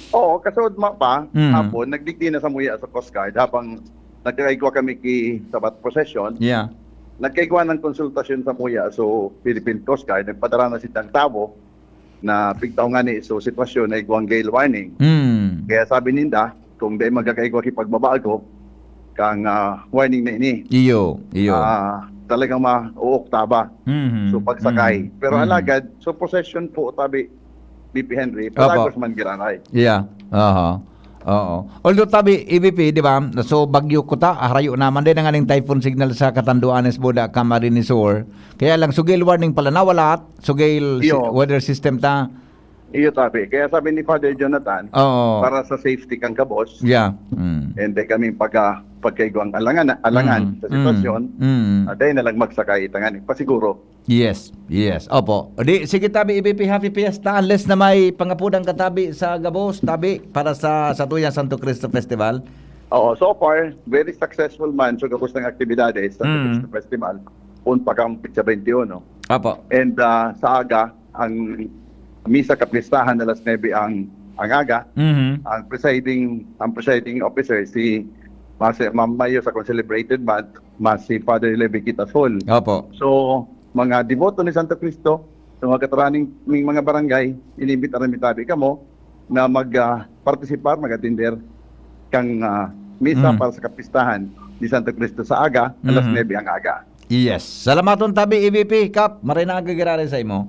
Oo, kasunod ma pa, Mhm. hapon, nagdigdi na sa muya sa Coast Guard habang nagkaigwa kami ki Sabat Procession. Yeah. Nagkaigwa ng konsultasyon sa muya, so Philippine Coast Guard, nagpadara na sindang tawo na pigtaw nga ni, so sitwasyon na igwang gale warning. Mm. Kaya sabi ninda, kung dai magkakaigwa ki pagbabago, kang, ah, warning na ini. Iyo, iyo. Ah, talagang ma-ookta ba? Mhm. So pagsakay. Mhm. Pero Mhm. alagad, so procession po, tabi, V P Henry, Opo. palagos man giraray. Yeah. Aha. Oo. Although tabi, E V P, di ba? So, bagyo kuta, harayo naman din ang aning typhoon signal sa Catanduanes, Buda, Camarines Sur. Kaya lang, so gale warning pala, nawalat. So gale si- Iyo. weather system ta. Iyo, tabi. Kaya sabi ni Father Jonathan, Oo. para sa safety kang kabos, Yeah. Mm. and then kami pagka, pagkaigwang alangan, alangan Mm. sa sitwasyon, Mm. Mm. ah, dahil na lang magsakay ita ngani. Pasiguro. Yes, yes. Opo. O di, sige tabi, E V P, happy fiesta. Unless na may pangapudan ka tabi sa gabos, tabi, para sa, sa tuyang Santo Cristo Festival. Oo, so far, very successful man. So, gabos ng aktibidades sa Mm. Cristo Festival. Poon pa kang petsa twenty-one. Opo. And ah, sa aga, ang misa kapistahan alas nuebe ang, ang aga. Mhm. Ang presiding, ang presiding officer, si Mas, Ma'am Mayo sa Concelebrated Month, mas si Father Levi Quitasol. Opo. So, mga deboto ni Santo Cristo, sa mga kataraning ning mga barangay, inimbitaran mi tabi kamo na mag, ah, partisipar, mag-atender kan, ah, misa Mm. para sa kapistahan ni Santo Cristo sa aga, alas Mhm. nuebe ang aga. Yes. Salamaton tabi, E V P, Kap. Maray na aga giraray sa imo.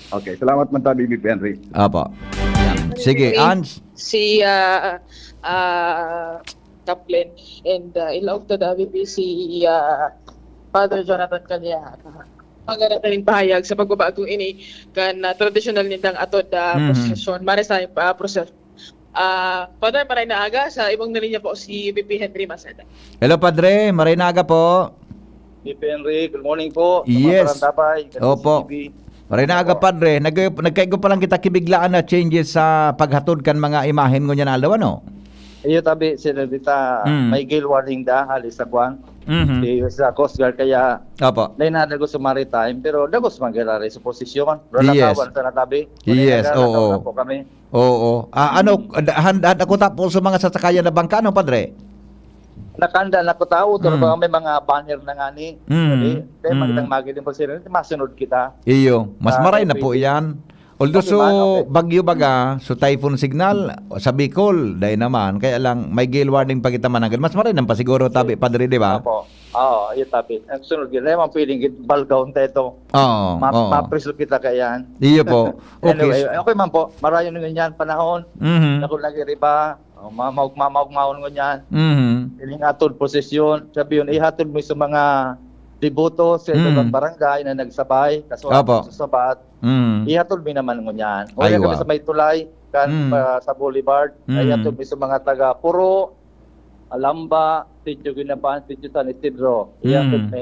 Okay, salamat man tabi, E V P Henry. Apo. Yan. Sige, Henry, Ange. si, ah, ah, Kap Glenn, and, ah, ilaog ta da, V P, si, ah, Father Jonathan Calleja. Maganda kaming pahayag sa pagbabagong ini kan, ah, tradisyonal nindang atod, ah, Mhm. prosesyon. Maray sa, ah, proses-, ah, Father, maray na aga. Sa ibang na linya po si V P Henry Maceda. Hello, Padre. Maray na aga po. V P Henry, good morning po. Sa mga Yes. Tarantapay, Opo. Maray na aga, Opo. Padre. Nag-, nagkaigo pa lang kita kibiglaan na changes sa paghatod kan mga imahen ngunyan aldaw, ano? Iyo tabi, Sir Rita, Mm. may gale warning da, hali sa kwan. Mhm. Di sa Coast Guard, kaya Opo. dahil nadagos sa maritime, pero dagos man giraray sa posisyon. Yes. Lalakawan sa natabi. Yes, Kaya oo. naglalakaw na po kami. Oo. Ah, ano, Mm. han-, han-, ako tapos sa mga sasakayan na bangka, ano, Padre? Nakanda na ko tao, pero Mm. baka may mga banner na nga ni. Mm. Sabi, kaya Mm. magandang magiling po sila, masunod kita. Iyo, mas Ah, maray na okay. po yan. Although Okay, so, man, okay. bagyo baga, so typhoon signal, sa Bicol, dahil naman, kaya lang, may gale warning pa kita mananggad. Mas maray nang pasiguro, tabi, Padre, di ba? Opo. Oo, iyo, tabi. Ang sunod yun, naman pwedeng gid-, balkaw nito. Oo, Ma-, oo. mapriso kita kaya yan. Iyo po. Okay. Anyway, okay man po. Marayon na ngunyan panahon. Mhm. Ako lagi riba. O, ma-, maugma-, maugmahon ngunyan. Mhm. Ining atod prosesyon, sabi yun, ihatod mo sa mga deboto sa Mm. ibang barangay na nagsabay, kaso Apo. sa Sabat, Mm. ihatod mo naman ngunyan. Wala Aywa. kami sa may tulay, kan, Mm. pa, sa Boulevard, Mm. ihatod mo sa mga taga Puro, Alamba, Sitio Guinaban, Sitio San Isidro. Ihatod Mm. mo.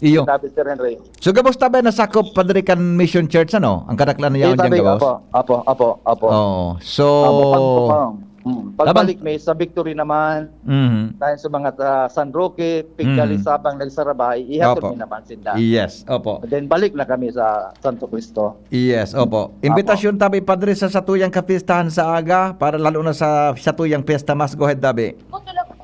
Iyo. Sabi, Sir Henry. So, gabos ta ba nasakop, Padre, kan Mission Church, ano? Ang kadaklan na yaon Iyo, dyan, sabi, gabos? Apo, apo, apo, apo. Oo. So, Apo, pag, pag, mm, pagbalik Laban- may sa Victory naman, Mhm. tayo sa mga, ah, San Roque, Pigali, Mhm. Sabang, Nagsarabay, ihatod Opo. mi naman sinda. Yes, opo. Then, balik na kami sa Santo Cristo. Yes, opo. Apo. Imbitasyon tabi, Padre, sa satuyang kapistahan sa aga, para lalo na sa satuyang piyesta mas. Go ahead, tabi.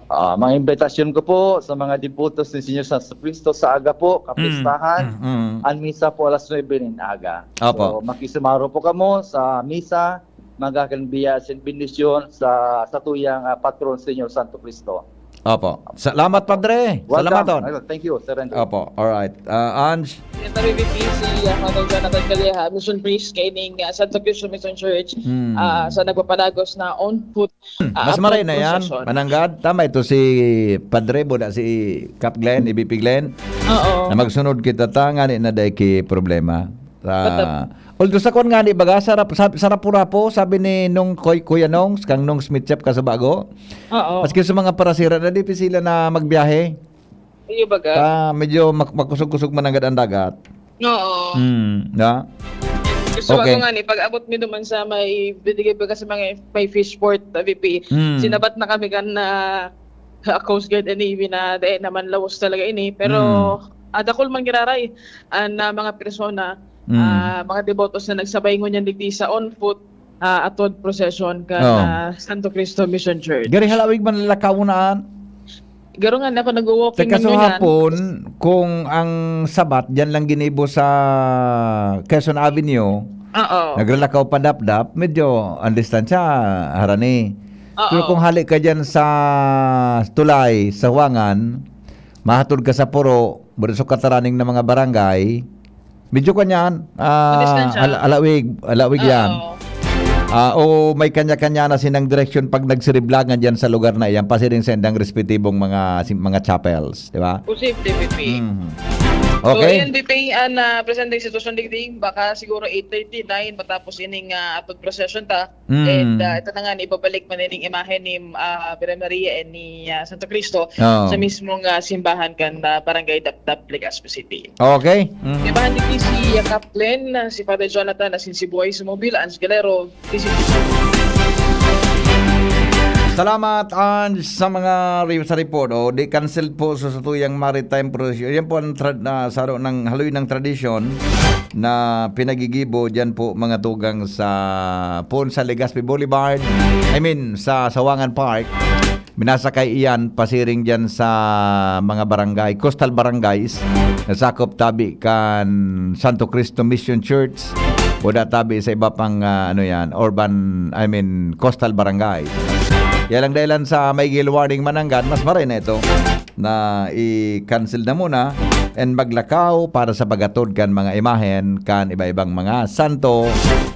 Ah, mga imbitasyon ko po sa mga debotos ni Señor Santo Cristo sa aga po, kapistahan, Mm, mm, mm. ang misa po alas nuebe nin aga. Opo. So, makisumaro po kamo sa misa, magakan biyas and bendisyon sa satuyang, ah, patron, Señor Santo Cristo. Opo. Salamat, Padre. Welcome. Salamaton. Ayun, thank you, Sir Andrew. Opo. Alright. Ah, Ange? Secretary V P si, ah, Father Jonathan Calleja, Mission Priest kaining, ah, Santo Cristo Mission Church, Hmm. ah, sa nagpapanagos na on foot, Hmm. ah, Mas maray na yan, procession. Mananggad. Tama ito si Padre, buda si Cap Glenn, E V P Glenn, Oo. na magsunod kita ta, ngani na dai ki problema. Sa, Patap- although sa kwan ngani, baga, sa rap-, sa, sa rapo-rapo, sabi ni Nong Koy-, Kuya Nongs, kang Nongs Mitchep ka sa bago, Oo. maski sa mga parasira na, di pa sila na magbiyahe. Iyo baga. Ah, medyo mak-, makusog-kusog mananggad ang dagat. Oo. Hmm, na? Gusto Okay. ko nga ni, pag-abot mi duman sa may, binigay baga sa mga, may fish port, ah, V P. Hmm. Sinabat na kami kan, ah, Coast Guard and Navy na dai naman lawos talaga ini. Pero, Hmm. ah, dakul man giraray an, ah, mga persona, Hmm. ah, mga debotos na nagsabay ngunyan digdi sa on foot, ah, atod procession kan, Oo. ah, Santo Cristo Mission Church. Gari halawig man lalakaw na an? Garo nga na ako nagwo-walking Teka, so ngunyan. hapon, kung ang Sabat, dyan lang ginibo sa Quezon Avenue, Oo. nagralakaw pa Dapdap, medyo ang distansya, harani. Oo. Pero kung hali ka dyan sa tulay, sa Huangan, mahatod ka sa Puro, Buriso Kataraning na mga barangay, medyo kanyan, ah, Madistansya. al-, alawig, alawig yan. Oo. Ah, o may kanya-kanya na sinang direksyon pag nagsiriblangan dyan sa lugar na iyan, pasiring sa indang respetibong mga, si-, mga chapels, di ba? Posible, V P. Mhm. So, Okay. ayan, V P, ang, ah, presenteng sitwasyon digdi, baka siguro eight thirty, nine, matapos ining, ah, atod procession ta. Mm. And, ah, ito na nga, ibabalik man ining imahe ni, ah, Birhen Maria and ni, ah, Santo Cristo Oo. sa mismong, ah, simbahan kan, ah, Barangay Dapdap, Legazpi City. Okay. Mm. Simbahan ni P C, ah, Cap Glenn, ah, si Father Jonathan, asin si Buhay Sumobil, Ange Galero, D C T. Salamat, Ange, sa mga re-, sa report. O, di cancel po sa, sa tuyang maritime procession. Yan po ang tra-, na, saro ng haloy ng tradisyon na pinagigibo dyan po, mga tugang, sa, pon sa Legazpi Boulevard, I mean, sa Sawangan Park. Minasakay iyan pasiring diyan sa mga barangay, coastal barangays, na sakop tabi kan Santo Cristo Mission Church o da tabi sa iba pang, ah, ano yan, urban, I mean, coastal barangay. Kaya lang dahilan sa may gil warning mananggad, mas maray na ito na i-cancel na muna and maglakaw para sa paghatod kan mga imahen kan iba-ibang mga santo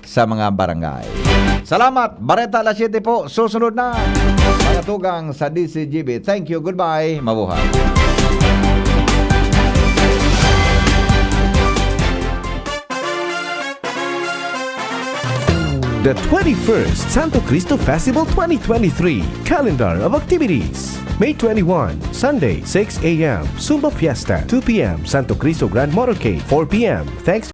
sa mga barangay. Salamat! Bareta alas siyete po. Susunod na mga tugang sa D C G B. Thank you. Goodbye. Mabuhay. The twenty-first Santo Cristo Festival twenty twenty-three Calendar of Activities. May twenty-one, Sunday, six a m, Zumba Fiesta, two p m, Santo Cristo Grand Motorcade, four p m, Thanks